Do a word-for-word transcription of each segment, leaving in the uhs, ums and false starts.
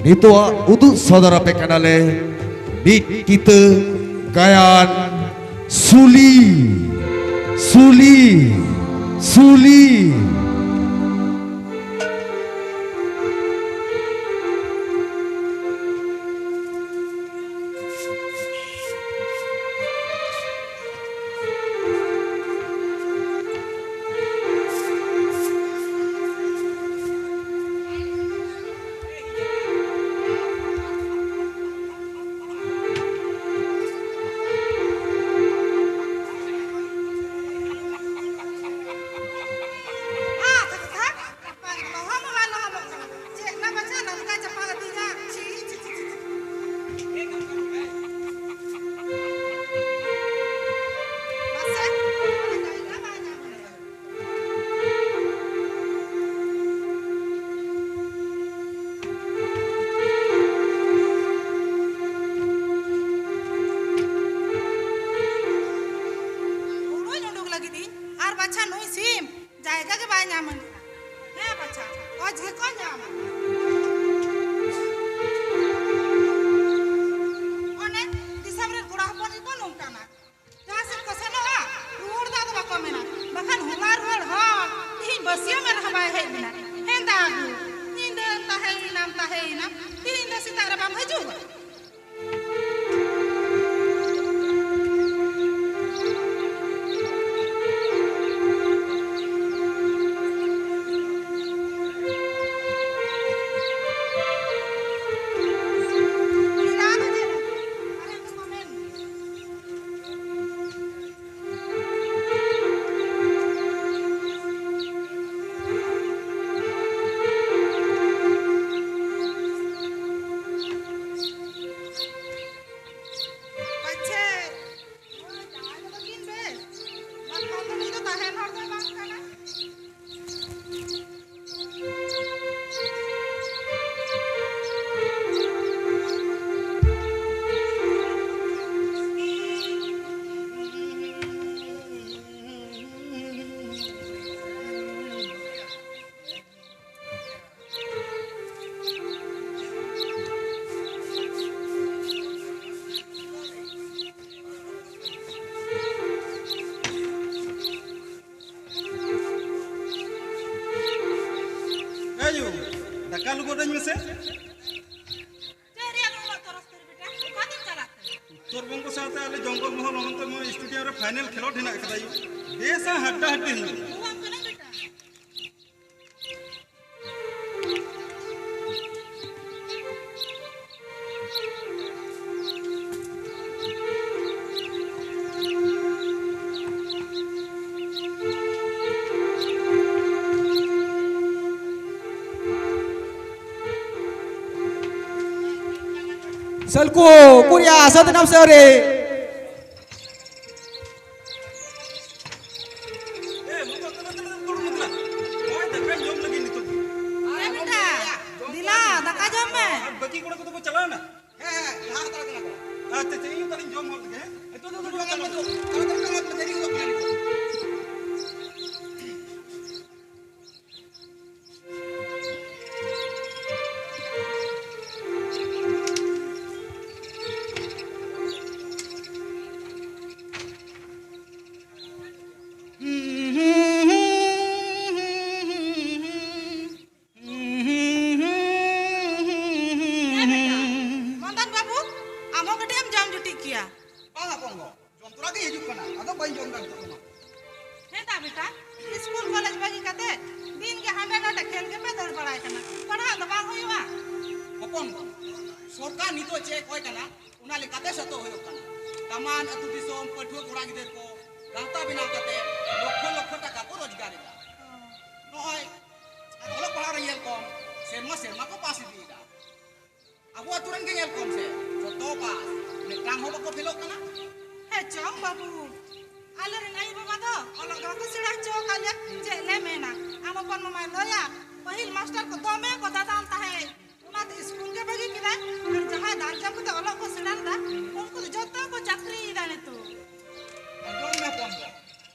ᱱᱤᱛᱚᱜ ᱩᱫᱩᱜ ᱥᱚᱫᱚᱨ ᱟᱯᱮ ᱠᱟᱱᱟᱞᱮ ᱢᱤᱫ ᱠᱤᱛᱟᱹ ᱜᱟᱭᱟᱱ ᱥᱩᱞᱤ, ᱥᱩᱞᱤ, ᱥᱩᱞᱤ᱾ ᱵᱟᱦᱟ ᱢᱟ ᱵᱟᱭ ᱞᱚᱦᱚᱫᱚᱜ ᱠᱟᱱᱟ᱾ ᱪᱮᱫ ᱱᱟ ᱵᱟᱪᱷᱟ ᱱᱚᱝᱠᱟ ᱪᱟᱯᱟ ᱟᱹᱫᱤᱧᱟ? ᱪᱷᱤ, ᱪᱷᱤ, ᱪᱷᱤ, ᱪᱷᱤ, ᱪᱷᱤ᱾ ᱢᱟᱥᱮ, ᱚᱠᱚᱭ ᱡᱟᱭᱜᱟ ᱵᱟᱭ ᱧᱟᱢ ᱞᱮᱫᱟ? ᱦᱩᱲᱩᱧ ᱩᱰᱩᱠ ᱞᱟᱹᱜᱤᱫ ᱤᱧ, ᱟᱨ ᱵᱟᱪᱷᱟ ᱱᱩᱭ ᱥᱤᱢ ᱡᱟᱭᱜᱟ ᱜᱮ ᱵᱟᱭ ᱧᱟᱢ ᱟᱹᱧ ᱠᱟᱱᱟ᱾ ᱦᱮᱸ ᱵᱟᱪᱷᱟ, ᱚᱡᱽ ᱜᱮᱠᱚ ᱧᱟᱢᱟ᱾ ᱚᱱᱮ ᱫᱤᱥᱚᱢ ᱨᱮᱱ ᱠᱚᱲᱟ ᱦᱚᱯᱚᱱ ᱜᱮᱠᱚ ᱱᱚᱝᱠᱟᱱᱟ᱾ ᱡᱟᱦᱟᱸ ᱥᱮᱫ ᱠᱚ ᱥᱮᱱᱚᱜᱼᱟ, ᱨᱩᱣᱟᱹᱲ ᱫᱚ ᱟᱫᱚ ᱵᱟᱠᱚ ᱢᱮᱱᱟ᱾ ᱵᱟᱠᱷᱟᱱ ᱦᱚᱞᱟ ᱨᱩᱣᱟᱹᱲ ᱦᱚᱲ ᱛᱤᱦᱤᱧ ᱵᱟᱹᱥᱭᱟᱹᱢ ᱮ ᱨᱮᱦᱚᱸ ᱵᱟᱭ ᱦᱮᱡ ᱞᱮᱱᱟ᱾ ᱦᱮᱸᱫᱟ ᱟᱹᱜᱩ, ᱧᱤᱫᱟᱹ ᱛᱟᱦᱮᱸᱭᱮᱱᱟᱢ, ᱛᱟᱦᱮᱸᱭᱮᱱᱟᱢ, ᱛᱤᱦᱤᱧ ᱫᱚ ᱥᱮᱛᱟᱜ ᱨᱮ ᱵᱟᱢ ᱦᱤᱡᱩᱜᱼᱟ? ᱢᱮᱥᱮ᱾ ᱪᱮᱫ ᱨᱮᱭᱟᱜ ᱩᱱᱟᱹᱜ ᱛᱚᱨᱚᱥ ᱛᱟᱹᱨᱤ ᱵᱮᱴᱟ? ᱚᱠᱟ ᱛᱮᱢ ᱪᱟᱞᱟᱜ ᱠᱟᱱᱟ? ᱩᱛᱛᱚᱨ ᱵᱚᱝᱜᱚ ᱥᱟᱶᱛᱮ ᱟᱞᱮ ᱡᱚᱝᱜᱚᱞ ᱢᱚᱦᱚᱞ ᱚᱱᱚᱱᱛᱚ ᱢᱚᱭ ᱥᱴᱮᱰᱤᱭᱟᱢ ᱨᱮ ᱯᱷᱟᱭᱱᱮᱞ ᱠᱷᱮᱞᱳᱰ ᱦᱮᱱᱟᱜ ᱟᱠᱟᱫᱟ ᱭᱩ᱾ ᱵᱮᱥᱟ ᱦᱟᱰᱰᱟ ᱦᱟᱰᱰᱤ ᱦᱩᱭᱩᱜᱼᱟ᱾ ᱫᱩ ᱟᱢ ᱠᱟᱹᱱᱟᱹᱧ ᱵᱮᱴᱟ᱾ ᱥᱟᱞᱠᱩ ᱠᱩᱨᱤᱭᱟ ᱥᱟᱛᱱᱟᱢ ᱥᱟᱹᱨᱤ᱾ ᱮ, ᱢᱚᱛᱞᱚᱵ, ᱢᱚᱛᱞᱚᱵ, ᱢᱚᱛᱞᱚᱵ, ᱢᱚᱛᱞᱚᱵ᱾ ᱱᱚᱜᱼᱚᱭ ᱫᱟᱠᱟᱧ ᱡᱚᱢ ᱞᱟᱹᱜᱤᱫ ᱱᱤᱛᱚᱜ᱾ ᱮ ᱵᱮᱴᱟ, ᱫᱮᱞᱟ, ᱫᱟᱠᱟ ᱡᱚᱢ ᱢᱮ᱾ ᱟᱨ ᱵᱟᱹᱠᱤ ᱠᱚᱲᱟ ᱠᱚᱫᱚ ᱠᱚ ᱪᱟᱞᱟᱣᱱᱟ? ᱦᱮᱸ, ᱦᱮᱸ, ᱞᱟᱦᱟ ᱦᱟᱛᱟᱲ ᱠᱟᱱᱟ ᱠᱚ᱾ ᱟᱪᱪᱷᱟ, ᱟᱪᱪᱷᱟ, ᱤᱧ ᱛᱟᱦᱞᱮᱧ ᱡᱚᱢ ᱦᱚᱫ ᱞᱮᱜᱮ, ᱦᱮᱸ? ᱱᱤᱛᱚᱜ ᱫᱚ ᱡᱚᱢ ᱢᱮ, ᱛᱟᱲᱟᱛᱟᱲᱤ ᱡᱚᱢ ᱢᱮ, ᱫᱮᱨᱤ ᱜᱚᱫᱚᱜ ᱠᱟᱱᱟ ᱱᱤᱛᱚᱜ᱾ ᱢᱚᱫᱚᱱ ᱵᱟᱹᱵᱩ, ᱟᱢ ᱦᱚᱸ ᱠᱟᱹᱴᱤᱡ ᱮᱢ ᱡᱚᱢ ᱡᱩᱴᱤᱡ ᱠᱮᱭᱟ᱾ ᱵᱟᱝ ᱦᱚᱯᱚᱱ ᱜᱚ, ᱡᱚᱢ ᱛᱚᱨᱟ ᱜᱮ ᱦᱤᱡᱩᱜ ᱠᱟᱱᱟ, ᱟᱫᱚ ᱵᱟᱹᱧ ᱡᱚᱢ ᱮᱫᱟ ᱱᱤᱛᱚᱜ ᱫᱚ᱾ ᱦᱮᱸ ᱫᱟ ᱵᱮᱴᱟ, ᱥᱠᱩᱞ ᱠᱚᱞᱮᱡᱽ ᱵᱟᱹᱜᱤ ᱠᱟᱛᱮ ᱫᱤᱱ ᱜᱮ ᱦᱟᱸᱰᱮ ᱱᱟᱰᱮ ᱠᱷᱮᱞ ᱜᱮᱯᱮ ᱫᱟᱹᱲ ᱵᱟᱲᱟᱭ ᱠᱟᱱᱟ, ᱯᱟᱲᱦᱟᱜ ᱫᱚ ᱵᱟᱝ ᱦᱩᱭᱩᱜᱼᱟ? ᱦᱚᱯᱚᱱ ᱜᱚ, ᱥᱚᱨᱠᱟᱨ ᱱᱤᱛᱚᱜ ᱪᱮᱫ ᱠᱚᱭ ᱠᱟᱱᱟ, ᱚᱱᱟ ᱞᱮᱠᱟᱛᱮ ᱥᱟᱹᱛᱚᱜ ᱦᱩᱭᱩᱜ ᱠᱟᱱᱟ᱾ ᱫᱟᱢᱟᱱ ᱟᱹᱛᱩ ᱫᱤᱥᱚᱢ ᱯᱟᱹᱴᱷᱩᱣᱟᱹ ᱠᱚᱲᱟ ᱜᱤᱫᱟᱹᱨ ᱠᱚ ᱜᱟᱶᱛᱟ ᱵᱮᱱᱟᱣ ᱠᱟᱛᱮ ᱞᱚᱠᱷᱚ ᱞᱚᱠᱷᱚ ᱴᱟᱠᱟ ᱠᱚ ᱨᱳᱡᱽᱜᱟᱨ ᱮᱫᱟ᱾ ᱱᱚᱜᱼᱚᱭ ᱟᱨ ᱚᱞᱚᱜ ᱯᱟᱲᱦᱟᱜ ᱨᱮ ᱧᱮᱞ ᱠᱚᱢ, ᱥᱮᱨᱢᱟ ᱥᱮᱨᱢᱟ ᱠᱚ ᱯᱟᱥ ᱤᱫᱤᱭᱮᱫᱟ᱾ ᱟᱵᱚ ᱟᱹᱛᱩ ᱨᱮᱱ ᱜᱮ ᱧᱮᱞ ᱠᱚᱢ ᱥᱮ, ᱡᱚᱛᱚ ᱯᱟᱥ, ᱢᱤᱫᱴᱟᱝ ᱦᱚᱸ ᱵᱟᱠᱚ ᱯᱷᱮᱞᱚᱜ ᱠᱟᱱᱟ᱾ ᱦᱮᱸ ᱪᱚᱝ ᱵᱟᱹᱵᱩ, ᱟᱞᱮᱨᱮᱱ ᱟᱭᱳ ᱵᱟᱵᱟ ᱫᱚ ᱚᱞᱚᱜ ᱫᱚ ᱵᱟᱠᱚ ᱥᱮᱬᱟ ᱦᱚᱪᱚ ᱟᱠᱟᱫ ᱞᱮᱭᱟ᱾ ᱪᱮᱫ ᱞᱮ ᱢᱮᱱᱟ, ᱟᱢ ᱦᱚᱯᱚᱱ ᱢᱟᱢᱟᱭ ᱞᱟᱹᱭᱟ, ᱯᱟᱹᱦᱤᱞ ᱢᱟᱥᱴᱟᱨ ᱠᱚ ᱫᱚᱢᱮ ᱠᱚ ᱫᱟᱫᱟᱞ ᱛᱟᱦᱮᱸᱫ, ᱚᱱᱟᱛᱮ ᱥᱠᱩᱞ ᱜᱮ ᱵᱟᱹᱜᱤ ᱠᱮᱫᱟᱭ᱾ ᱟᱨ ᱡᱟᱦᱟᱸᱭ ᱫᱟᱞ ᱡᱟᱢ ᱠᱟᱛᱮ ᱚᱞᱚᱜ ᱠᱚ ᱥᱮᱬᱟ ᱞᱮᱫᱟ, ᱩᱱᱠᱩ ᱫᱚ ᱡᱚᱛᱚ ᱠᱚ ᱪᱟᱹᱠᱨᱤᱭᱮᱫᱟ ᱱᱤᱛᱚᱜ᱾ ᱟᱸᱡᱚᱢ ᱢᱮ ᱦᱚᱯᱚᱱ ᱫᱚ,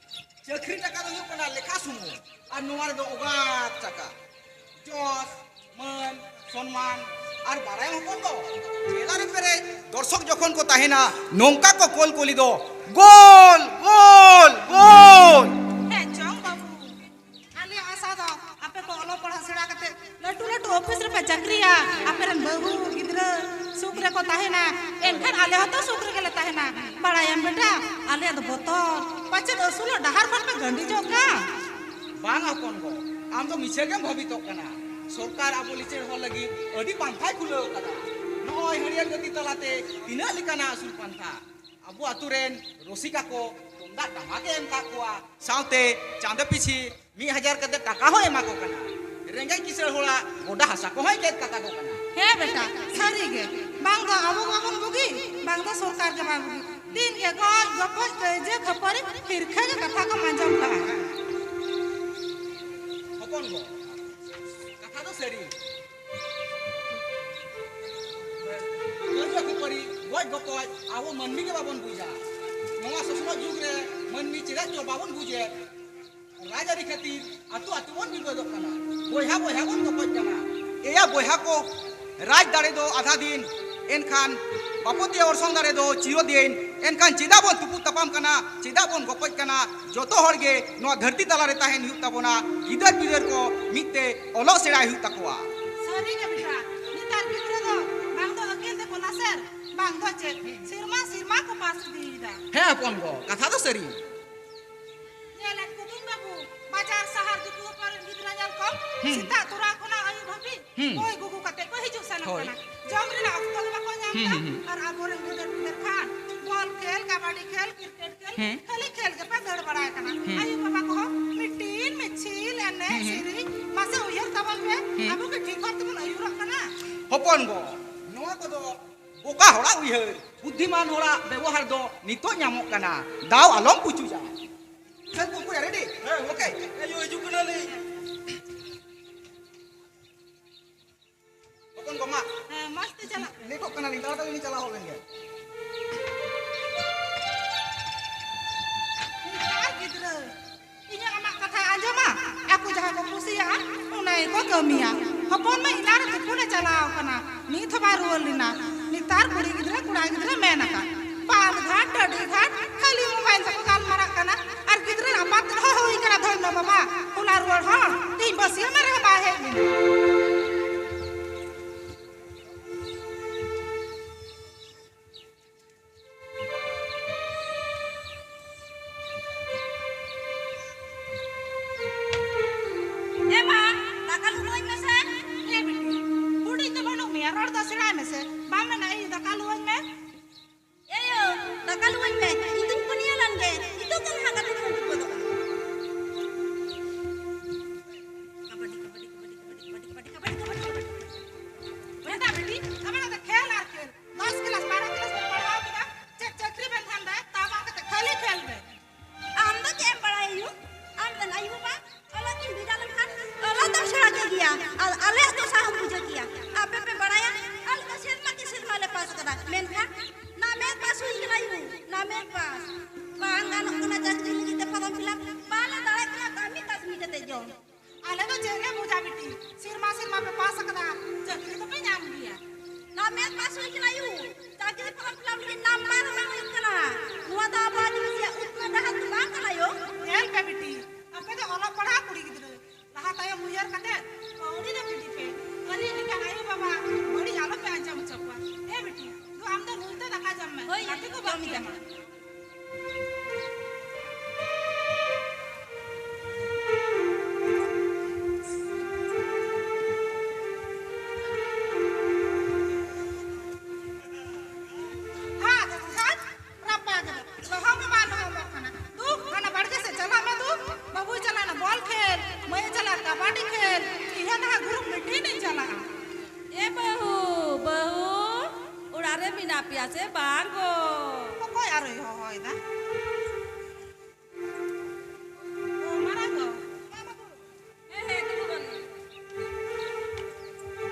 ᱪᱟᱹᱠᱨᱤ ᱴᱟᱠᱟ ᱫᱚ ᱦᱩᱭᱩᱜ ᱠᱟᱱᱟ ᱞᱮᱠᱷᱟ ᱥᱩᱢᱩᱝ, ᱟᱨ ᱱᱚᱣᱟ ᱨᱮᱫᱚ ᱚᱜᱟᱛ ᱴᱟᱠᱟ᱾ ᱡᱚᱥ, ᱢᱟᱹᱱ, ᱥᱚᱱᱢᱟᱱ ᱟᱨ ᱵᱟᱲᱟᱭᱟᱢ ᱦᱚᱯᱚᱱ ᱫᱚ, ᱢᱮᱞᱟ ᱨᱮ ᱯᱮᱨᱮᱡ ᱫᱚᱨᱥᱚᱠ ᱡᱚᱠᱷᱚᱱ ᱠᱚ ᱛᱟᱦᱮᱱᱟ, ᱱᱚᱝᱠᱟ ᱠᱚ ᱠᱚᱞ ᱠᱚᱞᱤ ᱫᱚ, ᱜᱳᱞ, ᱜᱳᱞ, ᱜᱳᱞ᱾ ᱦᱮᱸ ᱪᱚᱝ ᱵᱟᱹᱵᱩ, ᱟᱞᱮᱭᱟᱜ ᱟᱥᱟ ᱫᱚ ᱟᱯᱮ ᱠᱚ ᱚᱞᱚᱜ ᱯᱟᱲᱦᱟᱜ ᱥᱮᱬᱟ ᱠᱟᱛᱮ ᱞᱟᱹᱴᱩ ᱞᱟᱹᱴᱩ ᱚᱯᱷᱤᱥ ᱨᱮᱯᱮ ᱪᱟᱹᱠᱨᱤᱭᱟ, ᱟᱯᱮ ᱨᱮᱱ ᱵᱟᱹᱦᱩ ᱜᱤᱫᱽᱨᱟᱹ ᱥᱩᱠ ᱨᱮᱠᱚ ᱛᱟᱦᱮᱱᱟ, ᱮᱱᱠᱷᱟᱱ ᱟᱞᱮ ᱦᱚᱸᱛᱚ ᱥᱩᱠ ᱨᱮᱜᱮ ᱞᱮ ᱛᱟᱦᱮᱱᱟ᱾ ᱵᱟᱲᱟᱭᱟᱢ ᱵᱮᱴᱟ, ᱟᱞᱮᱭᱟᱜ ᱫᱚ ᱵᱚᱛᱚᱨ, ᱯᱟᱪᱮᱫ ᱟᱹᱥᱩᱞᱚᱜ ᱰᱟᱦᱟᱨ ᱠᱷᱚᱱ ᱯᱮ ᱜᱟᱹᱰᱤᱡᱚᱜ ᱠᱟᱱ᱾ ᱵᱟᱝ ᱦᱚᱯᱚᱱ ᱜᱚ, ᱟᱢ ᱫᱚ ᱢᱤᱪᱷᱟᱹ ᱜᱮᱢ ᱵᱷᱟᱹᱵᱤᱛᱚᱜ ᱠᱟᱱᱟ᱾ ᱥᱚᱨᱠᱟᱨ ᱟᱵᱚ ᱞᱤᱪᱟᱹᱲ ᱦᱚᱲ ᱞᱟᱹᱜᱤᱫ ᱟᱹᱰᱤ ᱯᱟᱱᱛᱷᱟᱭ ᱠᱷᱩᱞᱟᱹᱣ ᱟᱠᱟᱫᱟ᱾ ᱱᱚᱜᱼᱚᱭ ᱦᱟᱹᱨᱭᱟᱹᱲ ᱜᱟᱹᱛᱤ ᱛᱟᱞᱟᱛᱮ ᱛᱤᱱᱟᱹᱜ ᱞᱮᱠᱟᱱᱟᱜ ᱟᱹᱥᱩᱞ ᱯᱟᱱᱛᱷᱟ᱾ ᱟᱵᱚ ᱟᱛᱳ ᱨᱮᱱ ᱨᱩᱥᱤᱠᱟ ᱠᱚ ᱛᱩᱢᱫᱟᱜ ᱴᱟᱢᱟᱠ ᱮ ᱮᱢ ᱠᱟᱜ ᱠᱚᱣᱟ, ᱥᱟᱶᱛᱮ ᱪᱟᱸᱫᱚ ᱯᱤᱪᱷᱤ ᱢᱤᱫ ᱦᱟᱡᱟᱨ ᱠᱟᱛᱮ ᱴᱟᱠᱟ ᱦᱚᱸᱭ ᱮᱢᱟ ᱠᱚ ᱠᱟᱱᱟ᱾ ᱨᱮᱸᱜᱮᱡ ᱠᱤᱥᱟᱹᱬ ᱦᱚᱲᱟᱜ ᱜᱚᱰᱟ ᱦᱟᱥᱟ ᱠᱚᱦᱚᱸᱭ ᱜᱮᱫ ᱠᱟᱛᱟ ᱠᱚ ᱠᱟᱱᱟ᱾ ᱦᱮᱸ ᱵᱮᱴᱟ, ᱥᱟᱹᱨᱤ ᱜᱮ, ᱵᱟᱝ ᱫᱚ ᱟᱵᱚ ᱵᱟᱵᱚᱱ ᱵᱩᱜᱤ, ᱵᱟᱝ ᱫᱚ ᱥᱚᱨᱠᱟᱨ ᱜᱮ ᱵᱟᱭ ᱵᱩᱜᱤ᱾ ᱫᱤᱱ ᱜᱮ ᱜᱚᱡ ᱜᱚᱯᱚᱡ ᱠᱟᱹᱭᱡᱟᱹ ᱠᱷᱟᱹᱯᱟᱹᱨᱤ ᱦᱤᱨᱠᱷᱟᱹ ᱜᱮ ᱠᱟᱛᱷᱟ ᱠᱚᱢ ᱟᱸᱡᱚᱢ ᱠᱟᱜᱼᱟ᱾ ᱦᱚᱯᱚᱱ ᱜᱚ, ᱠᱟᱛᱷᱟ ᱫᱚ ᱥᱟᱹᱨᱤ᱾ ᱠᱟᱹᱭᱡᱟᱹ ᱠᱷᱟᱹᱯᱟᱹᱨᱤ, ᱜᱚᱡ ᱜᱚᱯᱚᱡ ᱟᱵᱚ ᱢᱟᱹᱱᱢᱤ ᱜᱮ ᱵᱟᱵᱚᱱ ᱵᱩᱡᱟ᱾ ᱱᱚᱣᱟ ᱥᱚᱥᱱᱚᱜ ᱡᱩᱜᱽ ᱨᱮ ᱢᱟᱹᱱᱢᱤ ᱪᱮᱫᱟᱜ ᱪᱚ ᱵᱟᱵᱚᱱ ᱵᱩᱡᱮᱫ, ᱨᱟᱡᱽᱟᱹᱨᱤ ᱠᱷᱟᱹᱛᱤᱨ ᱟᱹᱛᱩ ᱟᱹᱛᱩ ᱵᱚᱱ ᱵᱤᱵᱟᱹᱫᱚᱜ ᱠᱟᱱᱟ, ᱵᱚᱭᱦᱟ ᱵᱚᱭᱦᱟ ᱵᱚᱱ ᱜᱚᱯᱚᱡ ᱠᱟᱱᱟ᱾ ᱮᱭᱟ ᱵᱚᱭᱦᱟ ᱠᱚ, ᱨᱟᱡᱽ ᱫᱟᱲᱮ ᱫᱚ ᱟᱫᱷᱟ ᱫᱤᱱ, ᱮᱱᱠᱷᱟᱱ ᱵᱟᱯᱚᱛᱤᱭᱟᱹ ᱚᱨᱥᱚᱝ ᱫᱟᱲᱮ ᱫᱚ ᱪᱤᱨᱚᱫᱤᱱ᱾ ᱮᱱᱠᱷᱟᱱ ᱪᱮᱫᱟᱜ ᱵᱚᱱ ᱛᱩᱯᱩᱫ ᱛᱟᱯᱟᱢ ᱠᱟᱱᱟ? ᱪᱮᱫᱟᱜ ᱵᱚᱱ ᱜᱚᱯᱚᱡ ᱠᱟᱱᱟ? ᱡᱚᱛᱚ ᱦᱚᱲ ᱜᱮ ᱱᱚᱣᱟ ᱫᱷᱟᱹᱨᱛᱤ ᱛᱟᱞᱟ ᱨᱮ ᱛᱟᱦᱮᱱ ᱦᱩᱭᱩᱜ ᱛᱟᱵᱚᱱᱟ᱾ ᱜᱤᱫᱟᱹᱨ ᱯᱤᱫᱟᱹᱨ ᱠᱚ ᱢᱤᱫ ᱛᱮ ᱚᱞᱚᱜ ᱥᱮᱬᱟᱭ ᱦᱩᱭᱩᱜ ᱛᱟᱠᱚᱣᱟ᱾ ᱥᱟᱹᱨᱤ ᱜᱮ ᱵᱮᱴᱟ, ᱱᱮᱛᱟᱨ ᱜᱤᱫᱽᱨᱟᱹ ᱫᱚ ᱵᱟᱝ ᱫᱚ ᱟᱹᱠᱤᱞ ᱛᱮᱠᱚ ᱞᱟᱥᱮᱨ, ᱵᱟᱝ ᱫᱚ ᱪᱮᱫ, ᱥᱮᱨᱢᱟ ᱥᱮᱨᱢᱟ ᱠᱚ ᱯᱟᱥ ᱤᱫᱤᱭᱮᱫᱟ᱾ ᱦᱮᱸ ᱦᱚᱯᱚᱱ ᱜᱚ, ᱠᱟᱛᱷᱟ ᱫᱚ ᱥᱟᱹᱨᱤ᱾ ᱧᱮᱞᱮᱫ ᱠᱚᱫᱚᱧ ᱵᱟᱹᱵᱩ, ᱵᱟᱡᱟᱨ ᱥᱟᱦᱟᱨ ᱫᱤᱠᱩ ᱦᱚᱯᱚᱱ ᱨᱮᱱ ᱜᱤᱫᱽᱨᱟᱹ ᱧᱮᱞ ᱠᱚᱢ, ᱦᱩᱸ᱾ ᱥᱮᱛᱟᱜ ᱛᱚᱨᱟ ᱠᱷᱚᱱᱟᱜ ᱟᱹᱭᱩᱵ ᱦᱟᱹᱵᱤᱡ ᱦᱩᱸ᱾ ᱵᱳᱭ ᱜᱩᱜᱩ ᱠᱟᱛᱮ ᱠᱚ ᱦᱤᱡᱩᱜ ᱥᱮᱱᱚᱜ ᱦᱳᱭ᱾ ᱠᱟᱱᱟ᱾ ᱡᱚᱢ ᱨᱮᱱᱟᱜ ᱚᱠᱛᱚ ᱜᱮ ᱵᱟᱠᱚ ᱧᱟᱢ ᱦᱩᱸ, ᱮᱫᱟ᱾ ᱦᱩᱸ, ᱦᱩᱸ᱾ ᱟᱨ ᱟᱵᱚᱨᱮᱱ ᱜᱤᱫᱟᱹᱨ ᱯᱤᱫᱟᱹᱨ ᱠᱷᱟᱱ ᱵᱚᱞ ᱠᱷᱮᱞ, ᱠᱟᱵᱟᱰᱤ ᱠᱷᱮᱞ, ᱠᱨᱤᱠᱮᱴ ᱠᱷᱮᱞ, ᱦᱩᱸ᱾ ᱠᱷᱟᱹᱞᱤ ᱠᱷᱮᱞ ᱜᱮᱯᱮ ᱫᱟᱹᱲ ᱵᱟᱲᱟᱭ ᱠᱟᱱᱟ᱾ ᱦᱩᱸ᱾ ᱟᱭᱳ ᱵᱟᱵᱟ ᱠᱚᱦᱚᱸ ᱢᱤᱴᱤᱱ, ᱢᱤᱪᱷᱤᱞ, ᱮᱱᱮᱡ, ᱦᱩᱸ, ᱦᱩᱸ᱾ ᱥᱮᱨᱮᱧ, ᱢᱟᱥᱮ ᱩᱭᱦᱟᱹᱨ ᱛᱟᱵᱚᱱ ᱯᱮ, ᱦᱩᱸ᱾ ᱟᱵᱚ ᱜᱮ ᱴᱷᱤᱠ ᱦᱚᱨ ᱛᱮᱵᱚᱱ ᱟᱹᱭᱩᱨᱚᱜ ᱠᱟᱱᱟ᱾ ᱦᱚᱯᱚᱱ ᱜᱚ, ᱱᱚᱣᱟ ᱠᱚᱫᱚ ᱵᱚᱠᱟ ᱦᱚᱲᱟᱜ ᱩᱭᱦᱟᱹᱨ, ᱵᱩᱫᱽᱫᱷᱤᱢᱟᱱ ᱦᱚᱲᱟᱜ ᱵᱮᱵᱚᱦᱟᱨ ᱫᱚ ᱱᱤᱛᱚᱜ ᱧᱟᱢᱚᱜ ᱠᱟᱱᱟ᱾ ᱫᱟᱣ ᱟᱞᱚᱢ ᱯᱩᱪᱩᱡᱟ᱾ ᱥᱮᱨ ᱜᱚᱢᱠᱮ, ᱨᱮᱰᱤ? ᱦᱮᱸ, ᱳᱠᱮ᱾ ᱦᱮᱡᱩᱜ, ᱦᱤᱡᱩᱜ ᱠᱟᱱᱟᱞᱤᱧ᱾ ᱦᱚᱯᱚᱱ ᱜᱚ, ᱢᱟ᱾ ᱦᱮᱸ, ᱢᱚᱡᱽ ᱛᱮ ᱪᱟᱞᱟᱜ ᱯᱮ᱾ ᱞᱮᱴᱚᱜ ᱠᱟᱱᱟᱞᱤᱧ, ᱛᱟᱲᱟᱛᱟᱲᱤ ᱞᱤᱧ ᱪᱟᱞᱟᱣ ᱦᱚᱫ ᱞᱮᱱ ᱜᱮ᱾ ᱱᱮᱛᱟᱨ ᱜᱤᱫᱽᱨᱟᱹ, ᱤᱧᱟᱹᱜ ᱟᱢᱟᱜ ᱠᱟᱛᱷᱟᱭ ᱟᱸᱡᱚᱢᱟ, ᱟᱠᱚ ᱡᱟᱦᱟᱸ ᱠᱚ ᱠᱩᱥᱤᱭᱟᱜᱼᱟ, ᱚᱱᱟ ᱜᱮᱠᱚ ᱠᱟᱹᱢᱤᱭᱟ᱾ ᱦᱚᱯᱚᱱ ᱢᱟ ᱮᱱᱟᱱ ᱨᱮ ᱛᱩᱯᱩᱱᱮ ᱪᱟᱞᱟᱣ ᱠᱟᱱᱟ, ᱱᱤᱛ ᱦᱚᱸ ᱵᱟᱭ ᱨᱩᱣᱟᱹᱲ ᱞᱮᱱᱟ᱾ ᱱᱮᱛᱟᱨ ᱠᱩᱲᱤ ᱜᱤᱫᱽᱨᱟᱹ, ᱠᱚᱲᱟ ᱜᱤᱫᱽᱨᱟᱹ ᱢᱮᱱ ᱟᱠᱟᱫ, ᱵᱟᱸᱫᱷ ᱜᱷᱟᱴ, ᱰᱟᱹᱰᱤ ᱜᱷᱟᱴ, ᱠᱷᱟᱹᱞᱤ ᱢᱳᱵᱟᱭᱤᱞ ᱛᱮᱠᱚ ᱜᱟᱞᱢᱟᱨᱟᱜ ᱠᱟᱱᱟ᱾ ᱟᱨ ᱜᱤᱫᱽᱨᱟᱹ ᱟᱯᱟᱛ ᱛᱮᱫ ᱦᱚᱸ ᱦᱩᱭ ᱠᱟᱱᱟ ᱫᱷᱚᱱᱱᱚ ᱵᱟᱵᱟ, ᱦᱚᱞᱟ ᱨᱩᱣᱟᱹᱲ ᱦᱚᱲ ᱛᱮᱦᱮᱧ ᱵᱟᱹᱥᱭᱟᱹᱢ ᱨᱮᱦᱚᱸ ᱵᱟᱭ ᱦᱮᱡ ᱞᱮᱱᱟ᱾ ᱮ ᱢᱟ, ᱫᱟᱠᱟ ᱞᱩ ᱟᱹᱧ ᱢᱮᱥᱮ᱾ ᱦᱮᱸ ᱵᱤᱴᱤ, ᱦᱩᱰᱤᱧ ᱫᱚ ᱵᱟᱹᱱᱩᱜ ᱢᱮᱭᱟ, ᱨᱚᱲ ᱫᱚ ᱥᱮᱬᱟᱭ ᱢᱮᱥᱮ᱾ ᱵᱟᱢ ᱢᱮᱱᱟ, "ᱮᱭ, ᱫᱟᱠᱟ ᱞᱩ ᱟᱹᱧ ᱢᱮ"? ᱮᱭᱳ, ᱫᱟᱠᱟ ᱞᱩ ᱟᱹᱧ ᱢᱮ, ᱤᱧ ᱫᱩᱧ ᱯᱟᱹᱱᱤᱭᱟᱹ ᱞᱮᱱ ᱜᱮ, ᱱᱤᱛᱚᱜ ᱜᱮ ᱱᱟᱦᱟᱜ ᱜᱟᱛᱮ ᱠᱚᱧ ᱩᱰᱩᱠ ᱜᱚᱫᱚᱜᱼᱟ᱾ ᱠᱟᱵᱟᱰᱤ, ᱠᱟᱵᱟᱰᱤ, ᱠᱟᱵᱟᱰᱤ᱾ ᱢᱮᱱᱫᱟ ᱵᱤᱴᱤ, ᱟᱵᱮᱱᱟᱜ ᱫᱚ ᱠᱷᱮᱞ ᱟᱨ ᱠᱷᱮᱞ᱾ ᱫᱚᱥ ᱠᱞᱟᱥ, ᱵᱟᱨᱚ ᱠᱞᱟᱥ ᱵᱮᱱ ᱯᱟᱲᱦᱟᱣ ᱠᱮᱫᱟ, ᱪᱮᱫ ᱪᱟᱹᱠᱨᱤ ᱵᱮᱱ ᱫᱷᱟᱱᱫᱟᱭᱟ, ᱛᱟ ᱵᱟᱝ ᱠᱟᱛᱮ ᱠᱷᱟᱹᱞᱤ ᱠᱷᱮᱞ ᱵᱮᱱ᱾ ᱟᱢ ᱫᱚ ᱪᱮᱫ ᱮᱢ ᱵᱟᱲᱟᱭᱟ ᱭᱩ? ᱟᱢ ᱨᱮᱱ ᱟᱭᱳ ᱵᱟᱵᱟ ᱚᱞᱚᱜ ᱠᱤᱱ ᱵᱷᱮᱡᱟ ᱞᱮᱱᱠᱷᱟᱱ ᱚᱞᱚᱜ ᱫᱚᱢ ᱥᱮᱬᱟ ᱠᱮᱫ ᱜᱮᱭᱟ, ᱟᱨ ᱟᱞᱮᱭᱟᱜ ᱫᱚᱥᱟ ᱦᱚᱸᱢ ᱵᱩᱡᱷᱟᱹᱣ ᱠᱮᱭᱟ᱾ ᱟᱯᱮ ᱯᱮ ᱵᱟᱲᱟᱭᱟ, ᱟᱞᱮ ᱫᱚ ᱥᱮᱨᱢᱟ ᱠᱮ ᱥᱮᱨᱢᱟ ᱞᱮ ᱯᱟᱥ ᱠᱟᱫᱟ, ᱢᱮᱱᱠᱷᱟᱱ ᱱᱟᱢᱮ ᱯᱟᱥ ᱦᱩᱭ ᱠᱟᱱᱟ ᱭᱩ, ᱱᱟᱢᱮ ᱯᱟᱥ᱾ ᱵᱟᱝ ᱜᱟᱱᱚᱜ ᱠᱟᱱᱟ ᱪᱟᱹᱠᱨᱤ ᱞᱟᱹᱜᱤᱫ ᱛᱮ ᱯᱷᱚᱨᱚᱢ ᱯᱷᱤᱞᱟᱯ, ᱵᱟᱞᱮ ᱫᱟᱲᱮᱭᱟᱜ ᱠᱟᱱᱟ ᱠᱟᱹᱢᱤ ᱠᱟᱹᱥᱱᱤ ᱠᱟᱛᱮ ᱡᱚᱢ᱾ ᱟᱞᱮ ᱫᱚ ᱪᱮᱫ ᱞᱮ ᱵᱩᱡᱟ ᱵᱤᱴᱤ, ᱥᱮᱨᱢᱟ ᱥᱮᱨᱢᱟ ᱯᱮ ᱯᱟᱥ ᱟᱠᱟᱫᱟ, ᱪᱟᱹᱠᱨᱤ ᱫᱚᱯᱮ ᱧᱟᱢ ᱜᱮᱭᱟ᱾ ᱱᱟᱢᱮ ᱯᱟᱥ ᱦᱩᱭ ᱠᱟᱱᱟ ᱭᱩ, ᱪᱟᱹᱠᱨᱤ ᱯᱷᱚᱨᱚᱢ ᱯᱷᱤᱞᱟᱯ ᱞᱟᱹᱜᱤᱫ ᱱᱟᱢᱵᱟᱨ ᱦᱚᱸ ᱵᱟᱝ ᱦᱩᱭᱩᱜ ᱠᱟᱱᱟ᱾ ᱱᱚᱣᱟ ᱫᱚ ᱟᱵᱚ ᱟᱹᱫᱤᱵᱟᱹᱥᱤᱭᱟᱜ ᱩᱛᱱᱟᱹᱣ ᱰᱟᱦᱟᱨ ᱫᱚ ᱵᱟᱝ ᱠᱟᱱᱟ ᱭᱳ᱾ ᱧᱮᱞ ᱯᱮ ᱵᱤᱴᱤ, ᱟᱯᱮ ᱫᱚ ᱚᱞᱚᱜ ᱯᱟᱲᱦᱟᱜ ᱠᱩᱲᱤ ᱜᱤᱫᱽᱨᱟᱹ, ᱞᱟᱦᱟ ᱛᱟᱭᱚᱢ ᱩᱭᱦᱟᱹᱨ ᱠᱟᱛᱮ ᱠᱟᱹᱣᱰᱤ ᱫᱚ ᱵᱤᱴᱤ ᱯᱮ᱾ ᱟᱹᱞᱤᱧ ᱞᱮᱠᱟᱱ ᱟᱭᱳ ᱵᱟᱵᱟ ᱵᱟᱹᱲᱤᱡ ᱟᱞᱚ ᱯᱮ ᱟᱸᱡᱚᱢ ᱦᱚᱪᱚ ᱠᱚᱣᱟ᱾ ᱦᱮ ᱵᱤᱴᱤ, ᱫᱩ ᱟᱢ ᱫᱚ ᱱᱩᱭ ᱛᱮ ᱫᱟᱠᱟ ᱡᱚᱢ ᱢᱮ, ᱦᱳᱭ, ᱜᱟᱛᱮ ᱠᱚ ᱡᱚᱢ ᱵᱟᱹᱠᱤ ᱫᱟᱹᱧ᱾ ᱟᱢᱟ᱾ ᱦᱟᱴ, ᱦᱟᱴ, ᱨᱟᱯᱟᱜ ᱫᱚ᱾ ᱞᱚᱦᱚᱢ ᱦᱚᱸ ᱵᱟᱝ ᱞᱚᱦᱚᱢᱚᱜ ᱠᱟᱱᱟ᱾ ᱫᱩ, ᱦᱟᱱᱟ ᱵᱟᱲᱜᱮ ᱥᱮᱫ ᱪᱟᱞᱟᱜ ᱢᱮ ᱫᱩ᱾ ᱵᱟᱹᱵᱩᱭ ᱪᱟᱞᱟᱜᱼᱟ ᱵᱚᱞ ᱠᱷᱮᱞ, ᱢᱟᱹᱭᱮ ᱪᱟᱞᱟᱜᱼᱟ ᱠᱟᱵᱟᱰᱤ ᱠᱷᱮᱞ, ᱤᱧ ᱦᱚᱸ ᱱᱟᱦᱟᱜ ᱜᱨᱩᱯ ᱢᱤᱴᱤᱝ ᱤᱧ ᱪᱟᱞᱟᱜᱼᱟ᱾ ᱮ ᱵᱟᱹᱦᱩ, ᱵᱟᱹᱦᱩ, ᱚᱲᱟᱜ ᱨᱮ ᱢᱮᱱᱟᱜ ᱯᱮᱭᱟ ᱥᱮ ᱵᱟᱝ ᱜᱚ? ᱚᱠᱚᱭ ᱟᱨᱚᱭ ᱦᱚᱦᱚᱭᱮᱫᱟ? ᱚ, ᱢᱟᱨᱟᱝ ᱜᱚ, ᱢᱟ, ᱢᱟ, ᱫᱩᱲᱩᱵ ᱢᱮ᱾ ᱦᱮᱸ, ᱦᱮᱸ, ᱫᱩᱲᱩᱵ ᱵᱚᱱ᱾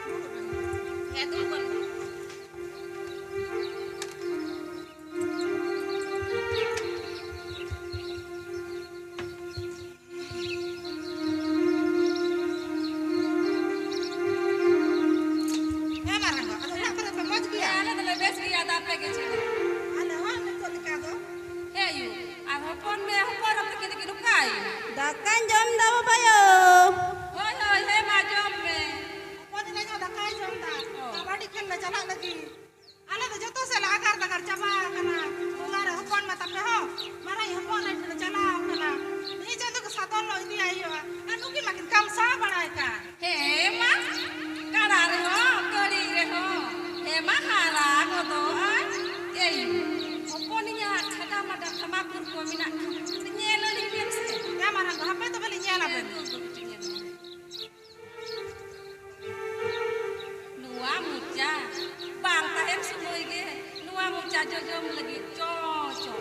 ᱫᱩᱲᱩᱵ ᱵᱚᱱ᱾ ᱦᱮᱸ, ᱫᱩᱲᱩᱵ ᱵᱚᱱ᱾ ᱦᱮᱸ, ᱢᱟᱨᱟᱝ ᱜᱚ, ᱟᱫᱚ ᱚᱲᱟᱜ ᱠᱚᱨᱮ ᱯᱮ ᱢᱚᱡᱽ ᱜᱮᱭᱟ? ᱦᱮᱸ, ᱟᱞᱮ ᱫᱚᱞᱮ ᱵᱮᱥ ᱜᱮᱭᱟ, ᱟᱫᱚ ᱟᱯᱮ ᱜᱮ ᱪᱮᱫ ᱞᱮᱠᱟ? ᱟᱞᱮ ᱦᱚᱸ ᱱᱤᱛᱚᱜ ᱞᱮᱠᱟ ᱫᱚ᱾ ᱦᱮᱸ ᱭᱩ, ᱟᱨᱦᱚᱸ ᱦᱚᱯᱚᱱ ᱢᱮ, ᱦᱚᱯᱚᱱ ᱦᱚᱯᱚᱱ ᱠᱤᱱ ᱠᱤᱱ ᱚᱠᱟᱭ? ᱫᱟᱠᱟᱧ ᱡᱚᱢ ᱫᱟ ᱵᱟᱵᱟᱭᱳ᱾ ᱦᱳᱭ, ᱦᱳᱭ, ᱦᱮᱸ ᱢᱟ, ᱡᱚᱢ ᱢᱮ᱾ ᱦᱚᱯᱚᱱ ᱮᱱᱟᱧ ᱦᱚᱸ ᱫᱟᱠᱟᱭ ᱡᱚᱢ ᱫᱟ᱾ ᱚ᱾ ᱠᱟᱵᱟᱰᱤ ᱠᱷᱮᱞ ᱞᱮ ᱪᱟᱞᱟᱜ ᱞᱟᱹᱜᱤᱫ᱾ ᱟᱞᱮ ᱫᱚ ᱡᱚᱛᱚ ᱥᱮᱫ ᱞᱮ ᱟᱜᱟᱨ ᱫᱟᱜᱟᱨ ᱪᱟᱵᱟ ᱟᱠᱟᱱᱟ᱾ ᱵᱚᱸᱜᱟ ᱨᱮ ᱦᱚᱯᱚᱱ ᱢᱟ ᱛᱟᱯᱮ ᱦᱚᱸ, ᱢᱟᱨᱟᱝ ᱦᱚᱯᱚᱱ ᱞᱮ ᱪᱟᱞᱟᱣ ᱟᱠᱟᱱᱟ᱾ ᱢᱤᱫ ᱪᱟᱸᱫᱚ ᱠᱚ ᱥᱟᱫᱚᱢ ᱞᱚ ᱤᱫᱤᱭᱟᱭ ᱦᱩᱭᱩᱜᱼᱟ᱾ ᱟᱨ ᱱᱩᱠᱤᱱ ᱢᱟᱠᱤᱱ ᱠᱟᱢᱥᱟᱣ ᱵᱟᱲᱟᱭ ᱠᱟᱱ᱾ ᱦᱮᱸ ᱢᱟ, ᱠᱟᱲᱟ ᱨᱮᱦᱚᱸ, ᱠᱟᱹᱲᱤ ᱨᱮᱦᱚᱸ, ᱦᱮᱸ ᱢᱟ, ᱦᱟᱨᱟ ᱜᱚᱫᱚᱜᱼᱟᱭ᱾ ᱮᱭ, ᱦᱚᱯᱚᱱᱤᱧᱟᱹ ᱦᱟᱸᱜ ᱠᱷᱟᱰᱟ ᱢᱟᱰᱟ ᱛᱷᱟᱢᱟᱠᱩᱨ ᱠᱚ ᱢᱮᱱᱟᱜ ᱠᱷᱟᱱ, ᱧᱮᱞ ᱟᱹᱞᱤᱧ ᱵᱮᱱ ᱥᱮ᱾ ᱦᱮᱸ ᱢᱟᱨᱟᱝ ᱜᱚ, ᱦᱟᱯᱮ ᱛᱚᱵᱮ ᱞᱤᱧ ᱧᱮᱞ ᱟᱵᱮᱱ᱾ ᱦᱮᱸ, ᱫᱩ, ᱫᱩ, ᱵᱤᱴᱤ, ᱧᱮᱞ ᱢᱮ᱾ ᱱᱚᱣᱟ ᱢᱚᱪᱟ ᱵᱟᱝ ᱛᱟᱦᱮᱱ ᱥᱚᱢᱚᱭ ᱜᱮ ᱱᱚᱣᱟ ᱢᱚᱪᱟ ᱡᱚᱡᱚᱢ ᱞᱟᱹᱜᱤᱫ ᱪᱚ, ᱪᱚ᱾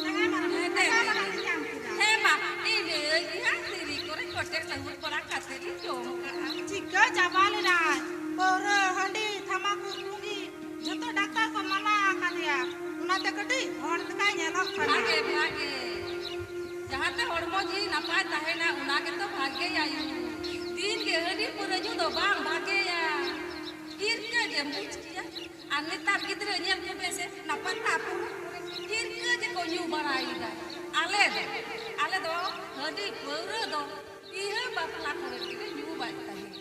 ᱦᱮᱸ, ᱫᱮ, ᱫᱮ, ᱫᱮ᱾ ᱦᱮᱸ, ᱢᱟ, ᱤᱱᱟᱹ ᱜᱮ ᱦᱟᱸᱜ ᱛᱤᱨᱤ ᱠᱚᱨᱮ ᱠᱚᱴᱮᱡ ᱞᱟᱹᱦᱩᱫ ᱵᱟᱲᱟ ᱠᱟᱛᱮ ᱤᱧ ᱡᱚᱢ ᱠᱟᱜᱼᱟ᱾ ᱪᱤᱠᱟᱹ ᱪᱟᱵᱟ ᱞᱮᱱᱟᱭ? ᱯᱟᱹᱣᱨᱟᱹ, ᱦᱟᱺᱰᱤ, ᱛᱷᱟᱢᱟᱠᱩᱨ, ᱯᱩᱸᱜᱤ, ᱡᱚᱛᱚ ᱰᱟᱠᱛᱟᱨ ᱠᱚ ᱢᱟᱱᱟ ᱟᱠᱟᱫᱮᱭᱟ᱾ ᱚᱱᱟᱛᱮ ᱠᱟᱹᱴᱤᱡ ᱦᱚᱲ ᱞᱮᱠᱟᱭ ᱧᱮᱞᱚᱜ ᱠᱟᱱᱟ᱾ ᱵᱷᱟᱜᱮ, ᱵᱷᱟᱜᱮ᱾ ᱡᱟᱦᱟᱸᱛᱮ ᱦᱚᱲᱢᱚ ᱡᱤᱣᱤ ᱱᱟᱯᱟᱭ ᱛᱟᱦᱮᱱᱟ, ᱚᱱᱟ ᱜᱮᱛᱚ ᱵᱷᱟᱜᱮᱭᱟ᱾ ᱫᱤᱱ ᱜᱮ ᱦᱟᱺᱰᱤ ᱯᱟᱹᱣᱨᱟᱹ ᱧᱩ ᱫᱚ ᱵᱟᱝ ᱵᱷᱟᱜᱮᱭᱟ᱾ ᱦᱤᱨᱠᱟᱹ ᱜᱮᱢ ᱵᱩᱡᱽ ᱠᱮᱭᱟ᱾ ᱟᱨ ᱱᱮᱛᱟᱨ ᱜᱤᱫᱽᱨᱟᱹ ᱧᱮᱞ ᱠᱚᱯᱮ ᱥᱮ, ᱱᱟᱯᱟᱭ ᱛᱟᱯᱚᱨ ᱦᱤᱨᱠᱟᱹ ᱜᱮᱠᱚ ᱧᱩ ᱵᱟᱲᱟᱭᱮᱫᱟ᱾ ᱟᱞᱮ ᱫᱚ, ᱟᱞᱮ ᱫᱚ ᱦᱟᱺᱰᱤ ᱯᱟᱹᱣᱨᱟᱹ ᱫᱚ ᱵᱤᱦᱟᱹ ᱵᱟᱯᱞᱟ ᱠᱚᱨᱮ ᱜᱮᱞᱮ ᱧᱩ ᱵᱟᱲᱟᱭᱮᱫ ᱛᱟᱦᱮᱸᱫ᱾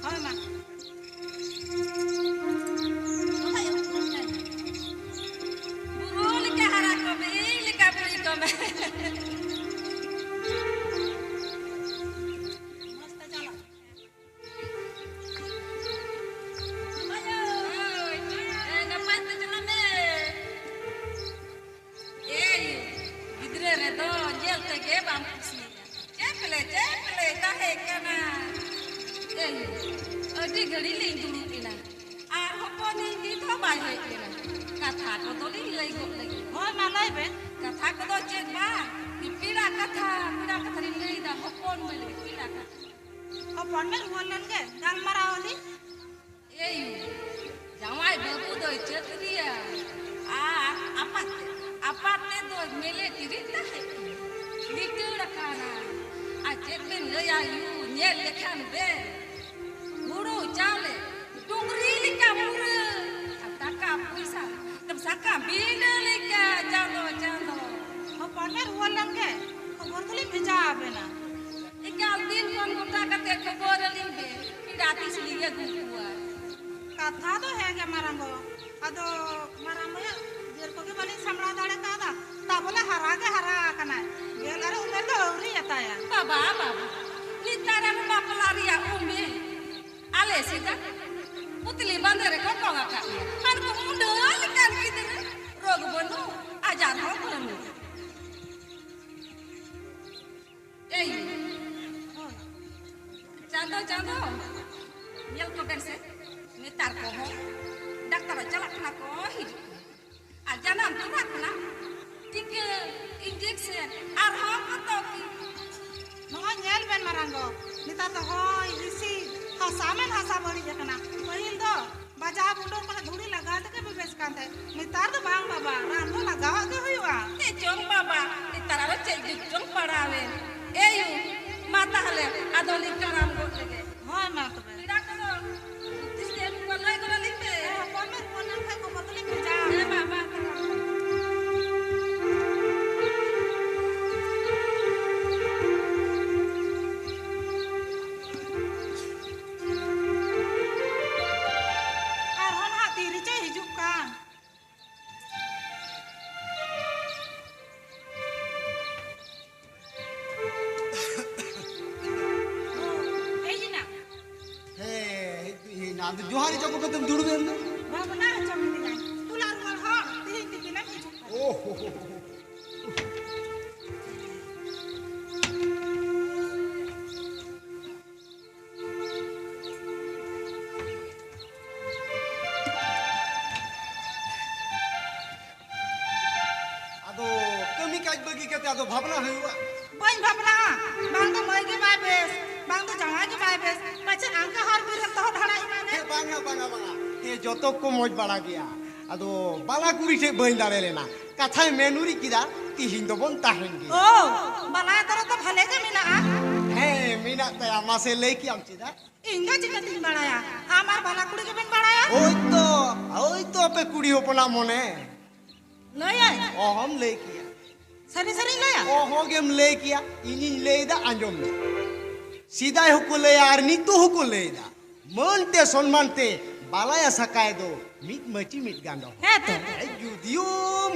ᱦᱳᱭ, ᱢᱟ᱾ ᱵᱩᱨᱩ ᱞᱮᱠᱟ ᱦᱟᱨᱟ ᱠᱚᱜ ᱢᱮ, ᱤᱧ ᱞᱮᱠᱟ ᱵᱩᱲᱦᱤ ᱠᱚᱜ ᱢᱮ᱾ ᱢᱚᱡᱽ ᱛᱮ ᱪᱟᱞᱟᱜ᱾ ᱦᱳᱭ, ᱦᱳᱭ᱾ ᱮ, ᱱᱟᱯᱟᱭ ᱛᱮ ᱪᱟᱞᱟᱜ ᱢᱮ᱾ ᱮᱭ, ᱜᱤᱫᱽᱨᱟᱹ ᱨᱮᱫᱚ ᱧᱮᱞ ᱛᱮᱜᱮ ᱵᱟᱢ ᱠᱩᱥᱤᱭᱟᱜᱼᱟ᱾ ᱪᱮᱫ ᱯᱮᱞᱮ, ᱪᱮᱫ ᱯᱮᱞᱮ ᱛᱟᱦᱮᱸ ᱠᱟᱱᱟ? ᱮᱭ, ᱟᱹᱰᱤ ᱜᱷᱟᱹᱲᱤ ᱞᱤᱧ ᱫᱩᱲᱩᱵ ᱮᱱᱟ᱾ ᱟᱨ ᱦᱚᱯᱚᱱᱤᱧ ᱱᱤᱛ ᱦᱚᱸ ᱵᱟᱭ ᱦᱮᱡ ᱞᱮᱱᱟ᱾ ᱠᱟᱛᱷᱟ ᱠᱚᱫᱚ ᱞᱤᱧ ᱞᱟᱹᱭ ᱜᱚᱫ ᱞᱮᱜᱮ᱾ ᱦᱳᱭ, ᱢᱟ ᱞᱟᱹᱭ ᱵᱮᱱ᱾ ᱠᱟᱛᱷᱟ ᱠᱚᱫᱚ ᱪᱮᱫ ᱵᱟᱝ, ᱯᱮᱲᱟ ᱠᱟᱛᱷᱟ, ᱯᱮᱲᱟ ᱠᱟᱛᱷᱟ ᱞᱤᱧ ᱞᱟᱹᱭᱫᱟ, ᱦᱚᱯᱚᱱ ᱢᱟᱹᱭ ᱞᱟᱹᱜᱤᱫ ᱯᱮᱲᱟ ᱠᱟᱛᱷᱟ᱾ ᱦᱚᱯᱚᱱ ᱢᱮ ᱨᱩᱣᱟᱹᱲ ᱞᱮᱱ ᱜᱮ, ᱜᱟᱞᱢᱟᱨᱟᱣ ᱟᱹᱞᱤᱧ᱾ ᱮᱭ, ᱡᱟᱶᱟᱭ ᱵᱟᱹᱵᱩ ᱫᱚᱭ ᱪᱟᱹᱠᱨᱤᱭᱟ ᱟᱨ ᱟᱯᱟᱛ ᱛᱮᱫ, ᱟᱯ-, ᱟᱭᱳ, ᱧᱮᱞ ᱞᱮᱠᱷᱟᱱ ᱵᱮᱱ, ᱦᱩᱲᱩ ᱪᱟᱣᱞᱮ ᱰᱩᱝᱨᱤ ᱞᱮᱠᱟ ᱢᱩᱨᱟᱹ, ᱟᱨ ᱴᱟᱠᱟ ᱯᱚᱭᱥᱟ ᱥᱟᱠᱟᱢ ᱵᱤᱸᱰᱟᱹ ᱞᱮᱠᱟ ᱪᱟᱸᱫᱚ ᱪᱟᱸᱫᱚ᱾ ᱦᱚᱯᱚᱱ ᱢᱮ ᱨᱩᱣᱟᱹᱲ ᱞᱮᱱ ᱜᱮ, ᱠᱷᱚᱵᱚᱨ ᱫᱚᱞᱤᱧ ᱵᱷᱮᱡᱟ ᱟᱵᱮᱱᱟ᱾ ᱮᱠᱟᱞ ᱫᱤᱱ ᱠᱷᱚᱱ ᱜᱚᱴᱟ ᱠᱟᱛᱮ ᱠᱷᱚᱵᱚᱨ ᱟᱹᱞᱤᱧ ᱵᱮᱱ, ᱯᱮᱲᱟ ᱛᱤᱥ ᱞᱤᱧ ᱟᱹᱜᱩ ᱠᱚᱣᱟ᱾ ᱠᱟᱛᱷᱟ ᱫᱚ ᱦᱮᱸ ᱜᱮ ᱢᱟᱨᱟᱝ ᱜᱚ, ᱟᱫᱚ ᱢᱟᱨᱟᱝ ᱵᱚᱭᱦᱟ ᱜᱤᱫᱟᱹᱨ ᱠᱚᱜᱮ ᱵᱟᱹᱞᱤᱧ ᱥᱟᱢᱵᱲᱟᱣ ᱫᱟᱲᱮ ᱠᱟᱣᱫᱟ᱾ ᱛᱟᱵᱚᱞᱮ ᱦᱟᱨᱟ ᱜᱮ ᱦᱟᱨᱟ ᱟᱠᱟᱱᱟᱭ, ᱜᱮᱞ ᱟᱨᱮ ᱩᱢᱮᱨ ᱫᱚ ᱟᱹᱣᱨᱤ ᱟᱛᱟᱭᱟ᱾ ᱵᱟᱵᱟ, ᱵᱟᱵᱟ, ᱱᱮᱛᱟᱨ ᱟᱨ ᱵᱟᱯᱞᱟ ᱨᱮᱭᱟᱜ ᱩᱢᱮᱨ? ᱟᱞᱮ ᱥᱮᱫᱟᱜ ᱯᱩᱛᱞᱤ ᱵᱟᱸᱫᱮ ᱨᱮᱠᱚ ᱛᱚᱞ ᱟᱠᱟᱫ ᱢᱮᱭᱟ᱾ ᱟᱨ ᱠᱚ ᱩᱰᱟᱹᱣ ᱞᱮᱠᱟᱱ ᱜᱤᱫᱽᱨᱟᱹ, ᱨᱳᱜᱽ ᱵᱟᱹᱱᱩᱜ, ᱟᱡᱟᱨ ᱦᱚᱸ ᱵᱟᱹᱱᱩᱜ᱾ ᱮᱭ, ᱪᱟᱸᱫᱚ, ᱪᱟᱸᱫᱚ, ᱧᱮᱞ ᱠᱚᱵᱮᱱ ᱥᱮ, ᱱᱮᱛᱟᱨ ᱠᱚᱦᱚᱸ ᱰᱟᱠᱛᱟᱨ ᱚᱲᱟᱜ ᱪᱟᱞᱟᱜ ᱠᱟᱱᱟ ᱠᱚ, ᱦᱤᱡᱩᱜ ᱠᱟᱱᱟ᱾ ᱟᱨ ᱡᱟᱱᱟᱢ ᱛᱚᱨᱟ ᱠᱷᱚᱱᱟᱜ ᱴᱤᱠᱟᱹ, injection, ᱟᱨᱦᱚᱸ ᱠᱚᱛᱚ ᱠᱤ᱾ ᱱᱚᱜᱼᱚᱭ ᱧᱮᱞ ᱵᱮᱱ ᱢᱟᱨᱟᱝ ᱜᱚ, ᱱᱮᱛᱟᱨ ᱫᱚ ᱦᱚᱭ ᱦᱤᱸᱥᱤᱫ, ᱦᱟᱥᱟ ᱢᱮᱱ ᱦᱟᱥᱟ ᱵᱟᱹᱲᱤᱡ ᱟᱠᱟᱱᱟ᱾ ᱯᱟᱹᱦᱤᱞ ᱫᱚ ᱵᱟᱡᱟᱣ ᱵᱩᱰᱟᱹᱨ ᱠᱚᱨᱮ ᱫᱷᱩᱲᱤ ᱞᱟᱜᱟᱣ ᱛᱮᱜᱮ ᱵᱮᱵᱮᱥ ᱠᱟᱱ ᱛᱟᱦᱮᱸᱫ᱾ ᱱᱮᱛᱟᱨ ᱫᱚ ᱵᱟᱝ ᱵᱟᱵᱟ, ᱨᱟᱱ ᱫᱚ ᱞᱟᱜᱟᱣᱟᱜ ᱜᱮ ᱦᱩᱭᱩᱜᱼᱟ᱾ ᱪᱮᱫ ᱪᱚᱝ ᱵᱟᱵᱟ, ᱱᱮᱛᱟᱨ ᱟᱨᱚ ᱪᱮᱫ ᱡᱩᱜᱽ ᱪᱚᱝ ᱯᱟᱲᱟᱣᱮᱱ᱾ ᱮᱭᱩ, ᱢᱟ ᱛᱟᱦᱞᱮ, ᱟᱫᱚ ᱞᱤᱧ ᱠᱟᱨᱟᱢ ᱜᱚᱫ ᱞᱮᱜᱮ᱾ ᱦᱳᱭ, ᱢᱟ ᱛᱚᱵᱮ᱾ ᱯᱮᱲᱟ ᱠᱚᱫᱚ ᱛᱤᱥ ᱜᱮ ᱟᱹᱜᱩ ᱠᱚᱣᱟ, ᱞᱟᱹᱭ ᱜᱚᱫ ᱟᱹᱞᱤᱧ ᱯᱮ᱾ ᱦᱮᱸ, ᱦᱚᱯᱚᱱ ᱢᱮ, ᱦᱚᱯᱚᱱ ᱢᱮ, ᱠᱷᱟᱡ ᱠᱷᱚᱵᱚᱨ ᱫᱚᱞᱤᱧ ᱵᱷᱮᱡᱟ ᱟᱢᱟ᱾ ᱦᱮᱸ, ᱢᱟ, ᱢᱟ, ᱠᱟᱨᱟᱢ᱾ ᱟᱨᱦᱚᱸ ᱱᱟᱦᱟᱜ ᱛᱤ ᱨᱮᱪᱚᱭ ᱦᱤᱡᱩᱜ ᱠᱟᱱ᱾ ᱦᱮᱡ ᱮᱱᱟ? ᱦᱮᱸ, ᱦᱮᱡ ᱫᱚ ᱦᱮᱡ ᱮᱱᱟ᱾ ᱟᱫᱚ ᱡᱚᱦᱟᱨ ᱦᱚᱪᱚ ᱠᱟᱛᱮᱢ ᱫᱩᱲᱩᱵ ᱮᱱ ᱫᱚ᱾ ᱵᱷᱟᱵᱽᱱᱟ ᱦᱚᱪᱚ ᱢᱤᱱᱟᱹᱧᱟ᱾ ᱛᱩᱞᱟ ᱨᱩᱣᱟᱹᱲ ᱦᱚᱲ ᱛᱤᱦᱤᱧ ᱛᱤᱠᱤᱱᱮᱢ ᱦᱤᱡᱩᱜ ᱠᱟᱱᱟ᱾ ᱳᱦᱳ᱾ ᱟᱫᱚ ᱠᱟᱹᱢᱤ ᱠᱟᱡᱽ ᱵᱟᱹᱜᱤ ᱠᱟᱛᱮ ᱟᱫᱚ ᱵᱷᱟᱵᱽᱱᱟ ᱦᱩᱭᱩᱜᱼᱟ? ᱵᱟᱹᱧ ᱵᱷᱟᱵᱽᱱᱟᱜᱼᱟ᱾ ᱵᱟᱝ ᱫᱚ ᱢᱟᱹᱭ ᱜᱮ ᱵᱟᱭ ᱵᱮᱥ, ᱵᱟᱝ ᱫᱚ ᱡᱟᱶᱟᱭ ᱜᱮ ᱵᱟᱭ ᱵᱮᱥ᱾ ᱯᱟᱪᱮᱫ ᱟᱝᱠᱟ ᱦᱚᱨ ᱵᱤᱨ ᱨᱮᱢ ᱛᱚᱦᱚᱫ ᱦᱟᱲᱟᱜ ᱮᱢᱟᱱ ᱮ᱾ ᱦᱮᱸ, ᱵᱟᱝᱟ, ᱵᱟᱝᱟ, ᱵᱟᱝᱟ᱾ ᱦᱮᱸ, ᱡᱚᱛᱚ ᱠᱚ ᱢᱚᱡᱽ ᱵᱟᱲᱟ ᱜᱮᱭᱟ᱾ ᱟᱫᱚ ᱵᱟᱞᱟ ᱠᱩᱲᱤ ᱴᱷᱮᱡ ᱵᱟᱹᱧ ᱫᱟᱲᱮ ᱞᱮᱱᱟ᱾ ᱠᱟᱛᱷᱟᱭ ᱢᱮᱱ ᱩᱨᱤᱡ ᱠᱮᱫᱟ, ᱛᱤᱦᱤᱧ ᱫᱚᱵᱚᱱ ᱛᱟᱦᱮᱱ ᱜᱮᱭᱟ᱾ ᱳ, ᱵᱟᱞᱟ ᱛᱚᱨᱚᱯ ᱫᱚ ᱵᱷᱟᱞᱮ ᱜᱮ ᱢᱮᱱᱟᱜᱼᱟ᱾ ᱦᱮᱸ, ᱢᱮᱱᱟᱜ ᱛᱟᱭᱟ, ᱢᱟᱥᱮ ᱞᱟᱹᱭ ᱠᱮᱭᱟᱢ ᱪᱮᱫᱟᱜ? ᱤᱧ ᱫᱚ ᱪᱤᱠᱟᱹᱛᱤᱧ ᱵᱟᱲᱟᱭᱟ? ᱟᱢ ᱟᱨ ᱵᱟᱞᱟ ᱠᱩᱲᱤ ᱜᱮᱵᱮᱱ ᱵᱟᱲᱟᱭᱟ᱾ ᱳᱭ ᱛᱚ, ᱳᱭ ᱛᱚ ᱟᱯᱮ ᱠᱩᱲᱤ ᱦᱚᱯᱚᱱᱟᱜ ᱢᱚᱱᱮ᱾ ᱞᱟᱹᱭᱟᱹᱧ᱾ ᱚᱦᱚᱢ ᱞᱟᱹᱭ ᱠᱮᱭᱟ᱾ ᱥᱟᱹᱨᱤ ᱥᱟᱹᱨᱤᱧ ᱞᱟᱹᱭᱟ? ᱚᱦᱚᱜᱮᱢ ᱞᱟᱹᱭ ᱠᱮᱭᱟ᱾ ᱤᱧᱤᱧ ᱞᱟᱹᱭᱫᱟ, ᱟᱸᱡᱚᱢ ᱢᱮ᱾ ᱥᱮᱫᱟᱭ ᱦᱚᱸᱠᱚ ᱞᱟᱹᱭᱟ ᱟᱨ ᱱᱤᱛᱚᱜ ᱦᱚᱸᱠᱚ ᱞᱟᱹᱭᱫᱟ, ᱢᱟᱹᱱ ᱛᱮ ᱥᱚᱱᱢᱟᱱ ᱛᱮ ᱵᱟᱞᱟᱭᱟ ᱥᱟᱠᱟᱭ ᱫᱚ ᱢᱤᱫ ᱢᱟᱹᱪᱤ ᱢᱤᱫ ᱜᱟᱸᱰᱚ᱾ ᱦᱮᱸ ᱛᱚ᱾ ᱡᱩᱫᱤᱭᱳ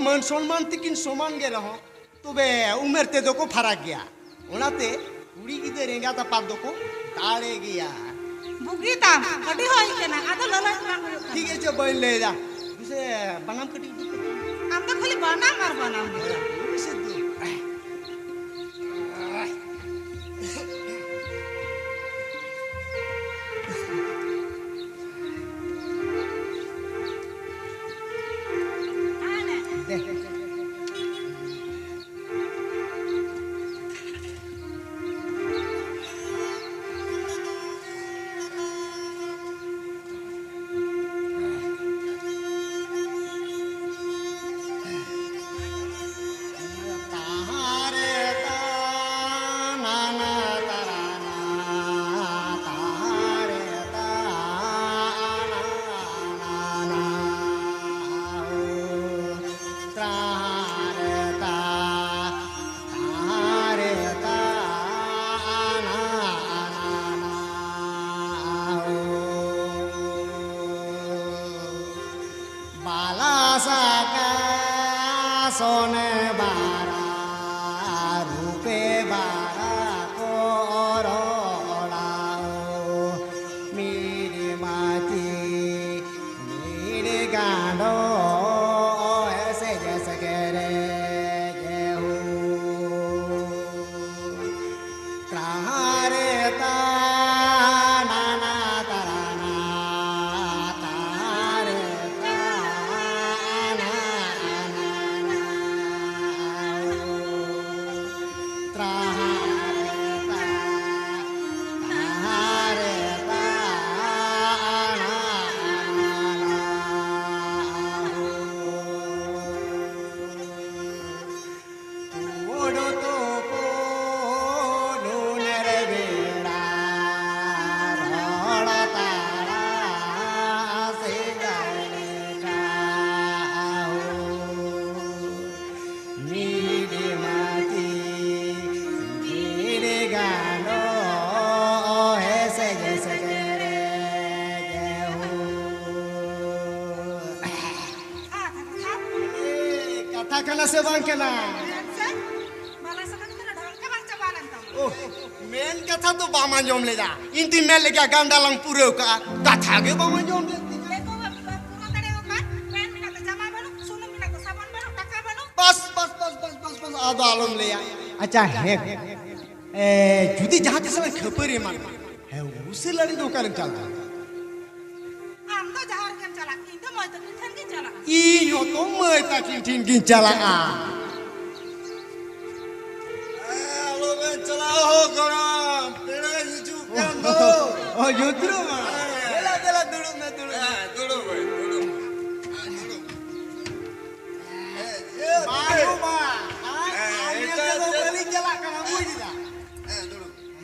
ᱢᱟᱹᱱ ᱥᱚᱱᱢᱟᱱ ᱛᱮᱠᱤᱱ ᱥᱚᱢᱟᱱ ᱜᱮ ᱨᱮᱦᱚᱸ, ᱛᱚᱵᱮ ᱩᱢᱮᱨ ᱛᱮᱫᱚ ᱠᱚ ᱯᱷᱟᱨᱟᱠ ᱜᱮᱭᱟ᱾ ᱚᱱᱟᱛᱮ ᱠᱩᱲᱤ ᱜᱤᱫᱟᱹᱨ ᱮᱸᱜᱟᱛ ᱟᱯᱟᱛ ᱫᱚᱠᱚ ᱫᱟᱲᱮ ᱜᱮᱭᱟ᱾ ᱵᱩᱜᱤ ᱛᱟᱢ, ᱟᱹᱰᱤ ᱦᱩᱭ ᱠᱟᱱᱟ, ᱟᱫᱚ ᱞᱟᱹᱞᱟᱹᱭ ᱵᱟᱝ ᱦᱩᱭᱩᱜ ᱠᱟᱱᱟ᱾ ᱴᱷᱤᱠ ᱟᱪᱷᱮ, ᱵᱟᱹᱧ ᱞᱟᱹᱭᱫᱟ᱾ ᱫᱩᱥᱮ ᱵᱟᱱᱟᱢ ᱠᱟᱹᱴᱤᱡ ᱩᱫᱩᱜ ᱠᱟᱹᱴᱤᱡ᱾ ᱟᱢ ᱫᱚ ᱠᱷᱟᱹᱞᱤ ᱵᱟᱱᱟᱢ ᱟᱨ ᱵᱟᱱᱟᱢ ᱜᱮ᱾ ᱫᱩᱥᱮ ᱫᱩ᱾ ᱵᱟᱞᱟ ᱥᱟᱠᱟ ᱥᱚᱱᱮ ᱵᱟᱨᱟ ᱨᱩᱯᱮ ᱵᱟᱨᱟ ᱠᱚᱨᱚᱲᱟᱣ ᱢᱤᱨᱤ ᱢᱟᱪᱤ ᱢᱤᱨᱤ ᱜᱟᱸᱰᱚ ᱮᱥᱮ ᱡᱮᱥᱮ ᱜᱮᱨᱮ ᱡᱮᱦᱩ᱾ ᱛᱟᱦᱟᱨᱮ ᱛᱟ ᱱᱟᱱᱟ ᱛᱟᱨᱟᱱᱟ, ᱛᱟᱦᱟᱨᱮ ᱛᱟ ᱱᱟ ᱱᱟ ᱱᱟ, ᱛᱟᱦᱟᱨᱮ ᱛᱟ, ᱛᱟᱦᱟᱨᱮ ᱛᱟ ᱱᱟ ᱱᱟ ᱱᱟ᱾ ᱠᱟᱱᱟ ᱥᱮ ᱵᱟᱝ ᱠᱟᱱᱟ? ᱟᱪᱪᱷᱟ, ᱵᱟᱞᱟ ᱥᱟᱠᱟᱢ ᱛᱚᱨᱟ ᱰᱷᱚᱞᱠᱟ ᱵᱟᱝ ᱪᱟᱵᱟ ᱞᱮᱱ ᱛᱟᱢᱟ? ᱳᱦ, ᱢᱮᱱ ᱠᱟᱛᱷᱟ ᱫᱚ ᱵᱟᱢ ᱟᱸᱡᱚᱢ ᱞᱮᱫᱟ᱾ ᱤᱧ ᱫᱩᱧ ᱢᱮᱱ ᱞᱮᱜᱮᱭᱟ, ᱜᱟᱱᱰᱟ ᱞᱟᱝ ᱯᱩᱨᱟᱹᱣ ᱠᱟᱜᱼᱟ, ᱠᱟᱛᱷᱟ ᱜᱮ ᱵᱟᱢ ᱟᱸᱡᱚᱢ ᱞᱮᱫ ᱛᱤᱧᱟ᱾ ᱞᱮᱠᱚ ᱵᱟᱢ ᱯᱩᱨᱟᱹᱣ ᱫᱟᱲᱮᱭᱟᱜ ᱠᱟᱱ, ᱢᱮᱱ ᱢᱮᱱᱟᱜ ᱫᱚ ᱡᱟᱢᱟ ᱵᱟᱹᱱᱩᱜ, ᱥᱩᱱᱩᱢ ᱢᱮᱱᱟᱜ ᱫᱚ ᱥᱟᱵᱚᱱ ᱵᱟᱹᱱᱩᱜ, ᱴᱟᱠᱟ ᱵᱟᱹᱱᱩᱜ᱾ ᱵᱟᱥ, ᱵᱟᱥ, ᱵᱟᱥ, ᱟᱫᱚ ᱟᱞᱚᱢ ᱞᱟᱹᱭᱟ᱾ ᱟᱪᱪᱷᱟ, ᱦᱮᱸ, ᱮ, ᱡᱩᱫᱤ ᱡᱟᱦᱟᱸ ᱛᱤᱥ ᱞᱟᱝ ᱠᱷᱟᱹᱯᱟᱹᱨᱤ ᱮᱢᱟᱱ, ᱦᱮᱸ, ᱩᱥᱟᱹᱨ ᱞᱟᱹᱲᱤ ᱫᱚ ᱚᱠᱟᱨᱮᱢ ᱪᱟᱞᱟᱜᱼᱟ? ᱟᱢ ᱫᱚ ᱡᱟᱦᱟᱸ ᱨᱮᱜᱮᱢ ᱪᱟᱞᱟᱜ, ᱤᱧ ᱫᱚ ᱢᱟᱹᱭ ᱛᱟᱹᱠᱤᱱ ᱴᱷᱮᱱ ᱜᱤᱧ ᱪᱟᱞᱟᱜᱼᱟ᱾ ᱤᱧ ᱦᱚᱸᱛᱚ ᱢᱟᱹᱭ ᱛᱟᱹᱠᱤᱱ ᱴᱷᱮᱱ ᱜᱤᱧ ᱪᱟᱞᱟᱜᱼᱟ᱾ ᱦᱮᱸ, ᱟᱞᱚᱵᱮᱱ ᱪᱟᱞᱟᱜᱼᱟ ᱦᱳ ᱜᱚᱲᱚᱢ, ᱯᱮᱲᱟᱭ ᱦᱤᱡᱩᱜ ᱠᱟᱱ ᱫᱚ᱾ ᱚ, ᱡᱚᱛᱨᱚ ᱢᱟ᱾ ᱦᱮᱸ᱾ ᱫᱮᱞᱟ, ᱫᱮᱞᱟ, ᱫᱩᱲᱩᱵ ᱢᱮ, ᱫᱩᱲᱩᱵ ᱢᱮ᱾ ᱦᱮᱸ, ᱫᱩᱲᱩᱵ ᱢᱮ, ᱫᱩᱲᱩᱵ ᱢᱮ᱾ ᱦᱮᱸ, ᱫᱩᱲᱩᱵ ᱢᱮ᱾ ᱦᱮᱸ, ᱤᱭᱟᱹ, ᱵᱟᱝ, ᱫᱩᱲᱩᱵ ᱢᱮ᱾ ᱵᱟᱝ, ᱟᱢ ᱦᱮᱸ, ᱧᱮᱞ ᱮᱴᱟᱜ, ᱛᱮᱫᱚ ᱮᱴᱟᱜ᱾ ᱵᱟᱹᱞᱤᱧ ᱪᱟᱞᱟᱜ ᱠᱟᱱᱟ, ᱵᱩᱡᱽ ᱮᱫᱟ? ᱦᱮᱸ, ᱫᱩᱲᱩᱵ ᱢᱮ᱾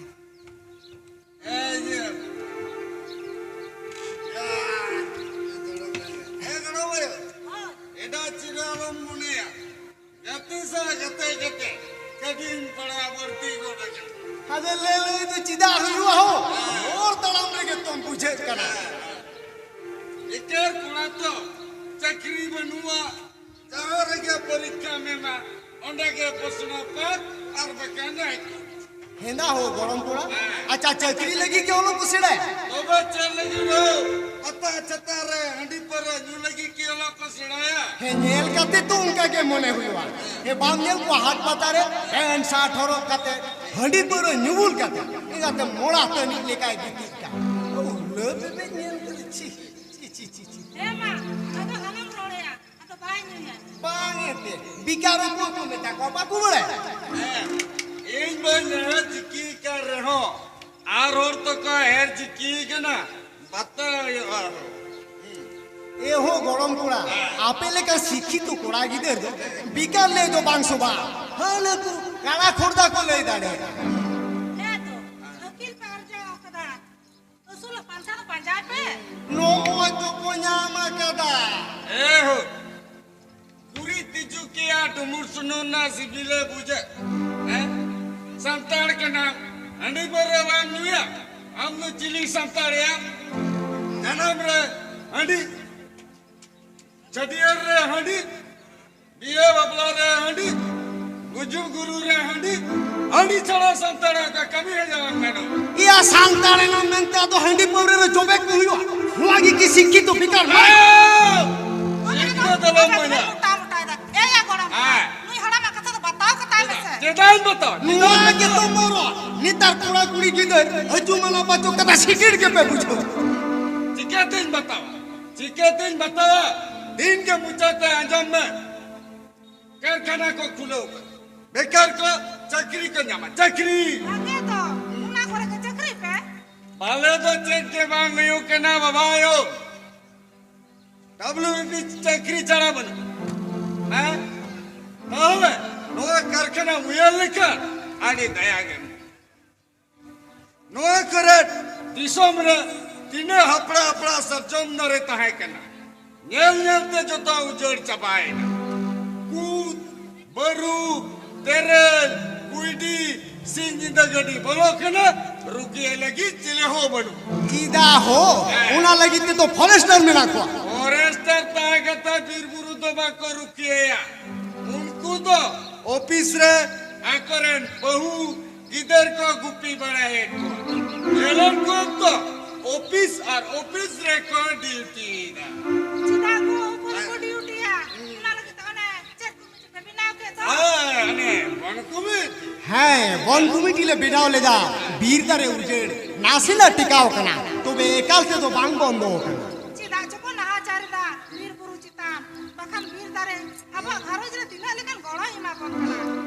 ᱦᱮᱸ, ᱤᱭᱟᱹ᱾ ᱦᱮᱸ, ᱫᱩᱲᱩᱵ ᱢᱮ᱾ ᱦᱮᱸ, ᱫᱩᱲᱩᱵ ᱢᱮ᱾ ᱮᱴᱟᱜ ᱪᱤᱞᱤ ᱟᱞᱚᱢ ᱢᱚᱱᱮᱭᱟ᱾ ᱜᱟᱛᱮ ᱥᱟᱶ ᱜᱟᱛᱮ ᱠᱟᱛᱮ ᱠᱟᱹᱴᱤᱡ ᱯᱟᱲᱟ ᱵᱟᱹᱲᱛᱤ ᱜᱚᱫ ᱟᱠᱟᱱᱟ᱾ ᱟᱫᱚ ᱞᱟᱹᱞᱟᱹᱭ ᱫᱚ ᱪᱮᱫᱟᱜ ᱦᱩᱭᱩᱜᱼᱟ ᱦᱳ? ᱦᱚᱨ ᱛᱟᱲᱟᱢ ᱨᱮᱜᱮ ᱛᱚᱢ ᱵᱩᱡᱷᱟᱹᱜ ᱠᱟᱱᱟ᱾ ᱵᱮᱠᱟᱨ ᱠᱚᱲᱟ ᱛᱚ, ᱪᱟᱹᱠᱨᱤ ᱵᱟᱹᱱᱩᱜᱼᱟ, ᱡᱟᱦᱟᱸ ᱨᱮᱜᱮ ᱯᱚᱨᱤᱠᱠᱷᱟ ᱢᱮᱱᱟᱜ, ᱚᱸᱰᱮ ᱜᱮ ᱯᱚᱥᱱᱟ ᱯᱟᱴ ᱟᱨ ᱵᱟᱠᱷᱟᱱ ᱦᱟᱭ ᱠᱳᱨᱴ᱾ ᱦᱮᱸᱫᱟ ᱦᱳ ᱜᱚᱲᱚᱢ ᱠᱚᱲᱟ᱾ ᱟᱪᱪᱷᱟ, ᱪᱟᱹᱠᱨᱤ ᱞᱟᱹᱜᱤᱫ ᱜᱮ ᱚᱞᱚᱜ ᱠᱚ ᱥᱮᱬᱟᱭᱟ? ᱛᱚᱵᱮ ᱪᱮᱫ ᱞᱟᱹᱜᱤᱫ ᱦᱳ? ᱯᱟᱛᱟ ᱪᱷᱟᱛᱟ ᱨᱮ ᱦᱟᱺᱰᱤ ᱯᱟᱹᱣᱨᱟᱹ ᱧᱩ ᱞᱟᱹᱜᱤᱫ ᱠᱤ ᱚᱞᱚᱜ ᱠᱚ ᱥᱮᱬᱟᱭᱟ? ᱦᱮᱸ, ᱧᱮᱞ ᱠᱟᱛᱮ ᱛᱚ ᱚᱱᱠᱟ ᱜᱮ ᱢᱚᱱᱮ ᱦᱩᱭᱩᱜᱼᱟ᱾ ᱦᱮᱸ, ᱵᱟᱢ ᱧᱮᱞ ᱠᱚᱣᱟ ᱦᱟᱴ ᱯᱟᱛᱟ ᱨᱮ ᱯᱮᱱᱴ ᱥᱟᱨᱴ ᱦᱚᱨᱚᱜ ᱠᱟᱛᱮ, ᱦᱟᱺᱰᱤ ᱯᱟᱹᱣᱨᱟᱹ ᱧᱩ ᱵᱩᱞ ᱠᱟᱛᱮ, ᱮᱸᱜᱟᱛᱮ ᱢᱚᱲᱟ ᱛᱟᱹᱱᱤᱡ ᱞᱮᱠᱟᱭ ᱜᱤᱛᱤᱡ ᱠᱟᱱ? ᱩᱞᱟᱹ ᱵᱮᱵᱮ ᱧᱮᱞ ᱠᱟᱛᱮ ᱪᱷᱤ, ᱪᱷᱤ, ᱪᱷᱤ, ᱪᱷᱤ, ᱪᱷᱤ᱾ ᱦᱮᱸ ᱢᱟ, ᱟᱫᱚ ᱟᱞᱚᱢ ᱨᱚᱲᱮᱭᱟ, ᱟᱫᱚ ᱵᱟᱭ ᱧᱩᱭᱟ᱾ ᱵᱟᱝ ᱮᱱᱛᱮ, ᱵᱤᱠᱟᱨ ᱚᱠᱚᱭ ᱠᱚ ᱢᱮᱛᱟ ᱠᱚᱣᱟ, ᱵᱟᱠᱚ ᱵᱟᱲᱟᱭᱟ? ᱦᱮᱸ, ᱤᱧ ᱵᱟᱹᱧ ᱞᱟᱹᱭᱟ ᱪᱤᱠᱤ ᱠᱟᱱ ᱨᱮᱦᱚᱸ, ᱟᱨ ᱦᱚᱲ ᱛᱚᱠᱚ ᱦᱮᱨ ᱪᱤᱠᱤ ᱠᱟᱱᱟ, ᱵᱟᱛᱟ ᱦᱩᱭᱩᱜᱼᱟ᱾ ᱮ ᱦᱳ ᱜᱚᱲᱚᱢ ᱠᱚᱲᱟ, ᱟᱯᱮ ᱞᱮᱠᱟ ᱥᱤᱠᱠᱷᱤᱛᱚ ᱠᱚᱲᱟ ᱜᱤᱫᱟᱹᱨ ᱫᱚ ᱵᱤᱠᱟᱨ ᱞᱟᱹᱭ ᱫᱚ ᱵᱟᱝ ᱥᱚᱵᱷᱟ᱾ ᱦᱟᱹᱱᱟᱹ ᱠᱚ ᱠᱟᱲᱟ ᱠᱷᱚᱲᱫᱟ ᱠᱚ ᱞᱟᱹᱭ ᱫᱟᱲᱮᱭᱟᱜᱼᱟ᱾ ᱦᱮᱸ ᱛᱚ, ᱟᱹᱠᱤᱞ ᱯᱮ ᱟᱨᱡᱟᱣ ᱟᱠᱟᱫᱟ᱾ ᱟᱹᱥᱩᱞᱚᱜ ᱯᱟᱱᱛᱷᱟ ᱫᱚ ᱯᱟᱸᱡᱟᱭ ᱯᱮ᱾ ᱱᱚᱜᱼᱚᱭ ᱛᱚᱠᱚ ᱧᱟᱢ ᱟᱠᱟᱫᱟ᱾ ᱮ ᱦᱳ, ᱜᱩᱨᱤᱡ ᱛᱤᱡᱩ ᱠᱮᱭᱟ, ᱰᱩᱢᱩᱨ ᱥᱩᱱᱩᱢ ᱨᱮᱱᱟᱜ ᱥᱤᱵᱤᱞᱮ ᱵᱩᱡᱟ᱾ ᱦᱮᱸ? ᱥᱟᱱᱛᱟᱲ ᱠᱟᱱᱟᱢ, ᱦᱟᱺᱰᱤ ᱯᱟᱹᱣᱨᱟᱹ ᱵᱟᱢ ᱧᱩᱭᱟ? ᱟᱢ ᱫᱚ ᱪᱤᱞᱤ ᱥᱟᱱᱛᱟᱲ ᱭᱟ? ᱡᱟᱱᱟᱢ ᱨᱮ ᱦᱟᱺᱰᱤ, ᱪᱷᱟᱹᱴᱭᱟᱹᱨ ᱨᱮ ᱦᱟᱺᱰᱤ, ᱤᱭᱟᱹ ᱵᱟᱯᱞᱟ ᱨᱮ ᱦᱟᱺᱰᱤ, ᱜᱩᱡᱩᱜ ᱜᱩᱨᱩ ᱨᱮ ᱦᱟᱺᱰᱤ, ᱦᱟᱺᱰᱤ ᱪᱷᱟᱲᱟ ᱥᱟᱱᱛᱟᱲᱟᱜ ᱠᱟᱹᱢᱤ ᱦᱚᱸ ᱵᱟᱝ ᱜᱟᱱᱚᱜᱼᱟ᱾ ᱤᱭᱟᱹ ᱥᱟᱱᱛᱟᱲ ᱮᱱᱟᱢ ᱢᱮᱱᱛᱮ ᱟᱫᱚ ᱦᱟᱺᱰᱤ ᱯᱟᱹᱣᱨᱟᱹ ᱨᱮ ᱡᱚᱵᱮ ᱠᱚ ᱦᱩᱭᱩᱜᱼᱟ᱾ ᱱᱚᱣᱟ ᱜᱮ ᱠᱤ ᱥᱤᱠᱠᱷᱤᱛᱚ ᱵᱮᱠᱟᱨ ᱢᱟᱱᱮ? ᱥᱤᱠᱠᱷᱤᱛᱚ ᱫᱚ ᱵᱟᱝ ᱢᱟᱱᱮ᱾ ᱢᱚᱴᱟ ᱢᱚᱴᱟᱭ ᱫᱟ᱾ ᱮᱭᱟ ᱜᱚᱲᱚᱢ ᱦᱮᱸ᱾ ᱱᱩᱭ ᱦᱟᱲᱟᱢᱟᱜ ᱠᱟᱛᱷᱟ ᱫᱚ ᱵᱟᱛᱟᱣ ᱠᱟᱛᱟᱭ ᱢᱮᱥᱮ᱾ ᱪᱮᱫᱟᱜ ᱤᱧ ᱵᱟᱛᱟᱣᱟ? ᱱᱚᱣᱟ ᱜᱮᱛᱚ ᱢᱚᱨᱚ᱾ ᱱᱮᱛᱟᱨ ᱠᱚᱲᱟ ᱠᱩᱲᱤ ᱜᱤᱫᱟᱹᱨ ᱦᱟᱹᱡᱩ ᱢᱟᱞᱟ ᱵᱟᱪᱚ ᱠᱟᱛᱷᱟ ᱥᱤᱠᱤᱲ ᱜᱮᱯᱮ ᱵᱩᱡᱷᱟᱹᱣᱟ᱾ ᱪᱤᱠᱟᱹᱛᱤᱧ ᱵᱟᱛᱟᱣᱟ? ᱪᱤᱠᱟᱹᱛᱤᱧ ᱵᱟᱛᱟᱣᱟ? ᱫᱤᱱ ᱜᱮ ᱢᱚᱪᱟᱛᱮ ᱟᱸᱡᱚᱢ ᱢᱮ᱾ ᱠᱟᱨᱠᱷᱟᱱᱟ ᱠᱚ ᱠᱷᱩᱞᱟᱹᱣ ᱠᱟᱱᱟ᱾ ᱵᱮᱠᱟᱨ ᱠᱚ ᱪᱟᱹᱠᱨᱤ ᱠᱚ ᱧᱟᱢᱟ᱾ ᱪᱟᱹᱠᱨᱤ! ᱵᱷᱟᱜᱮ ᱛᱚ, ᱚᱱᱟ ᱠᱚᱨᱮ ᱜᱮ ᱪᱟᱹᱠᱨᱤ ᱯᱮ᱾ ᱵᱷᱟᱞᱮ ᱫᱚ ᱪᱮᱫ ᱜᱮ ᱵᱟᱝ ᱦᱩᱭᱩᱜ ᱠᱟᱱᱟ ᱵᱟᱵᱟ ᱟᱭᱳ᱾ ᱰᱟᱵᱞᱩᱵᱤᱯᱤ ᱪᱟᱹᱠᱨᱤ ᱪᱷᱟᱲᱟ ᱵᱟᱹᱱᱩᱜ᱾ ᱦᱮᱸ? ᱛᱟᱦᱚᱞᱮ ᱱᱚᱣᱟ ᱠᱟᱨᱠᱷᱟᱱᱟ ᱩᱭᱦᱟᱹᱨ ᱞᱮᱠᱷᱟᱱ ᱟᱹᱰᱤ ᱫᱟᱭᱟ ᱜᱮ᱾ ᱱᱚᱣᱟ ᱠᱚᱨᱮ ᱫᱤᱥᱚᱢ ᱨᱮ ᱛᱤᱱᱟᱹᱜ ᱦᱟᱯᱲᱟ ᱦᱟᱯᱲᱟ ᱥᱟᱨᱡᱚᱢ ᱫᱟᱨᱮ ᱛᱟᱦᱮᱸ ᱠᱟᱱᱟ, ᱧᱮᱞ ᱧᱮᱞ ᱛᱮ ᱡᱚᱛᱚ ᱩᱡᱟᱹᱲ ᱪᱟᱵᱟᱭᱮᱱᱟ᱾ ᱠᱩᱫ, ᱵᱟᱹᱨᱩ, ᱛᱮᱨᱮᱞ, ᱠᱩᱭᱰᱤ, ᱥᱤᱧ ᱧᱤᱫᱟᱹ ᱜᱟᱹᱰᱤ ᱵᱚᱞᱚ ᱠᱟᱱᱟ, ᱨᱩᱠᱷᱤᱭᱟᱹ ᱞᱟᱹᱜᱤᱫ ᱪᱤᱞᱤ ᱦᱚᱸ ᱵᱟᱹᱱᱩᱜ᱾ ᱪᱮᱫᱟᱜ ᱦᱚᱸ? ᱦᱮᱸ᱾ ᱚᱱᱟ ᱞᱟᱹᱜᱤᱫ ᱛᱮᱫᱚ ᱯᱷᱚᱨᱮᱥᱴᱟᱨ ᱢᱮᱱᱟᱜ ᱠᱚᱣᱟ᱾ ᱯᱷᱚᱨᱮᱥᱴᱟᱨ ᱛᱟᱦᱮᱸ ᱠᱟᱛᱮ ᱵᱤᱨ ᱵᱩᱨᱩ ᱫᱚ ᱵᱟᱠᱚ ᱨᱩᱠᱷᱤᱭᱟᱹᱭᱟ᱾ ᱩᱱᱠᱩ ᱫᱚ ᱚᱯᱷᱤᱥ ᱨᱮ ᱟᱠᱚᱨᱮᱱ ᱵᱟᱹᱦᱩ ᱜᱤᱫᱟᱹᱨ ᱠᱚ ᱜᱩᱯᱤ ᱵᱟᱲᱟᱭᱮᱫ ᱠᱚᱣᱟ᱾ ᱧᱮᱞᱮᱫ ᱠᱚᱣᱟᱢ ᱛᱚ, ᱚᱯᱷᱤᱥ ᱟᱨ ᱚᱯᱷᱤᱥ ᱨᱮᱠᱚ ᱰᱤᱭᱩᱴᱤᱭᱮᱫᱟ᱾ ᱪᱮᱫᱟᱜ ᱠᱚ ᱚᱯᱷᱤᱥ ᱠᱚ ᱰᱤᱭᱩᱴᱤᱭᱟ? ᱚᱱᱟ ᱞᱟᱹᱜᱤᱫ ᱛᱮ ᱚᱱᱮ ᱪᱮᱫ ᱠᱚ ᱢᱤᱫᱴᱮᱱ ᱯᱮ ᱵᱮᱱᱟᱣ ᱠᱮᱫ ᱫᱚ? ᱦᱮᱸ, ᱚᱱᱮ ᱵᱚᱱ ᱠᱚᱢᱤᱴᱤ᱾ ᱦᱮᱸ, ᱵᱚᱱ ᱠᱚᱢᱤᱴᱤ ᱞᱮ ᱵᱮᱱᱟᱣ ᱞᱮᱫᱟ᱾ ᱵᱤᱨ ᱫᱟᱨᱮ ᱩᱡᱟᱹᱲ ᱱᱟᱥᱮᱱᱟᱜ ᱴᱮᱠᱟᱣ ᱠᱟᱱᱟ, ᱛᱚᱵᱮ ᱮᱠᱟᱞ ᱛᱮᱫᱚ ᱵᱟᱝ ᱵᱚᱱᱫᱚ ᱟᱠᱟᱱᱟ᱾ ᱪᱮᱫᱟᱜ ᱪᱚᱠᱚ ᱱᱟᱦᱟᱪᱟᱨ ᱮᱫᱟ ᱵᱤᱨ ᱵᱩᱨᱩ ᱪᱮᱛᱟᱱ? ᱵᱟᱠᱷᱟᱱ ᱵᱤᱨ ᱫᱟᱨᱮ ᱟᱵᱚᱣᱟᱜ ᱜᱷᱟᱨᱚᱸᱡᱽ ᱨᱮ ᱛᱤᱱᱟᱹᱜ ᱞᱮᱠᱟᱱ ᱜᱚᱲᱚᱭ ᱮᱢᱟ ᱵᱚᱱ ᱠᱟᱱᱟ᱾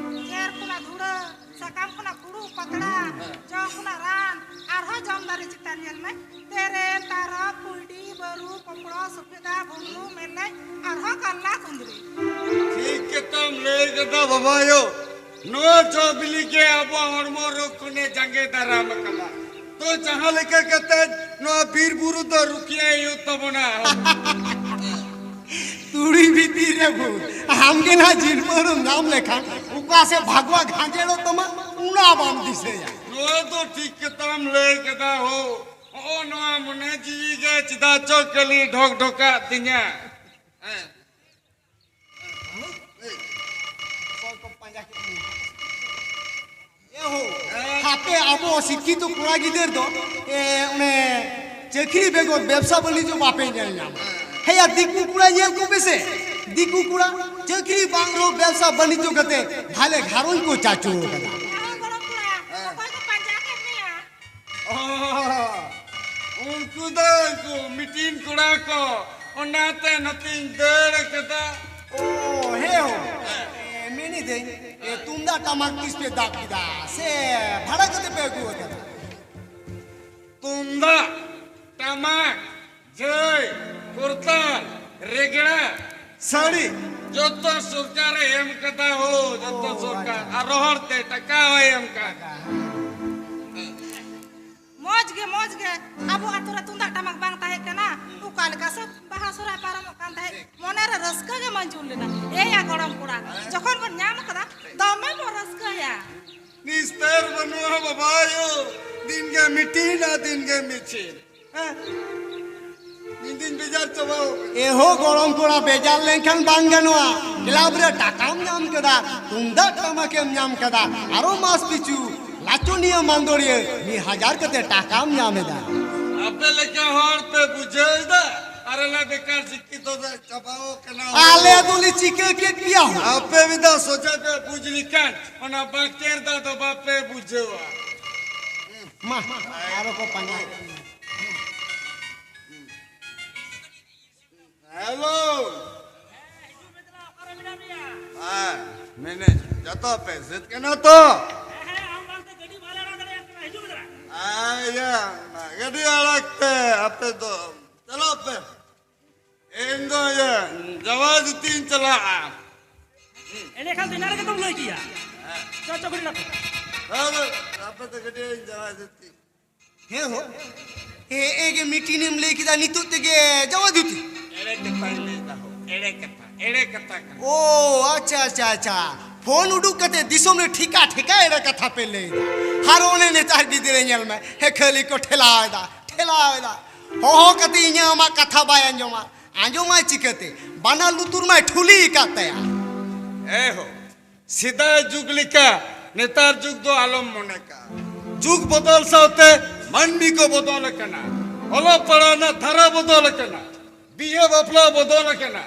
ᱡᱷᱮᱨ ᱠᱷᱚᱱᱟᱜ ᱫᱷᱩᱲᱟᱹ, ᱥᱟᱠᱟᱢ ᱠᱷᱚᱱᱟᱜ ᱯᱷᱩᱲᱩᱜ ᱯᱟᱛᱲᱟ, ᱡᱚ ᱠᱷᱚᱱᱟᱜ ᱨᱟᱱ, ᱟᱨᱦᱚᱸ ᱡᱚᱢ ᱫᱟᱨᱮ ᱪᱮᱛᱟᱱ ᱧᱮᱞ ᱢᱮ, ᱛᱮᱨᱮᱞ, ᱛᱟᱨᱚᱵ, ᱠᱩᱭᱰᱤ, ᱵᱟᱹᱨᱩ, ᱯᱚᱯᱲᱚ, ᱥᱚᱯᱮᱫᱟ, ᱵᱷᱩᱸᱰᱨᱩ, ᱢᱮᱨᱞᱮᱡ, ᱟᱨᱦᱚᱸ ᱠᱟᱞᱞᱟ, ᱠᱩᱸᱫᱽᱨᱤ᱾ ᱴᱷᱤᱠ ᱜᱮᱛᱚᱢ ᱞᱟᱹᱭ ᱠᱮᱫᱟ ᱵᱟᱵᱟ ᱟᱭᱳ, ᱱᱚᱣᱟ ᱡᱚ ᱵᱤᱞᱤ ᱜᱮ ᱟᱵᱚᱣᱟᱜ ᱦᱚᱲᱢᱚ ᱨᱳᱜᱽ ᱠᱷᱚᱱᱮ ᱡᱟᱸᱜᱮ ᱫᱟᱨᱟᱢ ᱟᱠᱟᱫᱟ᱾ ᱛᱚ ᱡᱟᱦᱟᱸ ᱞᱮᱠᱟ ᱠᱟᱛᱮ ᱱᱚᱣᱟ ᱵᱤᱨ ᱵᱩᱨᱩ ᱫᱚ ᱨᱩᱠᱷᱤᱭᱟᱹᱭ ᱦᱩᱭᱩᱜ ᱛᱟᱵᱚᱱᱟ᱾ ᱛᱩᱲᱤ ᱵᱷᱤᱛᱤᱨ ᱨᱮ ᱵᱷᱩᱛ᱾ ᱟᱢ ᱜᱮ ᱱᱟᱦᱟᱜ ᱡᱤᱞ ᱯᱟᱹᱣᱨᱟᱹᱢ ᱧᱟᱢ ᱞᱮᱠᱷᱟᱱ ᱚᱠᱟ ᱥᱮᱫ ᱵᱷᱟᱜᱽᱣᱟ ᱜᱷᱟᱸᱡᱮᱲᱚᱜ ᱛᱟᱢᱟ, ᱚᱱᱟ ᱵᱟᱢ ᱫᱤᱥᱟᱹᱭᱟ᱾ ᱱᱚᱣᱟ ᱫᱚ ᱴᱷᱤᱠ ᱠᱟᱛᱷᱟᱢ ᱞᱟᱹᱭ ᱠᱮᱫᱟ ᱦᱳ᱾ ᱦᱚᱸᱜᱼᱚ ᱱᱚᱣᱟ ᱢᱚᱱᱮ ᱡᱤᱣᱤ ᱜᱮ ᱪᱮᱫᱟᱜ ᱪᱚ ᱠᱷᱟᱹᱞᱤ ᱰᱷᱚᱠ ᱰᱷᱚᱠᱟᱜ ᱛᱤᱧᱟ᱾ ᱦᱮᱸ᱾ ᱮ ᱦᱳ, ᱦᱟᱯᱮ ᱟᱵᱚ ᱥᱤᱠᱠᱷᱤᱛᱚ ᱠᱚᱲᱟ ᱜᱤᱫᱟᱹᱨ ᱫᱚ, ᱮ, ᱚᱱᱮ ᱪᱟᱹᱠᱨᱤ ᱵᱮᱜᱚᱨ ᱵᱮᱵᱽᱥᱟ ᱵᱟᱹᱱᱤᱡᱽ ᱵᱟᱯᱮ ᱧᱮᱞ ᱧᱟᱢᱟ᱾ ᱦᱮᱸᱭᱟ, ᱫᱤᱠᱩ ᱠᱚᱲᱟ ᱧᱮᱞ ᱠᱚᱯᱮ ᱥᱮ, ᱫᱤᱠᱩ ᱠᱚᱲᱟ ᱪᱟᱹᱠᱨᱤ ᱵᱟᱝ ᱨᱮᱦᱚᱸ ᱵᱮᱵᱽᱥᱟ ᱵᱟᱹᱱᱤᱡᱽ ᱠᱟᱛᱮ ᱵᱷᱟᱞᱮ ᱜᱷᱟᱨᱚᱸᱡᱽ ᱠᱚ ᱪᱟᱪᱳ ᱠᱟᱫᱟ᱾ ᱮ ᱦᱳ, ᱜᱚᱲᱚᱢ ᱠᱚᱲᱟ, ᱚᱠᱚᱭ ᱠᱚ ᱯᱟᱸᱡᱟ ᱠᱮᱫ ᱢᱮᱭᱟ? ᱚ, ᱩᱱᱠᱩ ᱫᱚ ᱩᱱᱠᱩ ᱢᱤᱴᱤᱝ ᱠᱚᱲᱟ ᱠᱚ, ᱚᱱᱟᱛᱮ ᱱᱚᱛᱮᱧ ᱫᱟᱹᱲ ᱠᱟᱫᱟ᱾ ᱚ, ᱦᱮᱸ ᱦᱳ᱾ ᱮ, ᱢᱮᱱᱤᱫᱟᱹᱧ, ᱮ, ᱛᱩᱢᱫᱟᱜ ᱴᱟᱢᱟᱠ ᱛᱤᱥ ᱯᱮ ᱫᱟᱵ ᱠᱮᱫᱟ? ᱥᱮ ᱵᱷᱟᱲᱟ ᱠᱟᱛᱮ ᱯᱮ ᱟᱹᱜᱩ ᱟᱠᱟᱫᱟ? ᱛᱩᱢᱫᱟᱜ, ᱴᱟᱢᱟᱠ, ᱡᱷᱟᱹᱭ, ᱠᱚᱨᱛᱟᱞ, ᱨᱮᱜᱽᱲᱟ, ᱥᱟᱹᱲᱤ, ᱡᱚᱛᱚ ᱥᱚᱨᱠᱟᱨᱮ ᱮᱢ ᱠᱟᱫᱟ ᱦᱳ, ᱡᱚᱛᱚ ᱚ, ᱥᱚᱨᱠᱟᱨ᱾ ᱟᱪᱪᱷᱟ᱾ ᱟᱨ ᱨᱚᱦᱚᱲ ᱛᱮ ᱴᱟᱠᱟ ᱦᱚᱸᱭ ᱮᱢ ᱠᱟᱫᱟ᱾ ᱢᱚᱡᱽ ᱜᱮ, ᱢᱚᱡᱽ ᱜᱮ᱾ ᱟᱵᱚ ᱟᱛᱳ ᱨᱮ ᱛᱩᱢᱫᱟᱜ ᱴᱟᱢᱟᱠ ᱵᱟᱝ ᱛᱟᱦᱮᱸ ᱠᱟᱱᱟ, ᱚᱠᱟ ᱞᱮᱠᱟ ᱥᱮ ᱵᱟᱦᱟ ᱥᱚᱦᱨᱟᱭ ᱯᱟᱨᱚᱢᱚᱜ ᱠᱟᱱ ᱛᱟᱦᱮᱸᱫ, ᱢᱚᱱᱮ ᱨᱮ ᱨᱟᱹᱥᱠᱟᱹ ᱜᱮ ᱢᱚᱧᱡᱩᱨ ᱞᱮᱱᱟ᱾ ᱮᱭᱟ ᱜᱚᱲᱚᱢ ᱠᱚᱲᱟ, ᱡᱚᱠᱷᱚᱱ ᱵᱚᱱ ᱧᱟᱢ ᱠᱟᱫᱟ, ᱫᱚᱢᱮ ᱵᱚᱱ ᱨᱟᱹᱥᱠᱟᱹᱭᱟ᱾ ᱱᱤᱥᱛᱟᱹᱨ ᱵᱟᱹᱱᱩᱜᱼᱟ ᱵᱟᱵᱟ ᱟᱭᱳ, ᱫᱤᱱ ᱜᱮ ᱢᱤᱴᱤᱝ ᱟᱨ ᱫᱤᱱ ᱜᱮ ᱢᱤᱪᱷᱤᱞ᱾ ᱦᱮᱸ? ᱤᱧ ᱫᱩᱧ ᱵᱮᱡᱟᱨ ᱪᱟᱵᱟᱣ ᱠᱟᱱᱟ᱾ ᱮᱦᱳ ᱜᱚᱲᱚᱢ ᱠᱚᱲᱟ, ᱵᱮᱡᱟᱨ ᱞᱮᱱᱠᱷᱟᱱ ᱵᱟᱝ ᱜᱟᱱᱚᱜᱼᱟ᱾ ᱠᱞᱟᱵᱽ ᱨᱮ ᱴᱟᱠᱟᱢ ᱧᱟᱢ ᱠᱮᱫᱟ, ᱛᱩᱢᱫᱟᱜ ᱴᱟᱢᱟᱠᱮᱢ ᱧᱟᱢ ᱠᱮᱫᱟ, ᱟᱨᱚ ᱢᱟᱥ ᱯᱤᱪᱷᱩ ᱞᱟᱪᱚᱱᱤᱭᱟᱹ ᱢᱟᱱᱫᱚᱲᱤᱭᱟᱹ ᱢᱤᱫ ᱦᱟᱡᱟᱨ ᱠᱟᱛᱮ ᱴᱟᱠᱟᱢ ᱧᱟᱢ ᱮᱫᱟ᱾ ᱟᱯᱮ ᱞᱮᱠᱟ ᱦᱚᱲ ᱯᱮ ᱵᱩᱡᱷᱟᱹᱣ ᱮᱫᱟ, ᱟᱨ ᱟᱞᱮ ᱵᱮᱠᱟᱨ ᱥᱤᱠᱠᱷᱤᱛᱚ ᱫᱚ ᱪᱟᱵᱟᱣ ᱠᱟᱱᱟ᱾ ᱟᱞᱮ ᱫᱚᱞᱮ ᱪᱤᱠᱟᱹ ᱠᱮᱫ ᱯᱮᱭᱟ ᱦᱳ? ᱟᱯᱮ ᱢᱤᱫ ᱫᱷᱟᱣ ᱥᱚᱡᱷᱮ ᱯᱮ ᱵᱩᱡᱽ ᱞᱮᱠᱷᱟᱱ, ᱚᱱᱟ ᱵᱟᱠᱮᱨ ᱫᱟ ᱫᱚ ᱵᱟᱯᱮ ᱵᱩᱡᱷᱟᱹᱣᱟ᱾ ᱢᱟ, ᱟᱨᱚ ᱠᱚ ᱯᱟᱸᱡᱟ᱾ ᱦᱮᱞᱳ᱾ ᱦᱮᱸ, ᱢᱮᱱᱮᱡ, ᱡᱚᱛᱚ ᱯᱮ ᱥᱟᱹᱛ ᱠᱟᱱᱟ ᱛᱚ? ᱦᱮᱸ, ᱤᱭᱟᱹ, ᱜᱟᱹᱰᱤ ᱟᱲᱟᱜ ᱯᱮ, ᱟᱯᱮ ᱫᱚ ᱪᱟᱞᱟᱜ ᱯᱮ᱾ ᱤᱧ ᱫᱚ ᱤᱭᱟᱹ, ᱡᱟᱶᱟᱭ ᱫᱷᱩᱛᱤᱧ ᱪᱟᱞᱟᱜᱼᱟ᱾ ᱮᱸᱰᱮᱠᱷᱟᱱ ᱫᱚ ᱮᱱᱟᱝ ᱨᱮᱜᱮ ᱛᱚᱢ ᱞᱟᱹᱭ ᱠᱮᱭᱟ᱾ ᱦᱮᱸ᱾ ᱪᱚ, ᱪᱚ, ᱜᱟᱹᱰᱤ ᱟᱲᱟᱜ ᱯᱮ᱾ ᱦᱮᱸ, ᱟᱯᱮ ᱫᱚ ᱜᱟᱹᱰᱤ, ᱤᱧ ᱡᱟᱶᱟᱭ ᱫᱷᱩᱛᱤ᱾ ᱦᱮᱸ ᱦᱳ᱾ ᱦᱮᱸ, ᱮ ᱜᱮ ᱢᱤᱴᱤᱝ ᱮᱢ ᱞᱟᱹᱭ ᱠᱮᱫᱟ, ᱱᱤᱛᱚᱜ ᱛᱮᱜᱮ ᱡᱟᱶᱟᱭ ᱫᱷᱩᱛᱤ? ᱮᱲᱮ ᱠᱟᱛᱷᱟᱧ ᱞᱟᱹᱭ ᱫᱟ ᱦᱳ, ᱮᱲᱮ ᱠᱟᱛᱷᱟ, ᱮᱲᱮ ᱠᱟᱛᱷᱟ ᱠᱟᱱᱟ᱾ ᱳ, ᱟᱪᱪᱷᱟ, ᱟᱪᱪᱷᱟ, ᱟᱪᱪᱷᱟ᱾ ᱯᱷᱳᱱ ᱩᱰᱩᱠ ᱠᱟᱛᱮ ᱫᱤᱥᱚᱢ ᱨᱮ ᱴᱷᱤᱠᱟ ᱴᱷᱤᱠᱟ ᱮᱲᱮ ᱠᱟᱛᱷᱟ ᱯᱮ ᱞᱟᱹᱭ ᱫᱟ᱾ ᱟᱨ ᱚᱱᱮ ᱱᱮᱛᱟᱨ ᱜᱤᱫᱽᱨᱟᱹ ᱧᱮᱞ ᱢᱮ, ᱦᱮ, ᱠᱷᱟᱹᱞᱤ ᱠᱚ ᱴᱷᱮᱞᱟᱣ ᱮᱫᱟ, ᱴᱷᱮᱞᱟᱣ ᱮᱫᱟ᱾ ᱦᱚᱦᱚ ᱠᱟᱛᱮ ᱤᱧᱟᱹᱜ ᱟᱢᱟᱜ ᱠᱟᱛᱷᱟ ᱵᱟᱭ ᱟᱸᱡᱚᱢᱟ, ᱟᱸᱡᱚᱢᱟᱭ ᱪᱤᱠᱟᱹᱛᱮ? ᱵᱟᱱᱟᱨ ᱞᱩᱛᱩᱨ ᱢᱟᱭ ᱴᱷᱩᱞᱤ ᱟᱠᱟᱫ ᱛᱟᱭᱟ᱾ ᱮ ᱦᱳ, ᱥᱮᱫᱟᱭ ᱡᱩᱜᱽ ᱞᱮᱠᱟ ᱱᱮᱛᱟᱨ ᱡᱩᱜᱽ ᱫᱚ ᱟᱞᱚᱢ ᱢᱚᱱᱮ ᱠᱟᱜᱼᱟ᱾ ᱡᱩᱜᱽ ᱵᱚᱫᱚᱞ ᱥᱟᱶᱛᱮ ᱢᱟᱹᱱᱢᱤ ᱠᱚ ᱵᱚᱫᱚᱞ ᱟᱠᱟᱱᱟ᱾ ᱚᱞᱚᱜ ᱯᱟᱲᱦᱟᱣ ᱨᱮᱱᱟᱜ ᱫᱷᱟᱨᱟ ᱵᱚᱫᱚᱞ ᱟᱠᱟᱱᱟ᱾ ᱵᱤᱦᱟᱹ ᱵᱟᱯᱞᱟ ᱵᱚᱫᱚᱞ ᱟᱠᱟᱱᱟ᱾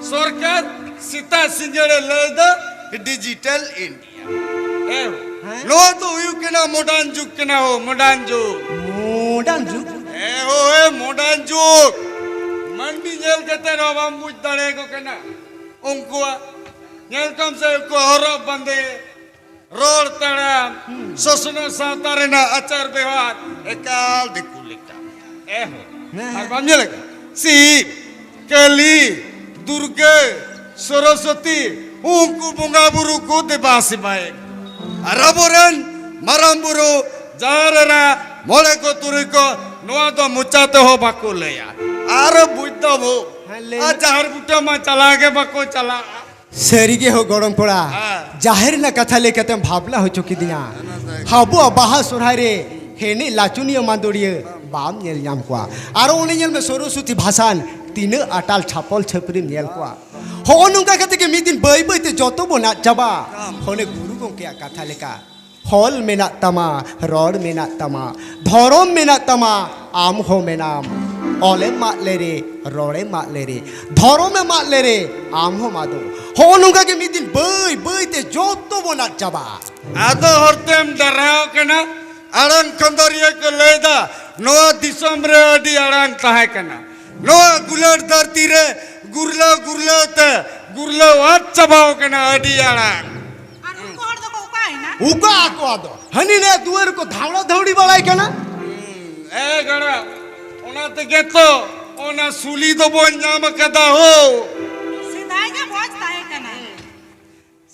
ᱥᱚᱨᱠᱟᱨ ᱥᱮᱛᱟᱜ ᱥᱤᱸᱜᱟᱹᱲᱮ ᱞᱟᱹᱭ ᱮᱫᱟ ᱰᱤᱡᱤᱴᱟᱞ ᱤᱱᱰᱤᱭᱟ᱾ ᱦᱮᱸ᱾ ᱱᱚᱣᱟ ᱫᱚ ᱦᱩᱭᱩᱜ ᱠᱟᱱᱟ ᱢᱚᱰᱟᱨᱱ ᱡᱩᱜᱽ ᱠᱟᱱᱟ ᱦᱳ, ᱢᱚᱰᱟᱨᱱ ᱡᱩᱜᱽ᱾ ᱢᱚᱰᱟᱨᱱ ᱡᱩᱜᱽ? ᱦᱮᱸ ᱦᱳ, ᱦᱮᱸ, ᱢᱚᱰᱟᱨᱱ ᱡᱩᱜᱽ᱾ ᱢᱟᱹᱱᱢᱤ ᱧᱮᱞ ᱠᱟᱛᱮ ᱦᱚᱸ ᱵᱟᱢ ᱵᱩᱡᱽ ᱫᱟᱲᱮᱭᱟᱠᱚ ᱠᱟᱱᱟ᱾ ᱩᱱᱠᱩᱣᱟᱜ ᱧᱮᱞ ᱠᱚᱢ ᱥᱮ, ᱩᱱᱠᱩᱣᱟᱜ ᱦᱚᱨᱚᱜ ᱵᱟᱸᱫᱮ, ᱨᱚᱲ ᱛᱟᱲᱟᱢ, ᱥᱚᱥᱱᱚᱜ ᱥᱟᱶᱛᱟ ᱨᱮᱱᱟᱜ ᱟᱪᱟᱨ ᱵᱮᱣᱦᱟᱨ ᱮᱠᱟᱞ ᱫᱤᱠᱩ ᱞᱮᱠᱟ᱾ ᱮᱦᱚ᱾ ᱦᱮᱸ, ᱟᱨ ᱦᱮᱸ᱾ ᱵᱟᱢ ᱧᱮᱞ ᱟᱠᱟᱫᱟ? ᱥᱤᱵ, ᱠᱟᱹᱞᱤ, ᱫᱩᱨᱜᱟᱹ, ᱥᱚᱨᱚᱥᱚᱛᱤ, ᱩᱱᱠᱩ ᱵᱚᱸᱜᱟ ᱵᱩᱨᱩ ᱠᱚ ᱫᱮᱵᱟ ᱥᱮᱵᱟᱭᱮᱫ᱾ ᱟᱨ ᱟᱵᱚᱨᱮᱱ ᱢᱟᱨᱟᱝ ᱵᱩᱨᱩ, ᱡᱟᱦᱮᱨ ᱮᱨᱟ, ᱢᱚᱬᱮ ᱠᱚ ᱛᱩᱨᱩᱭ ᱠᱚ, ᱱᱚᱣᱟ ᱫᱚ ᱢᱚᱪᱟ ᱛᱮᱦᱚᱸ ᱵᱟᱠᱚ ᱞᱟᱹᱭᱟ᱾ ᱟᱨ ᱵᱩᱡᱽ ᱫᱟᱵᱚ, ᱦᱮᱸ, ᱞᱟᱹᱭ ᱟᱨ ᱢᱮ᱾ ᱡᱟᱦᱮᱨ ᱵᱩᱴᱟᱹ ᱢᱟ ᱪᱟᱞᱟᱣ ᱜᱮ ᱵᱟᱠᱚ ᱪᱟᱞᱟᱜᱼᱟ᱾ ᱥᱟᱹᱨᱤᱜᱮ ᱦᱳ ᱜᱚᱲᱚᱢ ᱠᱚᱲᱟ, ᱦᱮᱸ᱾ ᱡᱟᱦᱮᱨ ᱨᱮᱱᱟᱜ ᱠᱟᱛᱷᱟ ᱞᱟᱹᱭ ᱠᱟᱛᱮᱢ ᱵᱷᱟᱵᱽᱱᱟ ᱦᱚᱪᱚ ᱠᱤᱫᱤᱧᱟ᱾ ᱟᱵᱚᱣᱟᱜ ᱵᱟᱦᱟ ᱥᱚᱨᱦᱟᱭ ᱨᱮ ᱮᱱᱮᱡ ᱞᱟᱪᱚᱱᱤᱭᱟᱹ ᱢᱟᱱᱫᱚᱲᱤᱭᱟᱹ ᱵᱟᱢ ᱧᱮᱞ ᱧᱟᱢ ᱠᱚᱣᱟ᱾ ᱟᱨᱚ ᱚᱱᱮ ᱧᱮᱞ ᱢᱮ, ᱥᱚᱨᱚᱥᱚᱛᱤ ᱵᱷᱟᱥᱟᱱ ᱛᱤᱱᱟᱹᱜ ᱟᱴᱟᱞ ᱪᱷᱟᱯᱚᱞ ᱪᱷᱟᱹᱯᱨᱤᱢ ᱧᱮᱞ ᱠᱚᱣᱟ᱾ ᱦᱚᱸᱜᱼᱚ ᱱᱚᱝᱠᱟ ᱠᱟᱛᱮ ᱜᱮ ᱢᱤᱫ ᱫᱤᱱ ᱵᱟᱹᱭ ᱵᱟᱹᱭ ᱛᱮ ᱡᱚᱛᱚ ᱵᱚᱱ ᱟᱫ ᱪᱟᱵᱟᱜᱼᱟ᱾ ᱚᱱᱮ ᱜᱩᱨᱩ ᱜᱚᱢᱠᱮᱭᱟᱜ ᱠᱟᱛᱷᱟ ᱞᱮᱠᱟ, ᱚᱞ ᱢᱮᱱᱟᱜ ᱛᱟᱢᱟ, ᱨᱚᱲ ᱢᱮᱱᱟᱜ ᱛᱟᱢᱟ, ᱫᱷᱚᱨᱚᱢ ᱢᱮᱱᱟᱜ ᱛᱟᱢᱟ, ᱟᱢ ᱦᱚᱸ ᱢᱮᱱᱟᱢ᱾ ᱚᱞᱮᱢ ᱢᱟᱜ ᱞᱮᱨᱮ, ᱨᱚᱲᱮᱢ ᱢᱟᱜ ᱞᱮᱨᱮ, ᱫᱷᱚᱨᱚᱢᱮᱢ ᱢᱟᱜ ᱞᱮᱨᱮ, ᱟᱢ ᱦᱚᱸ ᱢᱟᱫᱚ᱾ ᱦᱚᱸᱜᱼᱚ ᱱᱚᱝᱠᱟ ᱜᱮ ᱢᱤᱫ ᱫᱤᱱ ᱵᱟᱹᱭ ᱵᱟᱹᱭ ᱛᱮ ᱡᱚᱛᱚ ᱵᱚᱱ ᱟᱫ ᱪᱟᱵᱟᱜᱼᱟ᱾ ᱟᱫᱚ ᱦᱚᱲ ᱛᱮᱢ ᱰᱟᱨᱦᱟᱣ ᱠᱟᱱᱟ᱾ ᱟᱲᱟᱝ ᱠᱷᱚᱸᱫᱚᱨᱤᱭᱟᱹ ᱠᱚ ᱞᱟᱹᱭᱫᱟ, ᱱᱚᱣᱟ ᱫᱤᱥᱚᱢ ᱨᱮ ᱟᱹᱰᱤ ᱟᱲᱟᱝ ᱛᱟᱦᱮᱸ ᱠᱟᱱᱟ᱾ ᱱᱚᱣᱟ ᱜᱩᱞᱟᱹᱴ ᱫᱷᱟᱹᱨᱛᱤ ᱨᱮ ᱜᱩᱨᱞᱟᱹᱣ ᱜᱩᱨᱞᱟᱹᱣ ᱛᱮ ᱜᱩᱨᱞᱟᱹᱣ ᱟᱫ ᱪᱟᱵᱟᱣ ᱠᱟᱱᱟ ᱟᱹᱰᱤ ᱟᱲᱟᱝ᱾ ᱟᱨ ᱩᱱᱠᱩ ᱦᱚᱲ ᱫᱚᱠᱚ ᱚᱠᱟᱭᱮᱱᱟ? ᱚᱠᱟ ᱟᱠᱚ ᱟᱫᱚ? ᱦᱟᱹᱱᱤ ᱱᱟᱹᱭ ᱫᱩᱣᱟᱹᱨ ᱨᱮᱠᱚ ᱫᱷᱟᱣᱲᱟ ᱫᱷᱟᱹᱣᱲᱤ ᱵᱟᱲᱟᱭ ᱠᱟᱱᱟ᱾ ᱮ ᱜᱟᱲᱟ, ᱚᱱᱟ ᱛᱮᱜᱮ ᱛᱚ ᱚᱱᱟ ᱥᱩᱞᱤ ᱫᱚᱵᱚᱱ ᱧᱟᱢ ᱟᱠᱟᱫᱟ ᱦᱳ᱾ ᱥᱮᱫᱟᱭ ᱜᱮ ᱢᱚᱡᱽ ᱛᱟᱦᱮᱸ ᱠᱟᱱᱟ᱾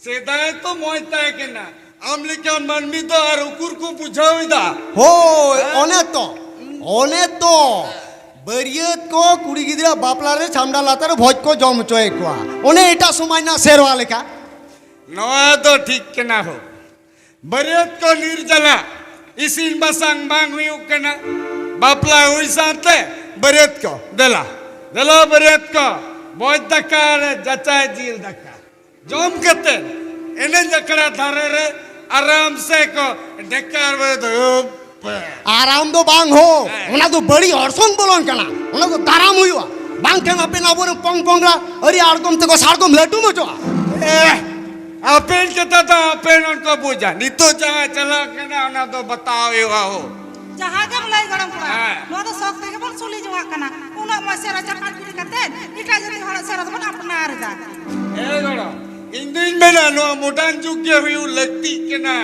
ᱥᱮᱫᱟᱭ ᱛᱚ ᱢᱚᱡᱽ ᱛᱟᱦᱮᱸ ᱠᱟᱱᱟ᱾ ᱟᱢ ᱞᱮᱠᱟᱱ ᱢᱟᱹᱱᱢᱤ ᱫᱚ ᱟᱨ ᱩᱠᱩᱨ ᱠᱚ ᱵᱩᱡᱷᱟᱹᱣ ᱮᱫᱟ? ᱦᱳᱭ, ᱦᱮᱸ? ᱚᱱᱮ ᱛᱚ, ᱚᱱᱮ ᱛᱚ᱾ ᱵᱟᱹᱨᱭᱟᱹᱛ ᱠᱚ ᱠᱩᱲᱤ ᱜᱤᱫᱽᱨᱟᱹ ᱵᱟᱯᱞᱟ ᱨᱮ ᱪᱷᱟᱢᱰᱟ ᱞᱟᱛᱟᱨ ᱨᱮ ᱵᱷᱚᱡᱽ ᱠᱚ ᱡᱚᱢ ᱦᱚᱪᱚᱭᱮᱫ ᱠᱚᱣᱟ, ᱚᱱᱮ ᱮᱴᱟᱜ ᱥᱚᱢᱟᱡᱽ ᱨᱮᱱᱟᱜ ᱥᱮᱨᱣᱟ ᱞᱮᱠᱟ᱾ ᱱᱚᱣᱟ ᱫᱚ ᱴᱷᱤᱠ ᱠᱟᱱᱟ ᱦᱳ᱾ ᱵᱟᱹᱨᱭᱟᱹᱛ ᱠᱚ ᱱᱤᱨᱡᱟᱞᱟ, ᱤᱥᱤᱱ ᱵᱟᱥᱟᱝ ᱵᱟᱝ ᱦᱩᱭᱩᱜ ᱠᱟᱱᱟ, ᱵᱟᱯᱞᱟ ᱦᱩᱭ ᱥᱟᱶᱛᱮ ᱵᱟᱹᱨᱭᱟᱹᱛ ᱠᱚ, ᱫᱮᱞᱟ, ᱫᱮᱞᱟ ᱵᱟᱹᱨᱭᱟᱹᱛ ᱠᱚ, ᱵᱷᱚᱡᱽ ᱫᱟᱠᱟ ᱨᱮ ᱡᱟᱪᱟᱭ ᱡᱤᱞ ᱫᱟᱠᱟ᱾ ᱡᱚᱢ ᱠᱟᱛᱮ ᱮᱱᱮᱡ ᱟᱠᱷᱲᱟ ᱫᱷᱟᱨᱮ ᱨᱮ ᱟᱨᱟᱢ ᱥᱮ ᱠᱚ ᱰᱮᱠᱟᱨ ᱵᱮ ᱫᱷᱩᱯ᱾ ᱟᱨᱟᱢ ᱫᱚ ᱵᱟᱝ ᱦᱳ, ᱦᱮᱸ᱾ ᱚᱱᱟ ᱫᱚ ᱵᱟᱹᱲᱤᱡ ᱚᱨᱥᱚᱝ ᱵᱚᱞᱚᱱ ᱠᱟᱱᱟ, ᱚᱱᱟ ᱫᱚ ᱫᱟᱨᱟᱢ ᱦᱩᱭᱩᱜᱼᱟ᱾ ᱵᱟᱝᱠᱷᱟᱱ ᱦᱟᱯᱮᱱ ᱟᱵᱚᱨᱮᱱ ᱯᱚᱝ ᱯᱚᱝᱲᱟ ᱟᱹᱨᱤ ᱟᱬᱜᱚᱢ ᱛᱮᱠᱚ ᱥᱟᱲᱜᱚᱢ ᱞᱟᱹᱴᱩ ᱢᱚᱪᱚᱜᱼᱟ᱾ ᱮ, ᱟᱯᱮᱱ ᱠᱟᱛᱷᱟ ᱫᱚ ᱟᱯᱮᱱ ᱦᱚᱲ ᱠᱚ ᱵᱩᱡᱟ᱾ ᱱᱤᱛᱚᱜ ᱡᱟᱦᱟᱸ ᱪᱟᱞᱟᱜ ᱠᱟᱱᱟ, ᱚᱱᱟ ᱫᱚ ᱵᱟᱛᱟᱣ ᱦᱩᱭᱩᱜᱼᱟ ᱦᱳ᱾ ᱡᱟᱦᱟᱸ ᱜᱮᱢ ᱞᱟᱹᱭ ᱜᱚᱲᱚᱢ ᱠᱚᱲᱟ, ᱦᱮᱸ᱾ ᱱᱚᱣᱟ ᱫᱚ ᱥᱚᱠ ᱛᱮᱜᱮ ᱵᱚᱱ ᱥᱩᱞᱤ ᱡᱚᱝᱟᱜ ᱠᱟᱱᱟ᱾ ᱩᱱᱟᱹᱜ ᱢᱚᱡᱽ ᱥᱮᱨᱣᱟ ᱪᱟᱯᱟᱫ ᱜᱤᱰᱤ ᱠᱟᱛᱮ ᱮᱴᱟᱜ ᱡᱟᱹᱛᱤ ᱦᱚᱲᱟᱜ ᱥᱮᱨᱣᱟ ᱫᱚᱵᱚᱱ ᱟᱯᱱᱟᱨ ᱮᱫᱟ᱾ ᱮ ᱜᱚᱲᱚᱢ, ᱤᱧ ᱫᱩᱧ ᱢᱮᱱᱟ ᱱᱚᱣᱟ ᱢᱚᱰᱟᱨᱱ ᱡᱩᱜᱽ ᱜᱮ ᱦᱩᱭᱩᱜ ᱞᱟᱹᱠᱛᱤᱜ ᱠᱟᱱᱟ᱾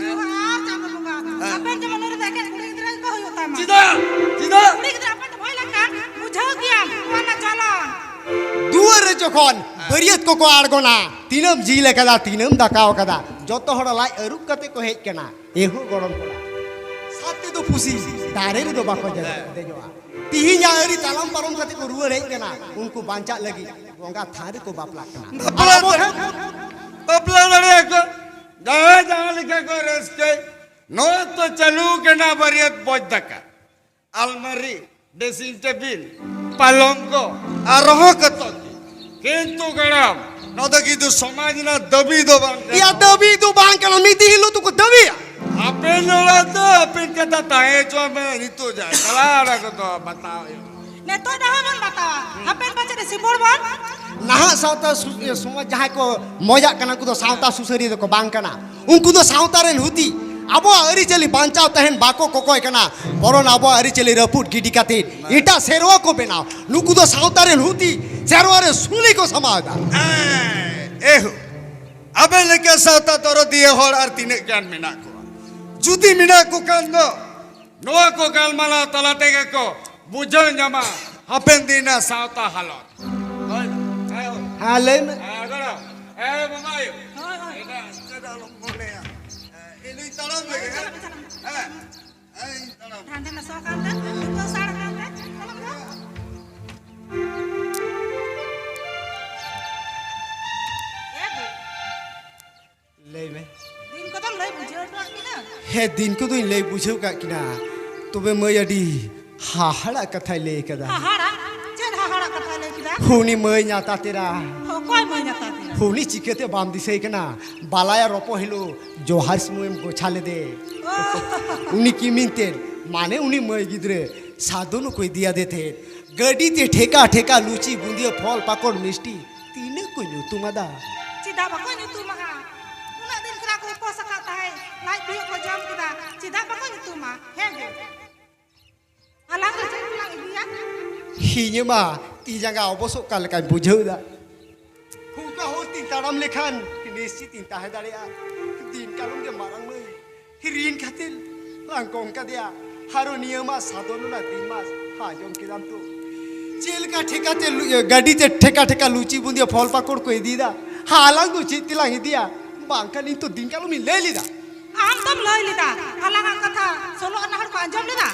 ᱡᱚᱦᱟᱨ ᱪᱟᱸᱫᱚ ᱵᱚᱸᱜᱟ᱾ ᱦᱮᱸ᱾ ᱟᱯᱮᱱ ᱡᱮᱢᱚᱱ ᱱᱩᱭ ᱫᱚ ᱮᱠᱮᱱ ᱠᱩᱲᱤ ᱜᱤᱫᱽᱨᱟᱹ ᱜᱮᱠᱚ ᱦᱩᱭᱩᱜ ᱛᱟᱢᱟ᱾ ᱪᱮᱫᱟᱜ? ᱪᱮᱫᱟᱜ? ᱠᱩᱲᱤ ᱜᱤᱫᱽᱨᱟᱹ ᱟᱯᱮ ᱫᱚ ᱦᱩᱭ ᱞᱮᱱᱠᱷᱟᱱ ᱵᱩᱡᱷᱟᱹᱣ ᱜᱮᱭᱟᱢ ᱱᱚᱣᱟ ᱨᱮᱱᱟᱜ ᱪᱚᱞᱚᱱ᱾ ᱫᱩᱣᱟᱹᱨ ᱨᱮ ᱡᱚᱠᱷᱚᱱ ᱵᱟᱹᱨᱭᱟᱹᱛ ᱠᱚᱠᱚ ᱟᱬᱜᱚᱱᱟ, ᱛᱤᱱᱟᱹᱢ ᱡᱤᱞ ᱟᱠᱟᱫᱟ, ᱛᱤᱱᱟᱹᱢ ᱫᱟᱠᱟᱣ ᱟᱠᱟᱫᱟ, ᱡᱚᱛᱚ ᱦᱚᱲ ᱞᱟᱡ ᱟᱹᱨᱩᱵ ᱠᱟᱛᱮ ᱠᱚ ᱦᱮᱡ ᱠᱟᱱᱟ᱾ ᱮᱦᱳ ᱜᱚᱲᱚᱢ ᱠᱚᱲᱟ, ᱥᱟᱛ ᱛᱮᱫᱚ ᱯᱩᱥᱤ ᱫᱟᱨᱮ ᱨᱮᱫᱚ ᱵᱟᱠᱚ ᱫᱮᱡᱚᱜᱼᱟ᱾ ᱛᱤᱦᱤᱧᱟᱜ ᱟᱹᱨᱤ ᱛᱟᱞᱟᱢ ᱯᱟᱨᱚᱢ ᱠᱟᱛᱮ ᱠᱚ ᱨᱩᱣᱟᱹᱲ ᱦᱮᱡ ᱠᱟᱱᱟ᱾ ᱩᱱᱠᱩ ᱵᱟᱧᱪᱟᱜ ᱞᱟᱹᱜᱤᱫ ᱵᱚᱸᱜᱟ ᱛᱷᱟᱱ ᱨᱮᱠᱚ ᱵᱟᱯᱞᱟᱜ ᱠᱟᱱᱟ᱾ ᱵᱟᱯᱞᱟ ᱟᱵᱚ ᱦᱮᱸ? ᱵᱟᱯᱞᱟ ᱫᱟᱲᱮᱭᱟᱜᱼᱟ ᱠᱚ᱾ ᱡᱟᱦᱟᱸᱭ ᱡᱟᱦᱟᱸ ᱞᱮᱠᱟ ᱠᱚ ᱨᱟᱹᱥᱠᱟᱹᱭ᱾ ᱱᱚᱣᱟ ᱛᱚ ᱪᱟᱹᱞᱩ ᱠᱟᱱᱟ ᱵᱟᱹᱨᱭᱟᱹᱛ ᱵᱚᱡ ᱫᱟᱠᱟ᱾ ᱟᱞᱢᱟᱨᱤ, ᱰᱨᱮᱥᱤᱝ ᱴᱮᱵᱤᱞ, ᱯᱟᱞᱚᱝᱠᱚ, ᱟᱨᱦᱚᱸ ᱠᱚᱛᱚ ᱜᱮ᱾ ᱠᱤᱱᱛᱩ ᱜᱚᱲᱚᱢ, ᱱᱚᱣᱟ ᱫᱚ ᱠᱤᱱᱛᱩ ᱥᱚᱢᱟᱡᱽ ᱨᱮᱱᱟᱜ ᱫᱟᱹᱵᱤ ᱫᱚ ᱵᱟᱝ ᱠᱟᱱᱟ᱾ ᱭᱟ, ᱫᱟᱹᱵᱤ ᱫᱚ ᱵᱟᱝ ᱠᱟᱱᱟ, ᱢᱤᱫ ᱫᱤᱱ ᱦᱤᱞᱳᱜ ᱫᱚᱠᱚ ᱫᱟᱹᱵᱤᱭᱟ᱾ ᱟᱯᱮ ᱱᱚᱲᱟ ᱫᱚ ᱟᱯᱮ ᱠᱟᱛᱷᱟ ᱛᱟᱦᱮᱸ ᱦᱚᱪᱚ ᱢᱮ, ᱱᱤᱛᱚᱜ ᱡᱟ ᱪᱟᱞᱟᱣ ᱚᱱᱟ ᱠᱚᱫᱚ ᱵᱟᱛᱟᱣ ᱦᱩᱭᱩᱜᱼᱟ᱾ ᱱᱤᱛᱚᱜ ᱫᱚ ᱦᱚᱸ ᱵᱚᱱ ᱵᱟᱛᱟᱣᱟ, ᱦᱟᱯᱮᱱ ᱯᱟᱪᱮᱫ ᱥᱤᱵᱚᱲ ᱵᱚᱱ᱾ ᱱᱟᱦᱟᱜ ᱥᱟᱶᱛᱟ ᱥᱩ-, ᱤᱭᱟᱹ, ᱥᱚᱢᱟᱡᱽ ᱡᱟᱦᱟᱸᱭ ᱠᱚ ᱢᱚᱡᱟᱜ ᱠᱟᱱᱟ, ᱩᱱᱠᱩ ᱫᱚ ᱥᱟᱶᱛᱟ ᱥᱩᱥᱟᱹᱨᱤᱭᱟᱹ ᱫᱚᱠᱚ ᱵᱟᱝ ᱠᱟᱱᱟ᱾ ᱩᱱᱠᱩ ᱫᱚ ᱥᱟᱶᱛᱟ ᱨᱮᱱ ᱦᱩᱛᱤ, ᱟᱵᱚᱣᱟᱜ ᱟᱹᱨᱤᱪᱟᱹᱞᱤ ᱵᱟᱧᱪᱟᱣ ᱛᱟᱦᱮᱱ ᱵᱟᱠᱚ ᱠᱚᱠᱚᱭ ᱠᱟᱱᱟ, ᱵᱚᱨᱚᱱ ᱟᱵᱚᱣᱟᱜ ᱟᱹᱨᱤᱪᱟᱹᱞᱤ ᱨᱟᱹᱯᱩᱫ ᱜᱤᱰᱤ ᱠᱟᱛᱮ ᱮᱴᱟᱜ ᱥᱮᱨᱣᱟ ᱠᱚ ᱵᱮᱱᱟᱣ᱾ ᱱᱩᱠᱩ ᱫᱚ ᱥᱟᱶᱛᱟ ᱨᱮᱱ ᱦᱩᱛᱤ, ᱥᱮᱨᱣᱟ ᱨᱮ ᱥᱩᱞᱤ ᱠᱚ ᱥᱟᱢᱟᱣ ᱮᱫᱟ᱾ ᱮ, ᱮᱦᱳ, ᱟᱵᱮ ᱞᱮᱠᱟ ᱥᱟᱶᱛᱟ ᱫᱚᱨᱚᱫᱤᱭᱟᱹ ᱦᱚᱲ ᱟᱨ ᱛᱤᱱᱟᱹᱜ ᱜᱟᱱ ᱢᱮᱱᱟᱜ ᱠᱚᱣᱟ? ᱡᱩᱫᱤ ᱢᱮᱱᱟᱜ ᱠᱚ ᱠᱷᱟᱱ ᱫᱚ ᱱᱚᱣᱟ ᱠᱚ ᱜᱟᱞᱢᱟᱨᱟᱣ ᱛᱟᱞᱟ ᱛᱮᱜᱮ ᱠᱚ ᱵᱩᱡᱷᱟᱹᱣ ᱧᱟᱢᱟ ᱦᱟᱯᱮᱱ ᱫᱤᱱ ᱨᱮᱱᱟᱜ ᱥᱟᱶᱛᱟ ᱦᱟᱞᱚᱛ᱾ ᱦᱳᱭ, ᱦᱮᱸ, ᱦᱮᱸ, ᱞᱟᱹᱭ ᱢᱮ᱾ ᱦᱮᱸ, ᱜᱚᱲᱚᱢ᱾ ᱦᱮᱸ, ᱵᱟᱵᱟᱭᱳ᱾ ᱦᱳᱭ, ᱦᱳᱭ᱾ ᱮᱴᱟᱜ ᱥᱮᱫ ᱟᱞᱚᱢ ᱢᱚᱱᱮᱭᱟ᱾ ᱦᱮᱸ, ᱤᱧ ᱫᱩᱧ ᱛᱟᱲᱟᱢ ᱞᱮᱜᱮ, ᱦᱮᱸ? ᱦᱮᱸ, ᱤᱧ ᱛᱟᱲᱟᱢ᱾ ᱦᱟᱱᱛᱮ ᱱᱟᱥᱮ ᱟᱠᱟᱱ ᱛᱮ, ᱱᱤᱛᱚᱜ ᱥᱟᱲ ᱟᱠᱟᱱ ᱛᱮ, ᱛᱟᱲᱟᱢ ᱫᱚ᱾ ᱮ ᱫᱩ᱾ ᱞᱟᱹᱭ ᱢᱮ᱾ ᱫᱤᱱ ᱠᱚᱫᱚᱢ ᱞᱟᱹᱭ ᱵᱩᱡᱷᱟᱹᱣ ᱦᱚᱴᱚᱣᱟᱜ ᱠᱤᱱᱟ? ᱦᱮᱸ, ᱫᱤᱱ ᱠᱚᱫᱚᱧ ᱞᱟᱹᱭ ᱵᱩᱡᱷᱟᱹᱣ ᱠᱟᱜ ᱠᱤᱱᱟ᱾ ᱛᱚᱵᱮ ᱢᱟᱹᱭ, ᱟᱹᱰᱤ ᱦᱟᱦᱟᱲᱟᱜ ᱠᱟᱛᱷᱟᱭ ᱞᱟᱹᱭ ᱠᱟᱫᱟ᱾ ᱦᱟᱦᱟᱲᱟᱜ? ᱪᱮᱫ ᱦᱟᱦᱟᱲᱟᱜ ᱠᱟᱛᱷᱟᱭ ᱞᱟᱹᱭ ᱠᱮᱫᱟ? ᱩᱱᱤ ᱢᱟᱹᱭ ᱧᱟᱛᱟ ᱛᱮᱨᱟ᱾ ᱚᱠᱚᱭ ᱢᱟᱹᱭ ᱧᱟᱛᱟ ᱛᱮᱨᱟ? ᱩᱱᱤ ᱪᱤᱠᱟᱹᱛᱮ ᱵᱟᱢ ᱫᱤᱥᱟᱹᱭ ᱠᱟᱱᱟ? ᱵᱟᱞᱟᱭᱟ ᱨᱚᱯᱚ ᱦᱤᱞᱳᱜ ᱡᱚᱦᱟᱨ ᱥᱚᱢᱚᱭᱮᱢ ᱜᱚᱪᱷᱟ ᱞᱮᱫᱮ᱾ ᱩᱱᱤ ᱠᱤᱢᱤᱱ ᱛᱮᱫ, ᱢᱟᱱᱮ ᱩᱱᱤ ᱢᱟᱹᱭ ᱜᱤᱫᱽᱨᱟᱹ ᱥᱟᱫᱚᱱ ᱠᱚ ᱤᱫᱤᱭᱟᱫᱮ ᱛᱟᱦᱮᱸᱫ᱾ ᱜᱟᱹᱰᱤ ᱛᱮ ᱴᱷᱮᱠᱟ ᱴᱷᱮᱠᱟ ᱞᱩᱪᱤ ᱵᱩᱸᱫᱤᱭᱟᱹ ᱯᱷᱚᱞ ᱯᱟᱠᱚᱲ ᱢᱤᱥᱴᱤ ᱛᱤᱱᱟᱹᱜ ᱠᱚ ᱧᱩᱛᱩᱢ ᱟᱫᱟ᱾ ᱪᱮᱫᱟᱜ ᱵᱟᱠᱚ ᱧᱩᱛᱩᱢᱟᱜᱼᱟ? ᱩᱱᱟᱹᱜ ᱫᱤᱱ ᱠᱷᱚᱱᱟᱜ ᱠᱚ ᱩᱯᱟᱹᱥ ᱟᱠᱟᱫ ᱛᱟᱦᱮᱸᱫ, ᱞᱟᱡ ᱵᱤᱭᱳᱜ ᱠᱚ ᱡᱚᱢ ᱠᱮᱫᱟ, ᱪᱮᱫᱟᱜ ᱵᱟᱠᱚ ᱧᱩᱛᱩᱢᱟ? ᱦᱮᱸ ᱜᱮ᱾ ᱟᱞᱟᱝ ᱫᱚ ᱪᱮᱫ ᱠᱚᱞᱟᱝ ᱤᱫᱤᱭᱟ? ᱤᱧ ᱢᱟ ᱛᱤ ᱡᱟᱸᱜᱟ ᱚᱵᱚᱥᱚᱜ ᱠᱟᱱ ᱞᱮᱠᱟᱧ ᱵᱩᱡᱷᱟᱹᱣ ᱮᱫᱟ᱾ ᱚᱱᱠᱟ ᱦᱚᱨ ᱛᱤᱧ ᱛᱟᱲᱟᱢ ᱞᱮᱠᱷᱟᱱ ᱱᱤᱥᱪᱤᱛ ᱤᱧ ᱛᱟᱦᱮᱸ ᱫᱟᱲᱮᱭᱟᱜᱼᱟ᱾ ᱫᱤᱱ ᱠᱟᱞᱚᱢ ᱜᱮ ᱢᱟᱨᱟᱝ ᱢᱟᱹᱭ ᱨᱤᱱ ᱠᱷᱟᱹᱛᱤᱨ ᱞᱟᱝ ᱠᱚᱢ ᱠᱟᱫᱮᱭᱟ᱾ ᱟᱨᱚ ᱱᱤᱭᱟᱹ ᱢᱟ ᱥᱟᱫᱚᱱ ᱨᱮᱱᱟᱜ ᱫᱤᱱ ᱢᱟ ᱟᱸᱡᱚᱢ ᱠᱮᱫᱟᱢ ᱛᱚ, ᱪᱮᱫ ᱞᱮᱠᱟ ᱴᱷᱮᱠᱟ ᱛᱮ ᱞᱩ-, ᱜᱟᱹᱰᱤ ᱛᱮ ᱴᱷᱮᱠᱟ ᱴᱷᱮᱠᱟ ᱞᱩᱪᱤ ᱵᱩᱸᱫᱤᱭᱟᱹ ᱯᱷᱚᱞ ᱯᱟᱠᱚᱲ ᱠᱚ ᱤᱫᱤᱭᱮᱫᱟ᱾ ᱦᱟ, ᱟᱞᱟᱝ ᱫᱚ ᱪᱮᱫ ᱛᱮᱞᱟᱝ ᱤᱫᱤᱭᱟ? ᱵᱟᱝᱠᱷᱟᱱ ᱤᱧ ᱛᱚ ᱫᱤᱱ ᱠᱟᱞᱚᱢ ᱤᱧ ᱞᱟᱹᱭ ᱞᱮᱫᱟ᱾ ᱟᱢ ᱫᱚᱢ ᱞᱟᱹᱭ ᱞᱮᱫᱟ, ᱟᱞᱟᱝᱟᱜ ᱠᱟᱛᱷᱟ ᱥᱳᱞᱳ ᱟᱱᱟ ᱦᱚᱲ ᱠᱚ ᱟᱸᱡᱚᱢ ᱞᱮᱫᱟ᱾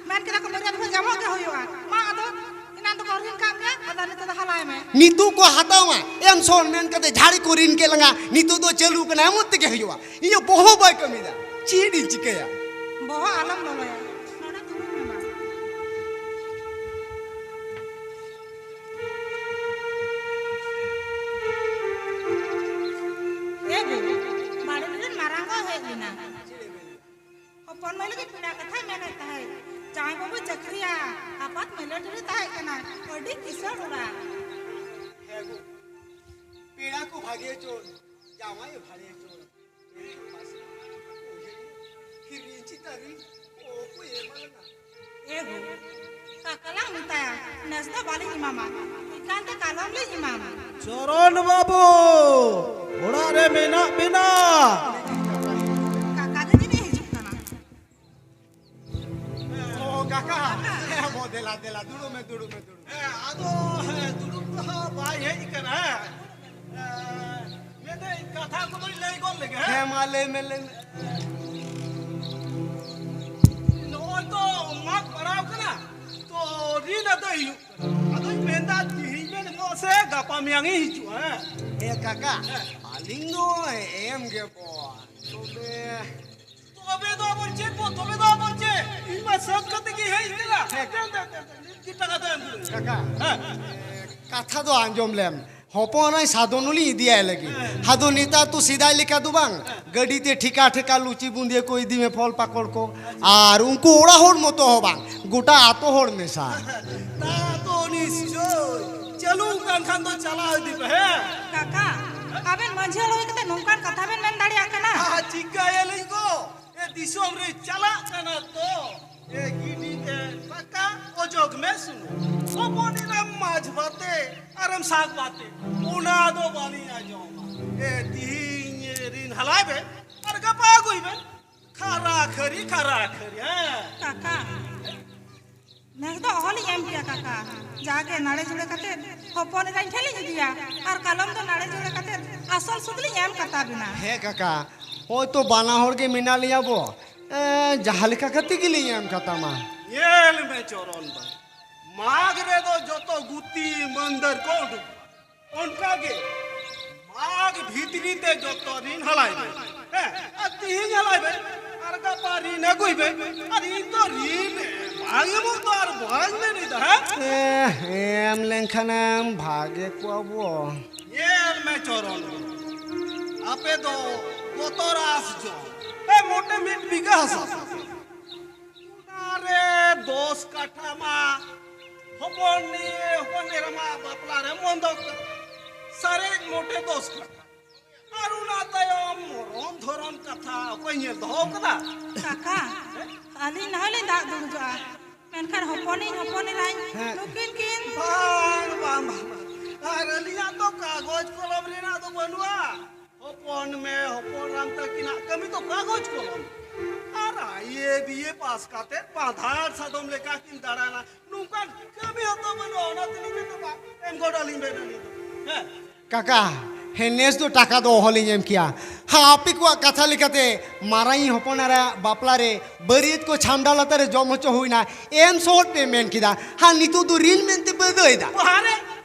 ᱢᱮᱱ ᱠᱮᱫᱟ ᱠᱚ, ᱵᱟᱹᱨᱭᱟᱹᱛ ᱠᱚ ᱧᱟᱢᱚᱜ ᱜᱮ ᱦᱩᱭᱩᱜᱼᱟ᱾ ᱢᱟ ᱟᱫᱚ, ᱮᱱᱟᱱ ᱫᱚᱠᱚ ᱨᱤᱱ ᱠᱟᱜ ᱢᱮᱭᱟ, ᱟᱫᱚ ᱱᱤᱛᱚᱜ ᱫᱚ ᱦᱟᱞᱟᱭ ᱢᱮ᱾ ᱱᱤᱛᱚᱜ ᱠᱚ ᱦᱟᱛᱟᱣᱟ, ᱮᱢ ᱥᱚᱱ ᱢᱮᱱ ᱠᱟᱛᱮ ᱡᱷᱟᱲᱤ ᱠᱚ ᱨᱤᱱ ᱠᱮᱫ ᱞᱟᱝᱟ᱾ ᱱᱤᱛᱚᱜ ᱫᱚ ᱪᱟᱹᱞᱩ ᱠᱟᱱᱟ, ᱮᱢᱚᱜ ᱛᱮᱜᱮ ᱦᱩᱭᱩᱜᱼᱟ᱾ ᱤᱧᱟᱹᱜ ᱵᱚᱦᱚᱜ ᱵᱟᱭ ᱠᱟᱹᱢᱤᱭᱮᱫᱟ, ᱪᱮᱫ ᱤᱧ ᱪᱤᱠᱟᱹᱭᱟ? ᱵᱚᱦᱚᱜ ᱟᱞᱚᱢ ᱞᱚᱞᱚᱭᱟ, ᱱᱚᱰᱮ ᱫᱩᱲᱩᱵ ᱢᱮ ᱢᱟ᱾ ᱮ ᱵᱟᱹᱵᱩ, ᱵᱟᱲᱮ ᱨᱮᱱ ᱢᱟᱨᱟᱝ ᱜᱚ ᱦᱮᱡ ᱞᱮᱱᱟ᱾ ᱦᱚᱯᱚᱱ ᱢᱟᱹᱭ ᱞᱟᱹᱜᱤᱫ ᱯᱮᱲᱟ ᱠᱟᱛᱷᱟᱭ ᱢᱮᱱᱮᱫ ᱛᱟᱦᱮᱸᱫ᱾ ᱡᱟᱶᱟᱭ ᱵᱟᱹᱵᱩᱭ ᱪᱟᱹᱠᱨᱤᱭᱟ, ᱟᱯᱟᱛ ᱢᱤᱞᱤᱴᱟᱨᱤ ᱛᱟᱦᱮᱸ ᱠᱟᱱᱟᱭ, ᱟᱹᱰᱤ ᱠᱤᱥᱟᱹᱬ ᱚᱲᱟᱜ᱾ ᱦᱮᱸ ᱜᱚ, ᱯᱮᱲᱟ ᱠᱚ ᱵᱷᱟᱜᱮ ᱦᱚᱪᱚᱱ, ᱡᱟᱶᱟᱭ ᱵᱷᱟᱜᱮ ᱦᱚᱪᱚᱱ᱾ ᱠᱤᱨᱤᱧ ᱪᱤᱛᱟᱹᱨᱤ ᱚᱠᱚᱭ ᱮᱢᱟᱞᱟᱝᱟ? ᱮ ᱜᱚ, ᱠᱟᱠᱟ ᱞᱟᱝ ᱢᱮᱛᱟᱭᱟ, ᱱᱮᱥ ᱫᱚ ᱵᱟᱹᱞᱤᱧ ᱮᱢᱟᱢᱟ, ᱮᱠᱟᱞ ᱛᱮ ᱠᱟᱞᱚᱢ ᱞᱤᱧ ᱮᱢᱟᱢᱟ᱾ ᱪᱚᱨᱚᱱ ᱵᱟᱹᱵᱩ, ᱚᱲᱟᱜ ᱨᱮ ᱢᱮᱱᱟᱜ ᱵᱤᱱᱟ? ᱠᱟᱠᱟ ᱫᱚ ᱡᱟᱹᱱᱤᱡ ᱦᱤᱡᱩᱜ ᱠᱟᱱᱟ᱾ ᱚ, ᱠᱟᱠᱟ, ᱦᱮᱸ, ᱵᱚ, ᱫᱮᱞᱟ, ᱫᱮᱞᱟ, ᱫᱩᱲᱩᱵ ᱢᱮ, ᱫᱩᱲᱩᱵ ᱢᱮ, ᱫᱩᱲᱩᱵ ᱢᱮ᱾ ᱦᱮᱸ, ᱟᱫᱚ, ᱦᱮᱸ, ᱫᱩᱲᱩᱵ ᱫᱚ ᱦᱟᱸᱜ ᱵᱟᱭ ᱦᱮᱡ ᱠᱟᱱᱟ, ᱦᱮᱸ᱾ ᱮᱸ, ᱢᱮᱱᱫᱟᱹᱧ, ᱠᱟᱛᱷᱟ ᱠᱚᱫᱚᱧ ᱞᱟᱹᱭ ᱜᱚᱫ ᱞᱮᱜᱮ, ᱦᱮᱸ? ᱦᱮᱸ, ᱢᱟ ᱞᱟᱹᱭ ᱢᱮ, ᱞᱟᱹᱭ ᱢᱮ᱾ ᱱᱚᱜᱼᱚᱭ ᱛᱚ ᱢᱟᱜᱽ ᱯᱟᱲᱟᱣ ᱠᱟᱱᱟ, ᱛᱚ ᱨᱤᱱ ᱟᱫᱚ ᱦᱩᱭᱩᱜ ᱠᱟᱱᱟ᱾ ᱟᱫᱚᱧ ᱢᱮᱱᱫᱟ, ᱛᱤᱦᱤᱧ ᱵᱮᱱ ᱮᱢᱚᱜᱼᱟ ᱥᱮ ᱜᱟᱯᱟ ᱢᱮᱭᱟᱝ ᱤᱧ ᱦᱤᱡᱩᱜᱼᱟ, ᱦᱮᱸ? ᱦᱮᱸ ᱠᱟᱠᱟ, ᱦᱮᱸ᱾ ᱟᱹᱞᱤᱧ ᱫᱚ ᱮᱢ ᱜᱮ ᱵᱚ᱾ ᱛᱚᱵᱮ ᱛᱚᱵᱮ ᱫᱚ ᱟᱵᱚ ᱪᱮᱫ ᱵᱚ, ᱛᱚᱵᱮ ᱫᱚ ᱟᱵᱚ ᱪᱮᱫ? ᱤᱧ ᱢᱟ ᱥᱟᱹᱛ ᱠᱟᱛᱮ ᱜᱮ ᱦᱮᱡ ᱠᱟᱱᱟ᱾ ᱦᱮᱸ᱾ ᱫᱮᱱ, ᱫᱮᱱ, ᱫᱮᱱ, ᱫᱮᱱ, ᱢᱤᱫ ᱴᱟᱠᱟ ᱫᱚ ᱮᱢ ᱠᱟᱹᱧ ᱢᱮ᱾ ᱠᱟᱠᱟ, ᱦᱮᱸ᱾ ᱮ, ᱠᱟᱛᱷᱟ ᱫᱚ ᱟᱸᱡᱚᱢ ᱞᱮᱢ᱾ ᱦᱚᱯᱚᱱ ᱟᱭ ᱥᱟᱫᱚᱱ ᱦᱚᱸᱞᱤᱧ ᱤᱫᱤᱭᱟᱭ ᱞᱟᱹᱜᱤᱫ᱾ ᱟᱫᱚ ᱱᱮᱛᱟᱨ ᱛᱚ ᱥᱮᱫᱟᱭ ᱞᱮᱠᱟ ᱫᱚ ᱵᱟᱝ, ᱜᱟᱹᱰᱤ ᱛᱮ ᱴᱷᱮᱠᱟ ᱴᱷᱮᱠᱟ ᱞᱩᱪᱤ ᱵᱩᱸᱫᱤᱭᱟᱹ ᱠᱚ ᱤᱫᱤ ᱢᱮ, ᱯᱷᱚᱞ ᱯᱟᱠᱚᱲ ᱠᱚ᱾ ᱟᱨ ᱩᱱᱠᱩ ᱚᱲᱟᱜ ᱦᱚᱲ ᱢᱚᱛᱚ ᱦᱚᱸ ᱵᱟᱝ, ᱜᱚᱴᱟ ᱟᱛᱳ ᱦᱚᱲ ᱢᱮᱥᱟ᱾ ᱛᱟ ᱛᱚ ᱱᱤᱥᱪᱳᱭ᱾ ᱪᱟᱹᱞᱩ ᱠᱟᱱ ᱠᱷᱟᱱ ᱫᱚ ᱪᱟᱞᱟᱣ ᱤᱫᱤ ᱯᱮ, ᱦᱮᱸ? ᱠᱟᱠᱟ, ᱟᱵᱮᱱ ᱢᱟᱹᱡᱷᱤ ᱦᱚᱲ ᱦᱩᱭ ᱠᱟᱛᱮ ᱱᱚᱝᱠᱟᱱ ᱠᱟᱛᱷᱟ ᱵᱮᱱ ᱢᱮᱱ ᱫᱟᱲᱮᱭᱟᱜ ᱠᱟᱱᱟ? ᱟᱨ ᱪᱤᱠᱟᱹᱭᱟᱞᱤᱧ ᱜᱚ? ᱮ, ᱫᱤᱥᱚᱢ ᱨᱮ ᱪᱟᱞᱟᱜ ᱠᱟᱱᱟ ᱛᱚ᱾ ᱮ, ᱜᱤᱰᱤ ᱮ, ᱯᱟᱠᱟ, ᱚᱡᱚᱜ ᱢᱮ ᱥᱩᱱᱩᱢ᱾ ᱦᱚᱯᱚᱱ ᱮᱨᱟᱢ ᱢᱟᱡᱽ ᱵᱟᱛᱮ, ᱟᱨᱮᱢ ᱥᱟᱜ ᱵᱟᱛᱮ᱾ ᱚᱱᱟ ᱫᱚ ᱵᱟᱹᱞᱤᱧ ᱟᱸᱡᱚᱢᱟ᱾ ᱮ, ᱛᱤᱦᱤᱧ ᱨᱤᱱ ᱦᱟᱞᱟᱭ ᱵᱮᱱ, ᱟᱨ ᱜᱟᱯᱟ ᱟᱹᱜᱩᱭ ᱵᱮᱱ᱾ ᱠᱷᱟᱨᱟ ᱠᱷᱟᱹᱨᱤ, ᱠᱷᱟᱨᱟ ᱠᱷᱟᱹᱨᱤ, ᱦᱮᱸ᱾ ᱠᱟᱠᱟ, ᱱᱮᱥ ᱫᱚ ᱚᱦᱚᱞᱤᱧ ᱮᱢ ᱠᱮᱭᱟ ᱠᱟᱠᱟ᱾ ᱡᱟᱜᱮ ᱱᱟᱲᱮ ᱡᱩᱲᱟᱹ ᱠᱟᱛᱮ ᱦᱚᱯᱚᱱ ᱮᱨᱟᱧ ᱴᱷᱮᱱ ᱞᱤᱧ ᱤᱫᱤᱭᱟ, ᱟᱨ ᱠᱟᱞᱚᱢ ᱫᱚ ᱱᱟᱲᱮ ᱡᱩᱲᱟᱹ ᱠᱟᱛᱮ ᱟᱥᱚᱞ ᱥᱩᱫ ᱞᱤᱧ ᱮᱢ ᱠᱟᱛᱟ ᱵᱤᱱᱟ᱾ ᱦᱮᱸ ᱠᱟᱠᱟ, ᱦᱳᱭ ᱛᱚ ᱵᱟᱱᱟ ᱦᱚᱲ ᱜᱮ ᱢᱮᱱᱟᱜ ᱞᱮᱭᱟ ᱵᱚ, ᱮ, ᱡᱟᱦᱟᱸ ᱞᱮᱠᱟ ᱠᱟᱛᱮ ᱜᱮᱞᱤᱧ ᱮᱢ ᱠᱟᱛᱟᱢᱟ᱾ ᱧᱮᱞ ᱢᱮ ᱪᱚᱨᱚᱱ ᱵᱟ, ᱢᱟᱜᱽ ᱨᱮᱫᱚ ᱡᱚᱛᱚ ᱜᱩᱛᱤ ᱢᱟᱹᱱᱫᱟᱹᱨ ᱠᱚ ᱩᱰᱩᱠ᱾ ᱚᱱᱠᱟ ᱜᱮ ᱢᱟᱜᱽ ᱵᱷᱤᱛᱨᱤ ᱛᱮ ᱡᱚᱛᱚ ᱨᱤᱱ ᱦᱟᱞᱟᱭ ᱵᱮᱱ᱾ ᱦᱮᱸ, ᱟᱨ ᱛᱤᱦᱤᱧ ᱦᱟᱞᱟᱭ ᱵᱮᱱ, ᱟᱨ ᱜᱟᱯᱟ ᱨᱤᱱ ᱟᱹᱜᱩᱭ ᱵᱮᱱ, ᱟᱨ ᱤᱧ ᱫᱚ ᱨᱤᱱ ᱵᱟᱝ ᱮᱢᱚᱜ ᱫᱚ ᱟᱨ ᱵᱟᱝ ᱢᱮᱱ ᱮᱫᱟ, ᱦᱮᱸ? ᱮ, ᱮᱢ ᱞᱮᱱᱠᱷᱟᱱᱮᱢ ᱵᱷᱟᱜᱮ ᱠᱚᱜᱼᱟ ᱵᱚ᱾ ᱧᱮᱞ ᱢᱮ ᱪᱚᱨᱚᱱ, ᱟᱯᱮ ᱫᱚ ᱵᱚᱛᱚᱨ ᱟᱥ ᱡᱚᱝ᱾ ᱮ, ᱢᱚᱴᱮ ᱢᱤᱫ ᱵᱤᱜᱷᱟᱹ ᱦᱟᱥᱟ ᱛᱟᱯᱮ᱾ ᱚᱱᱟᱨᱮ ᱫᱚᱥ ᱠᱟᱴᱷᱟ ᱢᱟ ᱦᱚᱯᱚᱱ ᱱᱤᱭᱮ ᱦᱚᱯᱚᱱ ᱮᱨᱟ ᱢᱟ ᱵᱟᱯᱞᱟ ᱨᱮ ᱵᱚᱱᱫᱚ ᱠᱟᱜ᱾ ᱥᱟᱨᱮᱡ ᱢᱚᱴᱮ ᱫᱚᱥ ᱠᱟᱴᱷᱟ᱾ ᱟᱨ ᱚᱱᱟ ᱛᱟᱭᱚᱢ ᱢᱚᱨᱚᱱ ᱫᱷᱚᱨᱚᱱ ᱠᱟᱛᱷᱟ ᱚᱠᱚᱭ ᱧᱮᱞ ᱫᱚᱦᱚ ᱠᱟᱫᱟ? ᱠᱟᱠᱟ, ᱟᱹᱞᱤᱧ ᱱᱟᱦᱚᱭ ᱞᱤᱧ ᱫᱟᱜ ᱫᱩᱲᱩᱵᱚᱜᱼᱟ, ᱢᱮᱱᱠᱷᱟᱱ ᱦᱚᱯᱚᱱᱤᱧ ᱦᱚᱯᱚᱱ ᱮᱨᱟᱧ ᱦᱮᱸ᱾ ᱱᱩᱠᱤᱱ ᱠᱤᱱ ᱵᱟᱝ, ᱵᱟᱝ, ᱵᱟᱝ᱾ ᱟᱨ ᱟᱹᱞᱤᱧᱟᱜ ᱫᱚ ᱠᱟᱜᱚᱡᱽ ᱠᱚᱞᱚᱢ ᱨᱮᱱᱟᱜ ᱫᱚ ᱵᱟᱹᱱᱩᱜᱼᱟ᱾ ᱦᱚᱯᱚᱱ ᱢᱮ, ᱦᱚᱯᱚᱱ ᱨᱟᱢ ᱛᱟᱹᱠᱤᱱᱟᱜ ᱠᱟᱹᱢᱤ ᱫᱚ ᱠᱟᱜᱚᱡᱽ ᱠᱚᱞᱚᱢ᱾ ᱟᱨ ᱟᱭ ᱮ ᱵᱤ ᱮ ᱯᱟᱥ ᱠᱟᱛᱮ ᱯᱟᱸᱫᱷᱟᱲ ᱥᱟᱫᱚᱢ ᱞᱮᱠᱟ ᱠᱤᱱ ᱫᱟᱬᱟᱱᱟ᱾ ᱱᱚᱝᱠᱟᱱ ᱠᱟᱹᱢᱤ ᱦᱚᱸᱛᱚ ᱵᱟᱹᱱᱩᱜᱼᱟ, ᱚᱱᱟ ᱛᱮᱞᱤᱧ ᱢᱮᱱᱫᱟ, ᱵᱟ, ᱮᱢ ᱜᱚᱫ ᱟᱹᱞᱤᱧ ᱵᱮᱱ ᱟᱹᱞᱤᱧ ᱫᱚ᱾ ᱦᱮᱸ᱾ ᱠᱟᱠᱟ, ᱦᱮᱸ, ᱱᱮᱥ ᱫᱚ ᱴᱟᱠᱟ ᱫᱚ ᱚᱦᱚᱞᱤᱧ ᱮᱢ ᱠᱮᱭᱟ᱾ ᱦᱮᱸ, ᱟᱯᱮ ᱠᱚᱣᱟᱜ ᱠᱟᱛᱷᱟ ᱞᱮᱠᱟᱛᱮ ᱢᱟᱨᱟᱝᱤᱡ ᱦᱚᱯᱚᱱ ᱮᱨᱟ ᱵᱟᱯᱞᱟ ᱨᱮ ᱵᱟᱹᱨᱭᱟᱹᱛ ᱠᱚ ᱪᱷᱟᱢᱰᱟ ᱞᱟᱛᱟᱨ ᱨᱮ ᱡᱚᱢ ᱦᱚᱪᱚ ᱦᱩᱭᱱᱟ᱾ ᱮᱢ ᱥᱚᱦᱚᱫ ᱯᱮ ᱢᱮᱱ ᱠᱮᱫᱟ᱾ ᱦᱮᱸ, ᱱᱤᱛᱚᱜ ᱫᱚ ᱨᱤᱱ ᱢᱮᱱᱛᱮ ᱵᱟᱹᱫᱟᱹᱭᱮᱫᱟ᱾ ᱵᱟᱦᱟᱨᱮ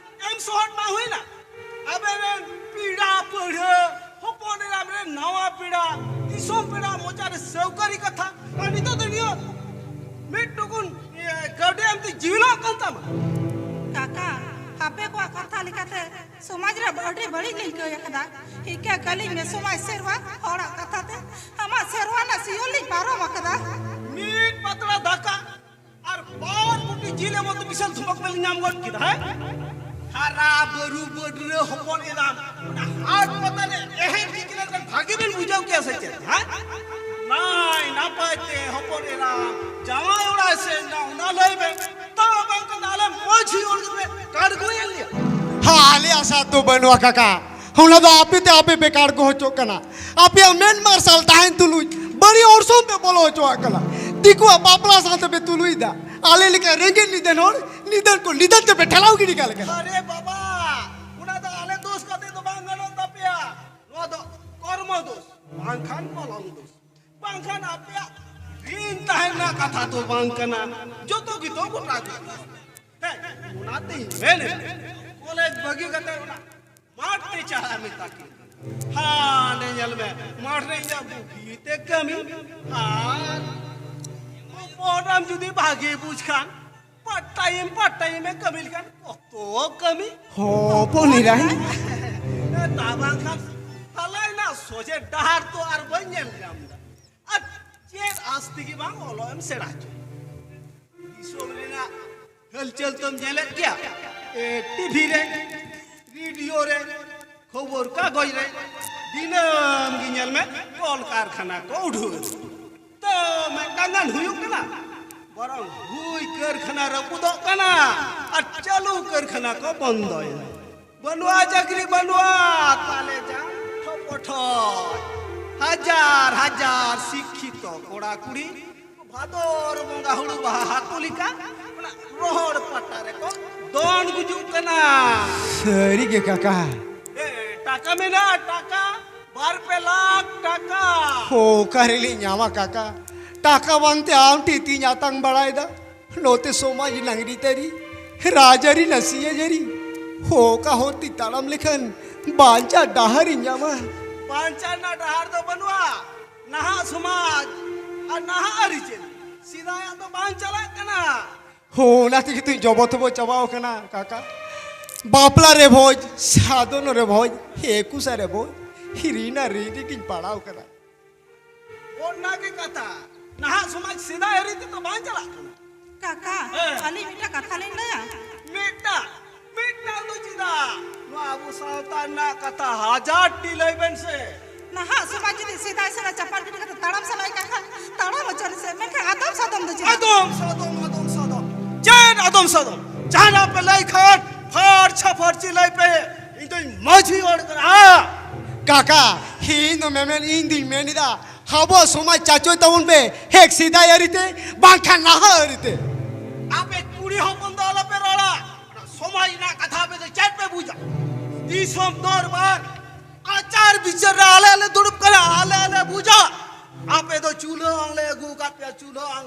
ᱮᱢ ᱥᱚᱦᱚᱫ ᱢᱟ ᱦᱩᱭᱱᱟ᱾ ᱟᱵᱮᱱ ᱨᱮᱱ ᱯᱮᱲᱟ ᱯᱟᱹᱲᱦᱟᱹ, ᱦᱚᱯᱚᱱ ᱮᱨᱟᱢ ᱨᱮᱱ ᱱᱟᱣᱟ ᱯᱮᱲᱟ, ᱫᱤᱥᱚᱢ ᱯᱮᱲᱟ ᱢᱚᱪᱟ ᱨᱮ ᱥᱟᱹᱣᱠᱟᱹᱨᱤ ᱠᱟᱛᱷᱟ᱾ ᱟᱨ ᱱᱤᱛᱚᱜ ᱫᱚ ᱱᱤᱭᱟᱹ ᱢᱤᱫ ᱴᱩᱠᱩᱱ, ᱤᱭᱟᱹ, ᱠᱟᱹᱣᱰᱤ ᱮᱢᱛᱮ ᱡᱤᱣᱤᱞᱚᱜ ᱠᱟᱱ ᱛᱟᱢᱟ᱾ ᱠᱟᱠᱟ, ᱟᱯᱮ ᱠᱚᱣᱟᱜ ᱠᱟᱛᱷᱟ ᱞᱮᱠᱟᱛᱮ ᱥᱚᱢᱟᱡᱽ ᱨᱮ ᱟᱹᱰᱤ ᱵᱟᱹᱲᱤᱡ ᱞᱤᱧ ᱠᱟᱹᱭ ᱟᱠᱟᱫᱟ᱾ ᱤᱠᱟᱹ ᱠᱟᱹᱞᱤᱧ ᱢᱮ ᱥᱚᱢᱟᱡᱽ ᱥᱮᱨᱣᱟ, ᱦᱚᱲᱟᱜ ᱠᱟᱛᱷᱟ ᱛᱮ ᱟᱢᱟᱜ ᱥᱮᱨᱣᱟ ᱨᱮᱱᱟᱜ ᱥᱤᱭᱚᱞ ᱞᱤᱧ ᱯᱟᱨᱚᱢ ᱟᱠᱟᱫᱟ᱾ ᱢᱤᱫ ᱯᱟᱛᱲᱟ ᱫᱟᱠᱟ ᱟᱨ ᱵᱟᱨ ᱠᱩᱴᱤ ᱡᱤᱞ ᱮᱢᱚᱱ ᱛᱮ ᱵᱤᱥᱟᱞ ᱫᱷᱚᱢᱚᱠ ᱵᱮᱱ ᱧᱟᱢ ᱜᱚᱫ ᱠᱮᱫᱟ, ᱦᱮᱸ? ᱦᱟᱨᱟ ᱵᱟᱹᱨᱩ ᱵᱟᱹᱰᱨᱟᱹ ᱦᱚᱯᱚᱱ ᱮᱨᱟᱢ, ᱚᱱᱟ ᱦᱟᱴ ᱯᱟᱛᱟ ᱨᱮ ᱮᱦᱮᱸᱜ ᱜᱤᱛᱤᱞ ᱞᱮᱱᱠᱷᱟᱱ ᱵᱷᱟᱜᱮ ᱵᱮᱱ ᱵᱩᱡᱷᱟᱹᱣ ᱠᱮᱭᱟ ᱥᱮ ᱪᱮᱫ, ᱦᱮᱸ? ᱱᱟᱭ ᱱᱟᱯᱟᱭ ᱛᱮ ᱦᱚᱯᱚᱱ ᱮᱨᱟᱢ ᱡᱟᱶᱟᱭ ᱚᱲᱟᱜ ᱮ ᱥᱮᱱ ᱮᱱᱟ, ᱚᱱᱟ ᱞᱟᱹᱭ ᱵᱮᱱ᱾ ᱛᱟᱣ ᱵᱟᱝ ᱠᱟᱱᱟ, ᱟᱞᱮ ᱢᱟᱹᱡᱷᱤ ᱦᱚᱲ ᱜᱮᱯᱮ ᱠᱟᱲᱜᱚᱭᱮᱫ ᱞᱮᱭᱟ᱾ ᱦᱟ, ᱟᱞᱮᱭᱟᱜ ᱥᱟᱛ ᱫᱚ ᱵᱟᱹᱱᱩᱜᱼᱟ ᱠᱟᱠᱟ, ᱚᱱᱟ ᱫᱚ ᱟᱯᱮ ᱛᱮ ᱟᱯᱮ ᱯᱮ ᱠᱟᱲᱜᱚ ᱦᱚᱪᱚᱜ ᱠᱟᱱᱟ᱾ ᱟᱯᱮᱭᱟᱜ ᱢᱮᱫ ᱢᱟᱨᱥᱟᱞ ᱛᱟᱦᱮᱱ ᱛᱩᱞᱩᱡ ᱵᱟᱹᱲᱤᱡ ᱚᱨᱥᱚᱝ ᱯᱮ ᱵᱚᱞᱚ ᱦᱚᱪᱚᱣᱟᱜ ᱠᱟᱱᱟ᱾ ᱫᱤᱠᱩᱣᱟᱜ ᱵᱟᱯᱞᱟ ᱥᱟᱶ ᱛᱮᱯᱮ ᱛᱩᱞᱩᱡ ᱮᱫᱟ᱾ ᱟᱞᱮ ᱞᱮᱠᱟ ᱨᱮᱸᱜᱮᱡ ᱱᱤᱫᱷᱟᱹᱱ ᱦᱚᱲ ᱱᱤᱫᱷᱟᱹᱱ ᱠᱚ ᱱᱤᱫᱷᱟᱹᱱ ᱛᱮᱯᱮ ᱴᱷᱮᱞᱟᱣ ᱜᱤᱰᱤ ᱠᱟᱜ ᱞᱮᱠᱟ᱾ ᱟᱨᱮ ᱵᱟᱵᱟ, ᱚᱱᱟ ᱫᱚ ᱟᱞᱮ ᱫᱳᱥ ᱠᱟᱛᱮ ᱫᱚ ᱵᱟᱝ ᱜᱟᱱᱚᱜ ᱛᱟᱯᱮᱭᱟ᱾ ᱱᱚᱣᱟ ᱫᱚ ᱠᱚᱨᱢᱚ ᱫᱳᱥ, ᱵᱟᱝᱠᱷᱟᱱ ᱠᱚᱞᱚᱢ ᱫᱳᱥ, ᱵᱟᱝᱠᱷᱟᱱ ᱟᱯᱮᱭᱟᱜ ᱨᱤᱱ ᱛᱟᱦᱮᱱ ᱨᱮᱱᱟᱜ ᱠᱟᱛᱷᱟ ᱫᱚ ᱵᱟᱝ ᱠᱟᱱᱟ᱾ ᱡᱚᱛᱚ ᱜᱮᱛᱚ ᱜᱚᱴᱟ ᱜᱮ᱾ ᱦᱮᱸ, ᱚᱱᱟᱛᱮᱧ ᱢᱮᱱᱮᱫ, ᱠᱚᱞᱮᱡᱽ ᱵᱟᱹᱜᱤ ᱠᱟᱛᱮ ᱚᱱᱟ ᱢᱟᱴᱷ ᱛᱮ ᱪᱟᱞᱟᱜ ᱢᱮᱛᱟ ᱠᱤᱱ᱾ ᱦᱟᱸᱰᱮ ᱧᱮᱞ ᱢᱮ, ᱢᱟᱴᱷ ᱨᱮ ᱤᱧᱟᱹᱜ ᱵᱩᱜᱤ ᱛᱮ ᱠᱟᱹᱢᱤ, ᱟᱨ ᱯᱚᱨᱟᱢ ᱡᱩᱫᱤ ᱵᱷᱟᱜᱮ ᱵᱩᱡᱽ ᱠᱷᱟᱱ, ᱯᱟᱨᱴ ᱴᱟᱭᱤᱢ, ᱯᱟᱨᱴ ᱴᱟᱭᱤᱢ ᱮ ᱠᱟᱹᱢᱤ ᱞᱮᱠᱷᱟᱱ ᱠᱚᱛᱚ ᱠᱟᱹᱢᱤ᱾ ᱦᱚᱯᱚᱱ ᱮᱨᱟᱧ᱾ ᱛᱟ ᱵᱟᱝᱠᱷᱟᱱ ᱛᱟᱞᱟ ᱨᱮᱱᱟᱜ ᱥᱚᱡᱷᱮ ᱰᱟᱦᱟᱨ ᱛᱚ ᱟᱨ ᱵᱟᱹᱧ ᱧᱮᱞ ᱧᱟᱢ ᱮᱫᱟ᱾ ᱟᱨ ᱪᱮᱫ ᱟᱥ ᱛᱮᱜᱮ ᱵᱟᱝ ᱚᱞᱚᱜ ᱮᱢ ᱥᱮᱬᱟ ᱦᱚᱪᱚ᱾ ᱫᱤᱥᱚᱢ ᱨᱮᱱᱟᱜ ᱦᱟᱞᱪᱟᱞ ᱛᱚᱢ ᱧᱮᱞᱮᱫ ᱜᱮᱭᱟ, ᱮ, ᱴᱤᱵᱷᱤ ᱨᱮ, ᱨᱮᱰᱤᱭᱳ ᱨᱮ, ᱠᱷᱚᱵᱚᱨ ᱠᱟᱜᱚᱡᱽ ᱨᱮ ᱫᱤᱱᱟᱹᱢ ᱜᱮ ᱧᱮᱞ ᱢᱮ ᱠᱚᱞ ᱠᱟᱨᱠᱷᱟᱱᱟ ᱠᱚ ᱩᱰᱷᱟᱹᱣ ᱮᱫᱟ᱾ ᱛᱚ ᱢᱤᱫᱴᱟᱝ ᱜᱟᱱ ᱦᱩᱭᱩᱜ ᱠᱟᱱᱟ, ᱵᱚᱨᱚᱝ ᱦᱩᱭ ᱠᱟᱹᱨᱠᱷᱟᱱᱟ ᱨᱟᱹᱯᱩᱫᱚᱜ ᱠᱟᱱᱟ ᱟᱨ ᱪᱟᱹᱞᱩ ᱠᱟᱹᱨᱠᱷᱟᱱᱟ ᱠᱚ ᱵᱚᱱᱫᱚᱭᱮᱫᱟ᱾ ᱵᱟᱹᱱᱩᱜᱼᱟ ᱪᱟᱹᱠᱨᱤ, ᱵᱟᱹᱱᱩᱜᱼᱟ ᱛᱟᱞᱮ ᱡᱟ ᱴᱷᱚᱯᱚᱴᱷᱚᱡ᱾ ᱦᱟᱡᱟᱨ ᱦᱟᱡᱟᱨ ᱥᱤᱠᱠᱷᱤᱛᱚ ᱠᱚᱲᱟ ᱠᱩᱲᱤ ᱵᱷᱟᱫᱚᱨ ᱵᱚᱸᱜᱟ ᱦᱩᱲᱩ ᱵᱟᱦᱟ ᱦᱟᱹᱠᱩ ᱞᱮᱠᱟ ᱚᱱᱟ ᱨᱚᱦᱚᱲ ᱯᱟᱴᱟ ᱨᱮᱠᱚ ᱫᱚᱱ ᱜᱩᱡᱩᱜ ᱠᱟᱱᱟ᱾ ᱥᱟᱹᱨᱤ ᱜᱮ ᱠᱟᱠᱟ᱾ ᱮ, ᱴᱟᱠᱟ ᱢᱮᱱᱟᱜᱼᱟ, ᱴᱟᱠᱟ, ᱵᱟᱨ ᱯᱮ ᱞᱟᱠᱷ ᱴᱟᱠᱟ᱾ ᱦᱚ, ᱚᱠᱟ ᱨᱮᱞᱤᱧ ᱧᱟᱢᱟ ᱠᱟᱠᱟ? ᱴᱟᱠᱟ ᱵᱟᱝᱛᱮ ᱟᱢ ᱴᱷᱮᱱ ᱛᱤᱧ ᱟᱛᱟᱝ ᱵᱟᱲᱟᱭᱮᱫᱟ᱾ ᱱᱚᱛᱮ ᱥᱚᱢᱟᱡᱽ ᱱᱟᱝᱨᱤ ᱛᱟᱹᱨᱤ, ᱨᱟᱡᱽᱟᱹᱨᱤ ᱱᱟᱥᱤᱭᱟᱹ ᱡᱟᱹᱨᱤ᱾ ᱦᱚ, ᱚᱠᱟ ᱦᱚᱨ ᱛᱮ ᱛᱟᱲᱟᱢ ᱞᱮᱠᱷᱟᱱ ᱵᱟᱧᱪᱟᱣ ᱰᱟᱦᱟᱨᱤᱧ ᱧᱟᱢᱟ? ᱵᱟᱧᱪᱟᱣ ᱨᱮᱱᱟᱜ ᱰᱟᱦᱟᱨ ᱫᱚ ᱵᱟᱹᱱᱩᱜᱼᱟ᱾ ᱱᱟᱦᱟᱜ ᱥᱚᱢᱟᱡᱽ ᱟᱨ ᱱᱟᱦᱟᱜ ᱟᱹᱨᱤᱪᱟᱹᱞᱤ ᱥᱮᱫᱟᱭᱟᱜ ᱫᱚ ᱵᱟᱝ ᱪᱟᱞᱟᱜ ᱠᱟᱱᱟ᱾ ᱦᱚ, ᱚᱱᱟ ᱛᱮᱜᱮ ᱛᱚᱧ ᱡᱚᱵᱚ ᱛᱚᱵᱚ ᱪᱟᱵᱟᱣ ᱠᱟᱱᱟ ᱠᱟᱠᱟ᱾ ᱵᱟᱯᱞᱟ ᱨᱮ ᱵᱷᱚᱡᱽ, ᱥᱟᱫᱚᱱ ᱨᱮ ᱵᱷᱚᱡᱽ, ᱦᱮ ᱠᱩᱥᱟ ᱨᱮ ᱵᱷᱚᱡᱽ, ᱨᱤᱱᱟ ᱨᱤ ᱨᱤᱜᱤᱧ ᱯᱟᱲᱟᱣ ᱠᱟᱱᱟ᱾ ᱚᱱᱟ ᱜᱮ ᱠᱟᱛᱷᱟ᱾ ᱱᱟᱦᱟᱜ ᱥᱚᱢᱟᱡᱽ ᱥᱮᱫᱟᱭ ᱟᱹᱨᱤ ᱛᱮᱫᱚ ᱵᱟᱝ ᱪᱟᱞᱟᱜ ᱠᱟᱱᱟ᱾ ᱠᱟᱠᱟ, ᱦᱮᱸ᱾ ᱟᱹᱞᱤᱧ ᱢᱤᱫᱴᱟᱝ ᱠᱟᱛᱷᱟ ᱞᱤᱧ ᱞᱟᱹᱭᱟ᱾ ᱢᱤᱫᱴᱟᱝ, ᱢᱤᱫᱴᱟᱝ ᱫᱚ ᱪᱮᱫᱟᱜ? ᱱᱚᱣᱟ ᱟᱵᱚ ᱥᱟᱶᱛᱟ ᱨᱮᱱᱟᱜ ᱠᱟᱛᱷᱟ ᱦᱟᱡᱟᱨ ᱴᱤ ᱞᱟᱹᱭ ᱵᱮᱱ ᱥᱮ᱾ ᱱᱟᱦᱟᱜ ᱥᱚᱢᱟᱡᱽ ᱡᱩᱫᱤ ᱥᱮᱫᱟᱭ ᱥᱮᱫᱟᱭ ᱪᱟᱯᱟᱫ ᱜᱤᱰᱤ ᱠᱟᱛᱮ ᱛᱟᱲᱟᱢ ᱥᱟᱱᱟᱭᱮᱫ ᱠᱟᱱ ᱠᱷᱟᱱ, ᱛᱟᱲᱟᱢ ᱦᱚᱪᱚ ᱟᱹᱞᱤᱧ ᱥᱮ, ᱢᱮᱱᱠᱷᱟᱱ ᱟᱫᱚᱢ ᱥᱟᱫᱚᱢ ᱫᱚ ᱪᱮᱫᱟᱜ? ᱟᱫᱚᱢ ᱥᱟᱫᱚᱢ, ᱟᱫᱚᱢ ᱥᱟᱫᱚᱢ᱾ ᱪᱮᱫ ᱟᱫᱚᱢ ᱥᱟᱫᱚᱢ? ᱡᱟᱦᱟᱱᱟᱜ ᱯᱮ ᱞᱟᱹᱭ ᱠᱷᱟᱱ ᱯᱷᱟᱨᱪᱟ ᱯᱷᱟᱹᱨᱪᱤ ᱞᱟᱹᱭ ᱯᱮ᱾ ᱤᱧ ᱫᱚᱧ ᱢᱟᱹᱡᱷᱤ ᱦᱚᱲ ᱠᱟᱱᱟ᱾ ᱠᱟᱠᱟ, ᱤᱧ ᱫᱚ ᱢᱮᱢᱮᱱ, ᱤᱧ ᱫᱩᱧ ᱢᱮᱱ ᱮᱫᱟ, ᱟᱵᱚ ᱥᱚᱢᱟᱡᱽ ᱪᱟᱪᱚᱭ ᱛᱟᱵᱚᱱ ᱯᱮ, ᱦᱮᱠ ᱥᱮᱫᱟᱭ ᱟᱹᱨᱤᱛᱮ, ᱵᱟᱝᱠᱷᱟᱱ ᱱᱟᱦᱟᱜ ᱟᱹᱨᱤᱛᱮ᱾ ᱟᱯᱮ ᱠᱩᱲᱤ ᱦᱚᱯᱚᱱ ᱫᱚ ᱟᱞᱚᱯᱮ ᱨᱚᱲᱟ᱾ ᱥᱚᱢᱟᱡᱽ ᱨᱮᱱᱟᱜ ᱠᱟᱛᱷᱟ ᱟᱯᱮ ᱫᱚ ᱪᱮᱫ ᱯᱮ ᱵᱩᱡᱟ? ᱫᱤᱥᱚᱢ ᱫᱚᱨᱵᱟᱨ ᱟᱪᱟᱨ ᱵᱤᱪᱟᱹᱨ ᱨᱮ ᱟᱞᱮ ᱞᱮ ᱫᱩᱲᱩᱵ ᱠᱟᱱᱟ, ᱟᱞᱮ ᱞᱮ ᱵᱩᱡᱟ᱾ ᱟᱯᱮ ᱫᱚ ᱪᱩᱞᱦᱟᱹ ᱟᱝ ᱞᱮ ᱟᱹᱜᱩ ᱟᱠᱟᱫ ᱯᱮᱭᱟ, ᱪᱩᱞᱦᱟᱹ ᱟᱝ᱾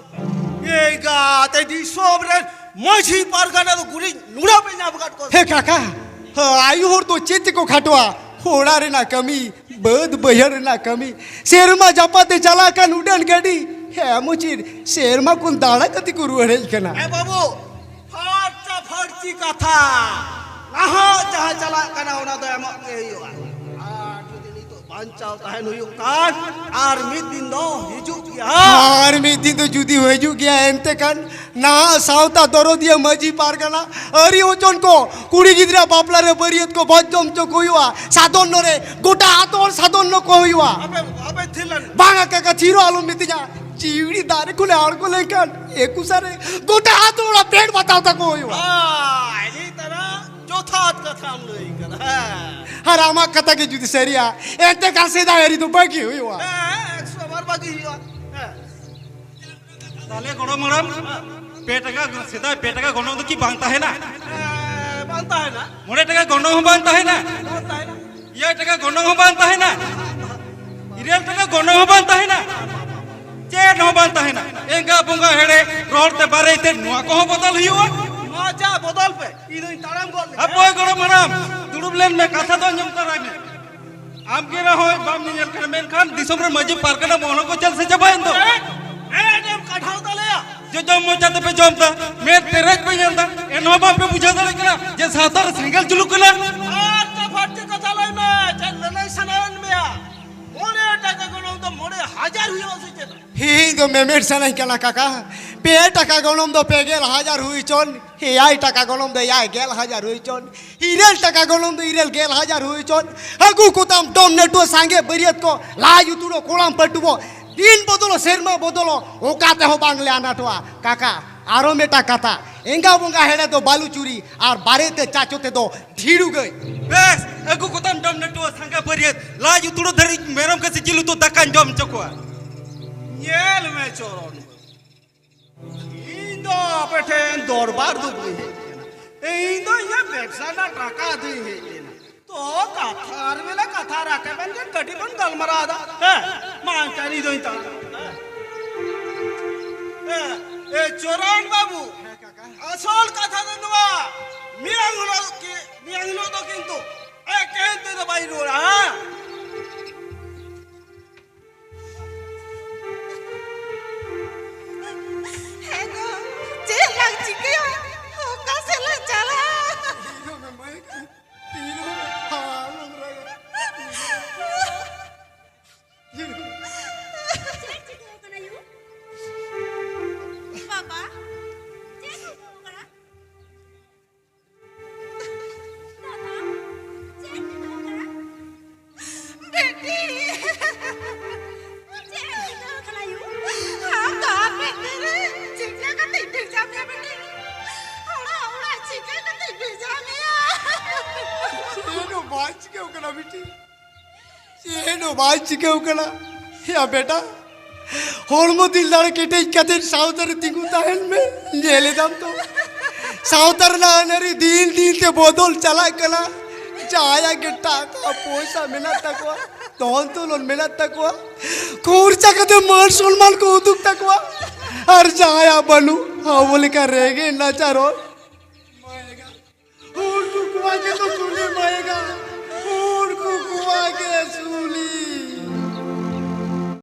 ᱮᱸᱜᱟᱛᱮ ᱫᱤᱥᱚᱢ ᱨᱮᱱ ᱢᱟᱹᱡᱷᱤ ᱯᱟᱨᱜᱟᱱᱟ ᱫᱚ ᱜᱩᱨᱤᱡ ᱱᱩᱲᱟᱹ ᱯᱮ ᱧᱟᱢ ᱟᱠᱟᱫ ᱠᱚᱣᱟ᱾ ᱦᱮ ᱠᱟᱠᱟ, ᱦᱮ, ᱟᱭᱳ ᱦᱚᱲ ᱫᱚ ᱪᱮᱫ ᱛᱮᱠᱚ ᱠᱷᱟᱴᱚᱜᱼᱟ? ᱚᱲᱟᱜ ᱨᱮᱱᱟᱜ ᱠᱟᱹᱢᱤ, ᱵᱟᱹᱫᱽ ᱵᱟᱹᱭᱦᱟᱹᱲ ᱨᱮᱱᱟᱜ ᱠᱟᱹᱢᱤ, ᱥᱮᱨᱢᱟ ᱡᱟᱯᱟᱜ ᱛᱮ ᱪᱟᱞᱟᱜ ᱠᱟᱱ ᱩᱰᱟᱹᱱ ᱜᱟᱹᱰᱤ, ᱦᱮ ᱢᱩᱪᱤᱨ, ᱥᱮᱨᱢᱟ ᱠᱷᱚᱱ ᱫᱟᱬᱟ ᱠᱟᱛᱮ ᱠᱚ ᱨᱩᱣᱟᱹᱲ ᱦᱮᱡ ᱠᱟᱱᱟ᱾ ᱮ ᱵᱟᱹᱵᱩ, ᱯᱷᱟᱨᱪᱟ ᱯᱷᱟᱹᱨᱪᱤ ᱠᱟᱛᱷᱟ, ᱱᱟᱦᱟᱜ ᱡᱟᱦᱟᱸ ᱪᱟᱞᱟᱜ ᱠᱟᱱᱟ ᱚᱱᱟ ᱫᱚ ᱮᱢᱚᱜ ᱜᱮ ᱦᱩᱭᱩᱜᱼᱟ᱾ ᱟᱨ ᱡᱩᱫᱤ ᱱᱤᱛᱚᱜ ᱵᱟᱧᱪᱟᱣ ᱛᱟᱦᱮᱱ ᱦᱩᱭᱩᱜ ᱠᱷᱟᱱ, ᱟᱨ ᱢᱤᱫ ᱫᱤᱱ ᱫᱚ ᱦᱤᱡᱩᱜ ᱜᱮᱭᱟ᱾ ᱟᱨ ᱢᱤᱫ ᱫᱤᱱ ᱫᱚ ᱡᱩᱫᱤ ᱦᱤᱡᱩᱜ ᱜᱮᱭᱟ, ᱮᱱᱛᱮ ᱠᱷᱟᱱ ᱱᱟᱦᱟᱜ ᱥᱟᱶᱛᱟ ᱫᱚᱨᱚᱫᱤᱭᱟᱹ ᱢᱟᱹᱡᱷᱤ ᱯᱟᱨᱜᱟᱱᱟ ᱟᱹᱨᱤ ᱦᱚᱪᱚᱱ ᱠᱚ, ᱠᱩᱲᱤ ᱜᱤᱫᱽᱨᱟᱹ ᱵᱟᱯᱞᱟ ᱨᱮ ᱵᱟᱹᱨᱭᱟᱹᱛ ᱠᱚ ᱵᱷᱚᱡᱽ ᱡᱚᱢ ᱦᱚᱪᱚ ᱠᱚ ᱦᱩᱭᱩᱜᱼᱟ᱾ ᱥᱟᱫᱚᱱ ᱱᱚᱨᱮ ᱜᱚᱴᱟ ᱟᱛᱳ ᱦᱚᱲ ᱥᱟᱫᱚᱱ ᱱᱚ ᱠᱚ ᱦᱩᱭᱩᱜᱼᱟ᱾ ᱟᱯᱮ, ᱟᱯᱮ ᱛᱷᱤᱨ ᱞᱮᱱ᱾ ᱵᱟᱝᱟ ᱠᱟᱠᱟ, ᱛᱷᱤᱨᱚᱜ ᱟᱞᱚᱢ ᱢᱤᱛᱟᱹᱧᱟ᱾ ᱡᱤᱣᱲᱤ ᱫᱟᱨᱮ ᱠᱷᱚᱱᱮ ᱟᱬᱜᱚ ᱞᱮᱱᱠᱷᱟᱱ ᱮᱠᱩᱥᱟ ᱨᱮ ᱜᱚᱴᱟ ᱟᱛᱳ ᱦᱚᱲᱟᱜ ᱯᱮᱴ ᱵᱟᱛᱟᱣ ᱛᱟᱠᱚ ᱦᱩᱭᱩᱜᱼᱟ᱾ ᱟᱭ, ᱱᱤᱛ ᱟᱨ ᱡᱚᱛᱷᱟᱛ ᱠᱟᱛᱷᱟᱢ ᱞᱟᱹᱭ ᱠᱟᱫᱟ᱾ ᱦᱮᱸ᱾ ᱟᱨ ᱟᱢᱟᱜ ᱠᱟᱛᱷᱟ ᱜᱮ ᱡᱩᱫᱤ ᱥᱟᱹᱨᱤᱭᱟ, ᱮᱱᱛᱮ ᱠᱷᱟᱱ ᱥᱮᱫᱟᱭ ᱟᱹᱨᱤ ᱫᱚ ᱵᱟᱹᱜᱤ ᱦᱩᱭᱩᱜᱼᱟ᱾ ᱦᱮᱸ, ᱮᱠᱥᱚ ᱵᱟᱨ ᱵᱟᱹᱜᱤ ᱦᱩᱭᱩᱜᱼᱟ᱾ ᱦᱮᱸ᱾ ᱛᱟᱦᱞᱮ ᱜᱚᱲᱚᱢ ᱦᱟᱲᱟᱢ, ᱯᱮ ᱴᱟᱠᱟ, ᱥᱮᱫᱟᱭ ᱯᱮ ᱴᱟᱠᱟ ᱜᱚᱱᱚᱝ ᱫᱚ ᱠᱤ ᱵᱟᱝ ᱛᱟᱦᱮᱱᱟ? ᱦᱮᱸ, ᱵᱟᱝ ᱛᱟᱦᱮᱱᱟ᱾ ᱢᱚᱬᱮ ᱴᱟᱠᱟ ᱜᱚᱱᱚᱝ ᱦᱚᱸ ᱵᱟᱝ ᱛᱟᱦᱮᱱᱟ? ᱵᱟᱝ ᱛᱟᱦᱮᱱᱟ᱾ ᱮᱭᱟᱭ ᱴᱟᱠᱟ ᱜᱚᱱᱚᱝ ᱦᱚᱸ ᱵᱟᱝ ᱛᱟᱦᱮᱱᱟ? ᱤᱨᱟᱹᱞ ᱴᱟᱠᱟ ᱜᱚᱱᱚᱝ ᱦᱚᱸ ᱵᱟᱝ ᱛᱟᱦᱮᱱᱟ? ᱪᱮᱫ ᱦᱚᱸ ᱵᱟᱝ ᱛᱟᱦᱮᱱᱟ᱾ ᱮᱸᱜᱟ ᱵᱚᱸᱜᱟ ᱦᱮᱲᱮ ᱨᱚᱲ ᱛᱮ ᱵᱟᱨᱮ ᱛᱮ ᱱᱚᱣᱟ ᱠᱚᱦᱚᱸ ᱵᱚᱫᱚᱞ ᱦᱩᱭᱩᱜᱼᱟ? ᱱᱚᱣᱟ ᱪᱟ ᱵᱚᱫᱚᱞ ᱯᱮ, ᱤᱧ ᱫᱚᱧ ᱛᱟᱲᱟᱢ ᱜᱚᱫ ᱞᱮᱜᱮ᱾ ᱦᱟᱯᱳᱭ ᱜᱚᱲᱚᱢ ᱦᱟᱲᱟᱢ, ᱫᱩᱲᱩᱵ ᱞᱮᱱ ᱢᱮ, ᱠᱟᱛᱷᱟ ᱫᱚ ᱟᱸᱡᱚᱢ ᱛᱟᱨᱟᱭ ᱢᱮ᱾ ᱟᱢ ᱜᱮ ᱨᱮᱦᱚᱸ ᱵᱟᱢ ᱧᱮᱧᱮᱞ ᱠᱟᱱᱟ, ᱢᱮᱱᱠᱷᱟᱱ ᱫᱤᱥᱚᱢ ᱨᱮ ᱢᱟᱹᱡᱷᱤ ᱯᱟᱨᱜᱟᱱᱟ ᱢᱚᱦᱚᱞ ᱠᱚ ᱪᱮᱫ ᱥᱮ ᱪᱟᱵᱟᱭᱮᱱ ᱫᱚ? ᱮ, ᱮ, ᱮᱢ ᱠᱟᱴᱷᱟᱣ ᱛᱟᱞᱮᱭᱟ᱾ ᱡᱚᱡᱚᱢ ᱢᱚᱪᱟ ᱛᱮᱯᱮ ᱡᱚᱢ ᱫᱟ, ᱢᱮᱫ ᱯᱮᱨᱮᱡ ᱯᱮ ᱧᱮᱞ ᱫᱟ, ᱮᱱᱦᱚᱸ ᱵᱟᱯᱮ ᱵᱩᱡᱷᱟᱹᱣ ᱫᱟᱲᱮᱭᱟᱜ ᱠᱟᱱᱟ ᱡᱮ ᱞᱟᱛᱟᱨ ᱨᱮ ᱥᱮᱸᱜᱮᱞ ᱡᱩᱞᱩᱜ ᱠᱟᱱᱟ᱾ ᱟᱨ ᱛᱚ ᱯᱷᱟᱨᱪᱟ ᱠᱟᱛᱷᱟ ᱞᱟᱹᱭ ᱢᱮ, ᱪᱮᱫ ᱞᱟᱹᱞᱟᱹᱭ ᱥᱟᱱᱟᱭᱮᱫ ᱢᱮᱭᱟ? ᱢᱚᱬᱮ ᱴᱟᱠᱟ ᱜᱚᱱᱚᱝ ᱫᱚ ᱢᱚᱬᱮ ᱦᱟᱡᱟᱨ ᱦᱩᱭᱩᱜᱼᱟ ᱥᱮ ᱪᱮᱫ? ᱤᱧ ᱫᱚ ᱢᱮᱢᱮᱱ ᱥᱟᱱᱟᱧ ᱠᱟᱱᱟ ᱠᱟᱠᱟ, ᱯᱮ ᱴᱟᱠᱟ ᱜᱚᱱᱚᱝ ᱫᱚ ᱯᱮ ᱜᱮᱞ ᱦᱟᱡᱟᱨ ᱦᱩᱭ ᱪᱚᱱ, ᱮᱭᱟᱭ ᱴᱟᱠᱟ ᱜᱚᱱᱚᱝ ᱫᱚ ᱮᱭᱟᱭ ᱜᱮᱞ ᱦᱟᱡᱟᱨ ᱦᱩᱭ ᱪᱚᱱ, ᱤᱨᱟᱹᱞ ᱴᱟᱠᱟ ᱜᱚᱱᱚᱝ ᱫᱚ ᱤᱨᱟᱹᱞ ᱜᱮᱞ ᱦᱟᱡᱟᱨ ᱦᱩᱭ ᱪᱚᱱ, ᱟᱹᱜᱩ ᱠᱚᱛᱟᱢ ᱰᱚᱢ ᱱᱟᱹᱴᱩᱣᱟᱹ ᱥᱟᱸᱜᱮ ᱵᱟᱹᱨᱭᱟᱹᱛ ᱠᱚ, ᱞᱟᱡ ᱩᱛᱩᱲᱚ ᱠᱚᱲᱟᱢ ᱯᱟᱹᱴᱩᱵᱚ, ᱫᱤᱱ ᱵᱚᱫᱚᱞᱚ ᱥᱮᱨᱢᱟ ᱵᱚᱫᱚᱞᱚ, ᱚᱠᱟ ᱛᱮᱦᱚᱸ ᱵᱟᱝᱞᱮ ᱟᱱᱟᱴᱚᱜᱼᱟ᱾ ᱠᱟᱠᱟ, ᱟᱨᱚ ᱢᱤᱫᱴᱟᱝ ᱠᱟᱛᱷᱟ, ᱮᱸᱜᱟ ᱵᱚᱸᱜᱟ ᱦᱮᱲᱮ ᱫᱚ ᱵᱟᱹᱞᱩ ᱪᱩᱨᱤ ᱟᱨ ᱵᱟᱨᱮ ᱛᱮ ᱪᱟᱪᱚ ᱛᱮᱫᱚ ᱰᱷᱤᱲᱩ ᱜᱟᱹᱭ᱾ ᱵᱮᱥ, ᱟᱹᱜᱩ ᱠᱚᱛᱟᱢ ᱰᱚᱢ ᱱᱟᱹᱴᱩᱣᱟᱹ ᱥᱟᱸᱜᱮ ᱵᱟᱹᱨᱭᱟᱹᱛ, ᱞᱟᱡ ᱩᱛᱩᱲᱚ ᱫᱷᱟᱹᱨᱤᱡ ᱢᱮᱨᱚᱢ ᱠᱟᱹᱥᱤ ᱡᱤᱞ ᱩᱛᱩ ᱫᱟᱠᱟᱧ ᱡᱚᱢ ᱦᱚᱪᱚ ᱠᱚᱣᱟ᱾ ᱧᱮᱞ ᱢᱮ ᱪᱚᱨᱚᱱ, ᱤᱧ ᱫᱚ ᱟᱯᱮ ᱴᱷᱮᱱ ᱫᱚᱨᱵᱟᱨ ᱫᱚ ᱵᱟᱹᱧ ᱦᱮᱡ ᱠᱟᱱᱟ, ᱤᱧ ᱫᱚ ᱤᱧᱟᱹᱜ ᱵᱮᱵᱽᱥᱟ ᱨᱮᱱᱟᱜ ᱴᱟᱠᱟ ᱫᱚᱧ ᱦᱮᱡ ᱠᱟᱱᱟ᱾ ᱛᱚ ᱠᱟᱛᱷᱟ ᱟᱨ ᱢᱮᱞᱟ ᱠᱟᱛᱷᱟ ᱨᱟᱠᱟᱵ ᱮᱱ ᱠᱷᱟᱱ ᱠᱟᱹᱴᱤᱡ ᱵᱚᱱ ᱜᱟᱞᱢᱟᱨᱟᱣ ᱮᱫᱟ᱾ ᱦᱮᱸ, ᱢᱟ ᱮᱱᱠᱷᱟᱱ ᱤᱧ ᱫᱚᱧ ᱛᱟᱲᱟᱢ᱾ ᱦᱮᱸ, ᱮ, ᱪᱚᱨᱚᱱ ᱵᱟᱹᱵᱩ, ᱟᱥᱚᱞ ᱠᱟᱛᱷᱟ ᱫᱚ ᱱᱚᱣᱟ, ᱢᱮᱭᱟᱝ ᱦᱤᱞᱳᱜ ᱠᱤ, ᱢᱮᱭᱟᱝ ᱦᱤᱞᱳᱜ ᱫᱚ ᱠᱤᱱᱛᱩ ᱮᱠᱮᱱ ᱛᱮᱫᱚ ᱵᱟᱭ ᱨᱩᱣᱟᱹᱲᱟ, ᱦᱮᱸ? ᱦᱮᱸ ᱜᱚ, ᱪᱮᱫ ᱞᱟᱝ ᱪᱤᱠᱟᱹᱭᱟ? ᱚᱠᱟ ᱥᱮᱫ ᱞᱟᱝ ᱪᱟᱞᱟᱜᱼᱟ? ᱪᱮᱫ ᱪᱤᱠᱟᱹᱣ ᱠᱟᱱᱟ ᱭᱩ? ᱵᱟᱵᱟ, ᱪᱮᱫ ᱪᱤᱠᱟᱹᱣ ᱠᱟᱱᱟ? ᱫᱟᱫᱟ, ᱪᱮᱫ ᱪᱤᱠᱟᱹᱣ ᱠᱟᱱᱟ? ᱵᱤᱴᱤ! ᱪᱮᱫ ᱪᱤᱠᱟᱹᱣ ᱠᱟᱱᱟ ᱭᱩ? ᱟᱢ ᱫᱚ ᱟᱯᱮ ᱛᱤᱨᱮ ᱪᱤᱠᱟᱹ ᱠᱟᱛᱮᱧ ᱵᱷᱮᱡᱟ ᱢᱮᱭᱟ ᱵᱤᱴᱤ? ᱚᱲᱟᱜ, ᱚᱲᱟᱜ ᱪᱤᱠᱟᱹ ᱠᱟᱛᱮᱧ ᱵᱷᱮᱡᱟ ᱢᱮᱭᱟ? ᱪᱮᱫ ᱦᱚᱸ ᱵᱟᱝ ᱪᱤᱠᱟᱹᱣ ᱠᱟᱱᱟ ᱵᱤᱴᱤ᱾ ᱪᱮᱫ ᱦᱚᱸ ᱵᱟᱭ ᱪᱤᱠᱟᱹᱣ ᱠᱟᱱᱟ᱾ ᱭᱟ ᱵᱮᱴᱟ, ᱦᱚᱲᱢᱚ ᱫᱤᱞ ᱫᱟᱲᱮ ᱠᱮᱴᱮᱡ ᱠᱟᱛᱮ ᱥᱟᱶᱛᱟ ᱨᱮ ᱛᱤᱸᱜᱩ ᱛᱟᱦᱮᱱ ᱢᱮ᱾ ᱧᱮᱞ ᱮᱫᱟᱢ ᱛᱚ, ᱥᱟᱶᱛᱟ ᱨᱮᱱᱟᱜ ᱟᱹᱱ ᱟᱹᱨᱤ ᱫᱤᱱ ᱫᱤᱱ ᱛᱮ ᱵᱚᱫᱚᱞ ᱪᱟᱞᱟᱜ ᱠᱟᱱᱟ᱾ ᱡᱟᱦᱟᱸᱭᱟᱜ ᱜᱮ ᱴᱟᱠᱟ ᱯᱚᱭᱥᱟ ᱢᱮᱱᱟᱜ ᱛᱟᱠᱚᱣᱟ, ᱫᱷᱚᱱ ᱫᱚᱞᱚᱱ ᱢᱮᱱᱟᱜ ᱛᱟᱠᱚᱣᱟ, ᱠᱷᱚᱨᱪᱟ ᱠᱟᱛᱮ ᱢᱟᱹᱱ ᱥᱚᱱᱢᱟᱱ ᱠᱚ ᱩᱫᱩᱜ ᱛᱟᱠᱚᱣᱟ, ᱟᱨ ᱡᱟᱦᱟᱸᱭᱟᱜ ᱵᱟᱹᱱᱩᱜ, ᱟᱵᱚ ᱞᱮᱠᱟ ᱨᱮᱸᱜᱮᱡ ᱱᱟᱪᱟᱨ ᱦᱚᱲ ᱦᱚᱲ ᱠᱚ ᱠᱚᱣᱟ ᱜᱮ ᱛᱚ ᱪᱩᱞᱤ ᱢᱟᱭᱮᱜᱟ᱾ ᱦᱚᱲ ᱠᱚ ᱠᱚᱣᱟ ᱜᱮ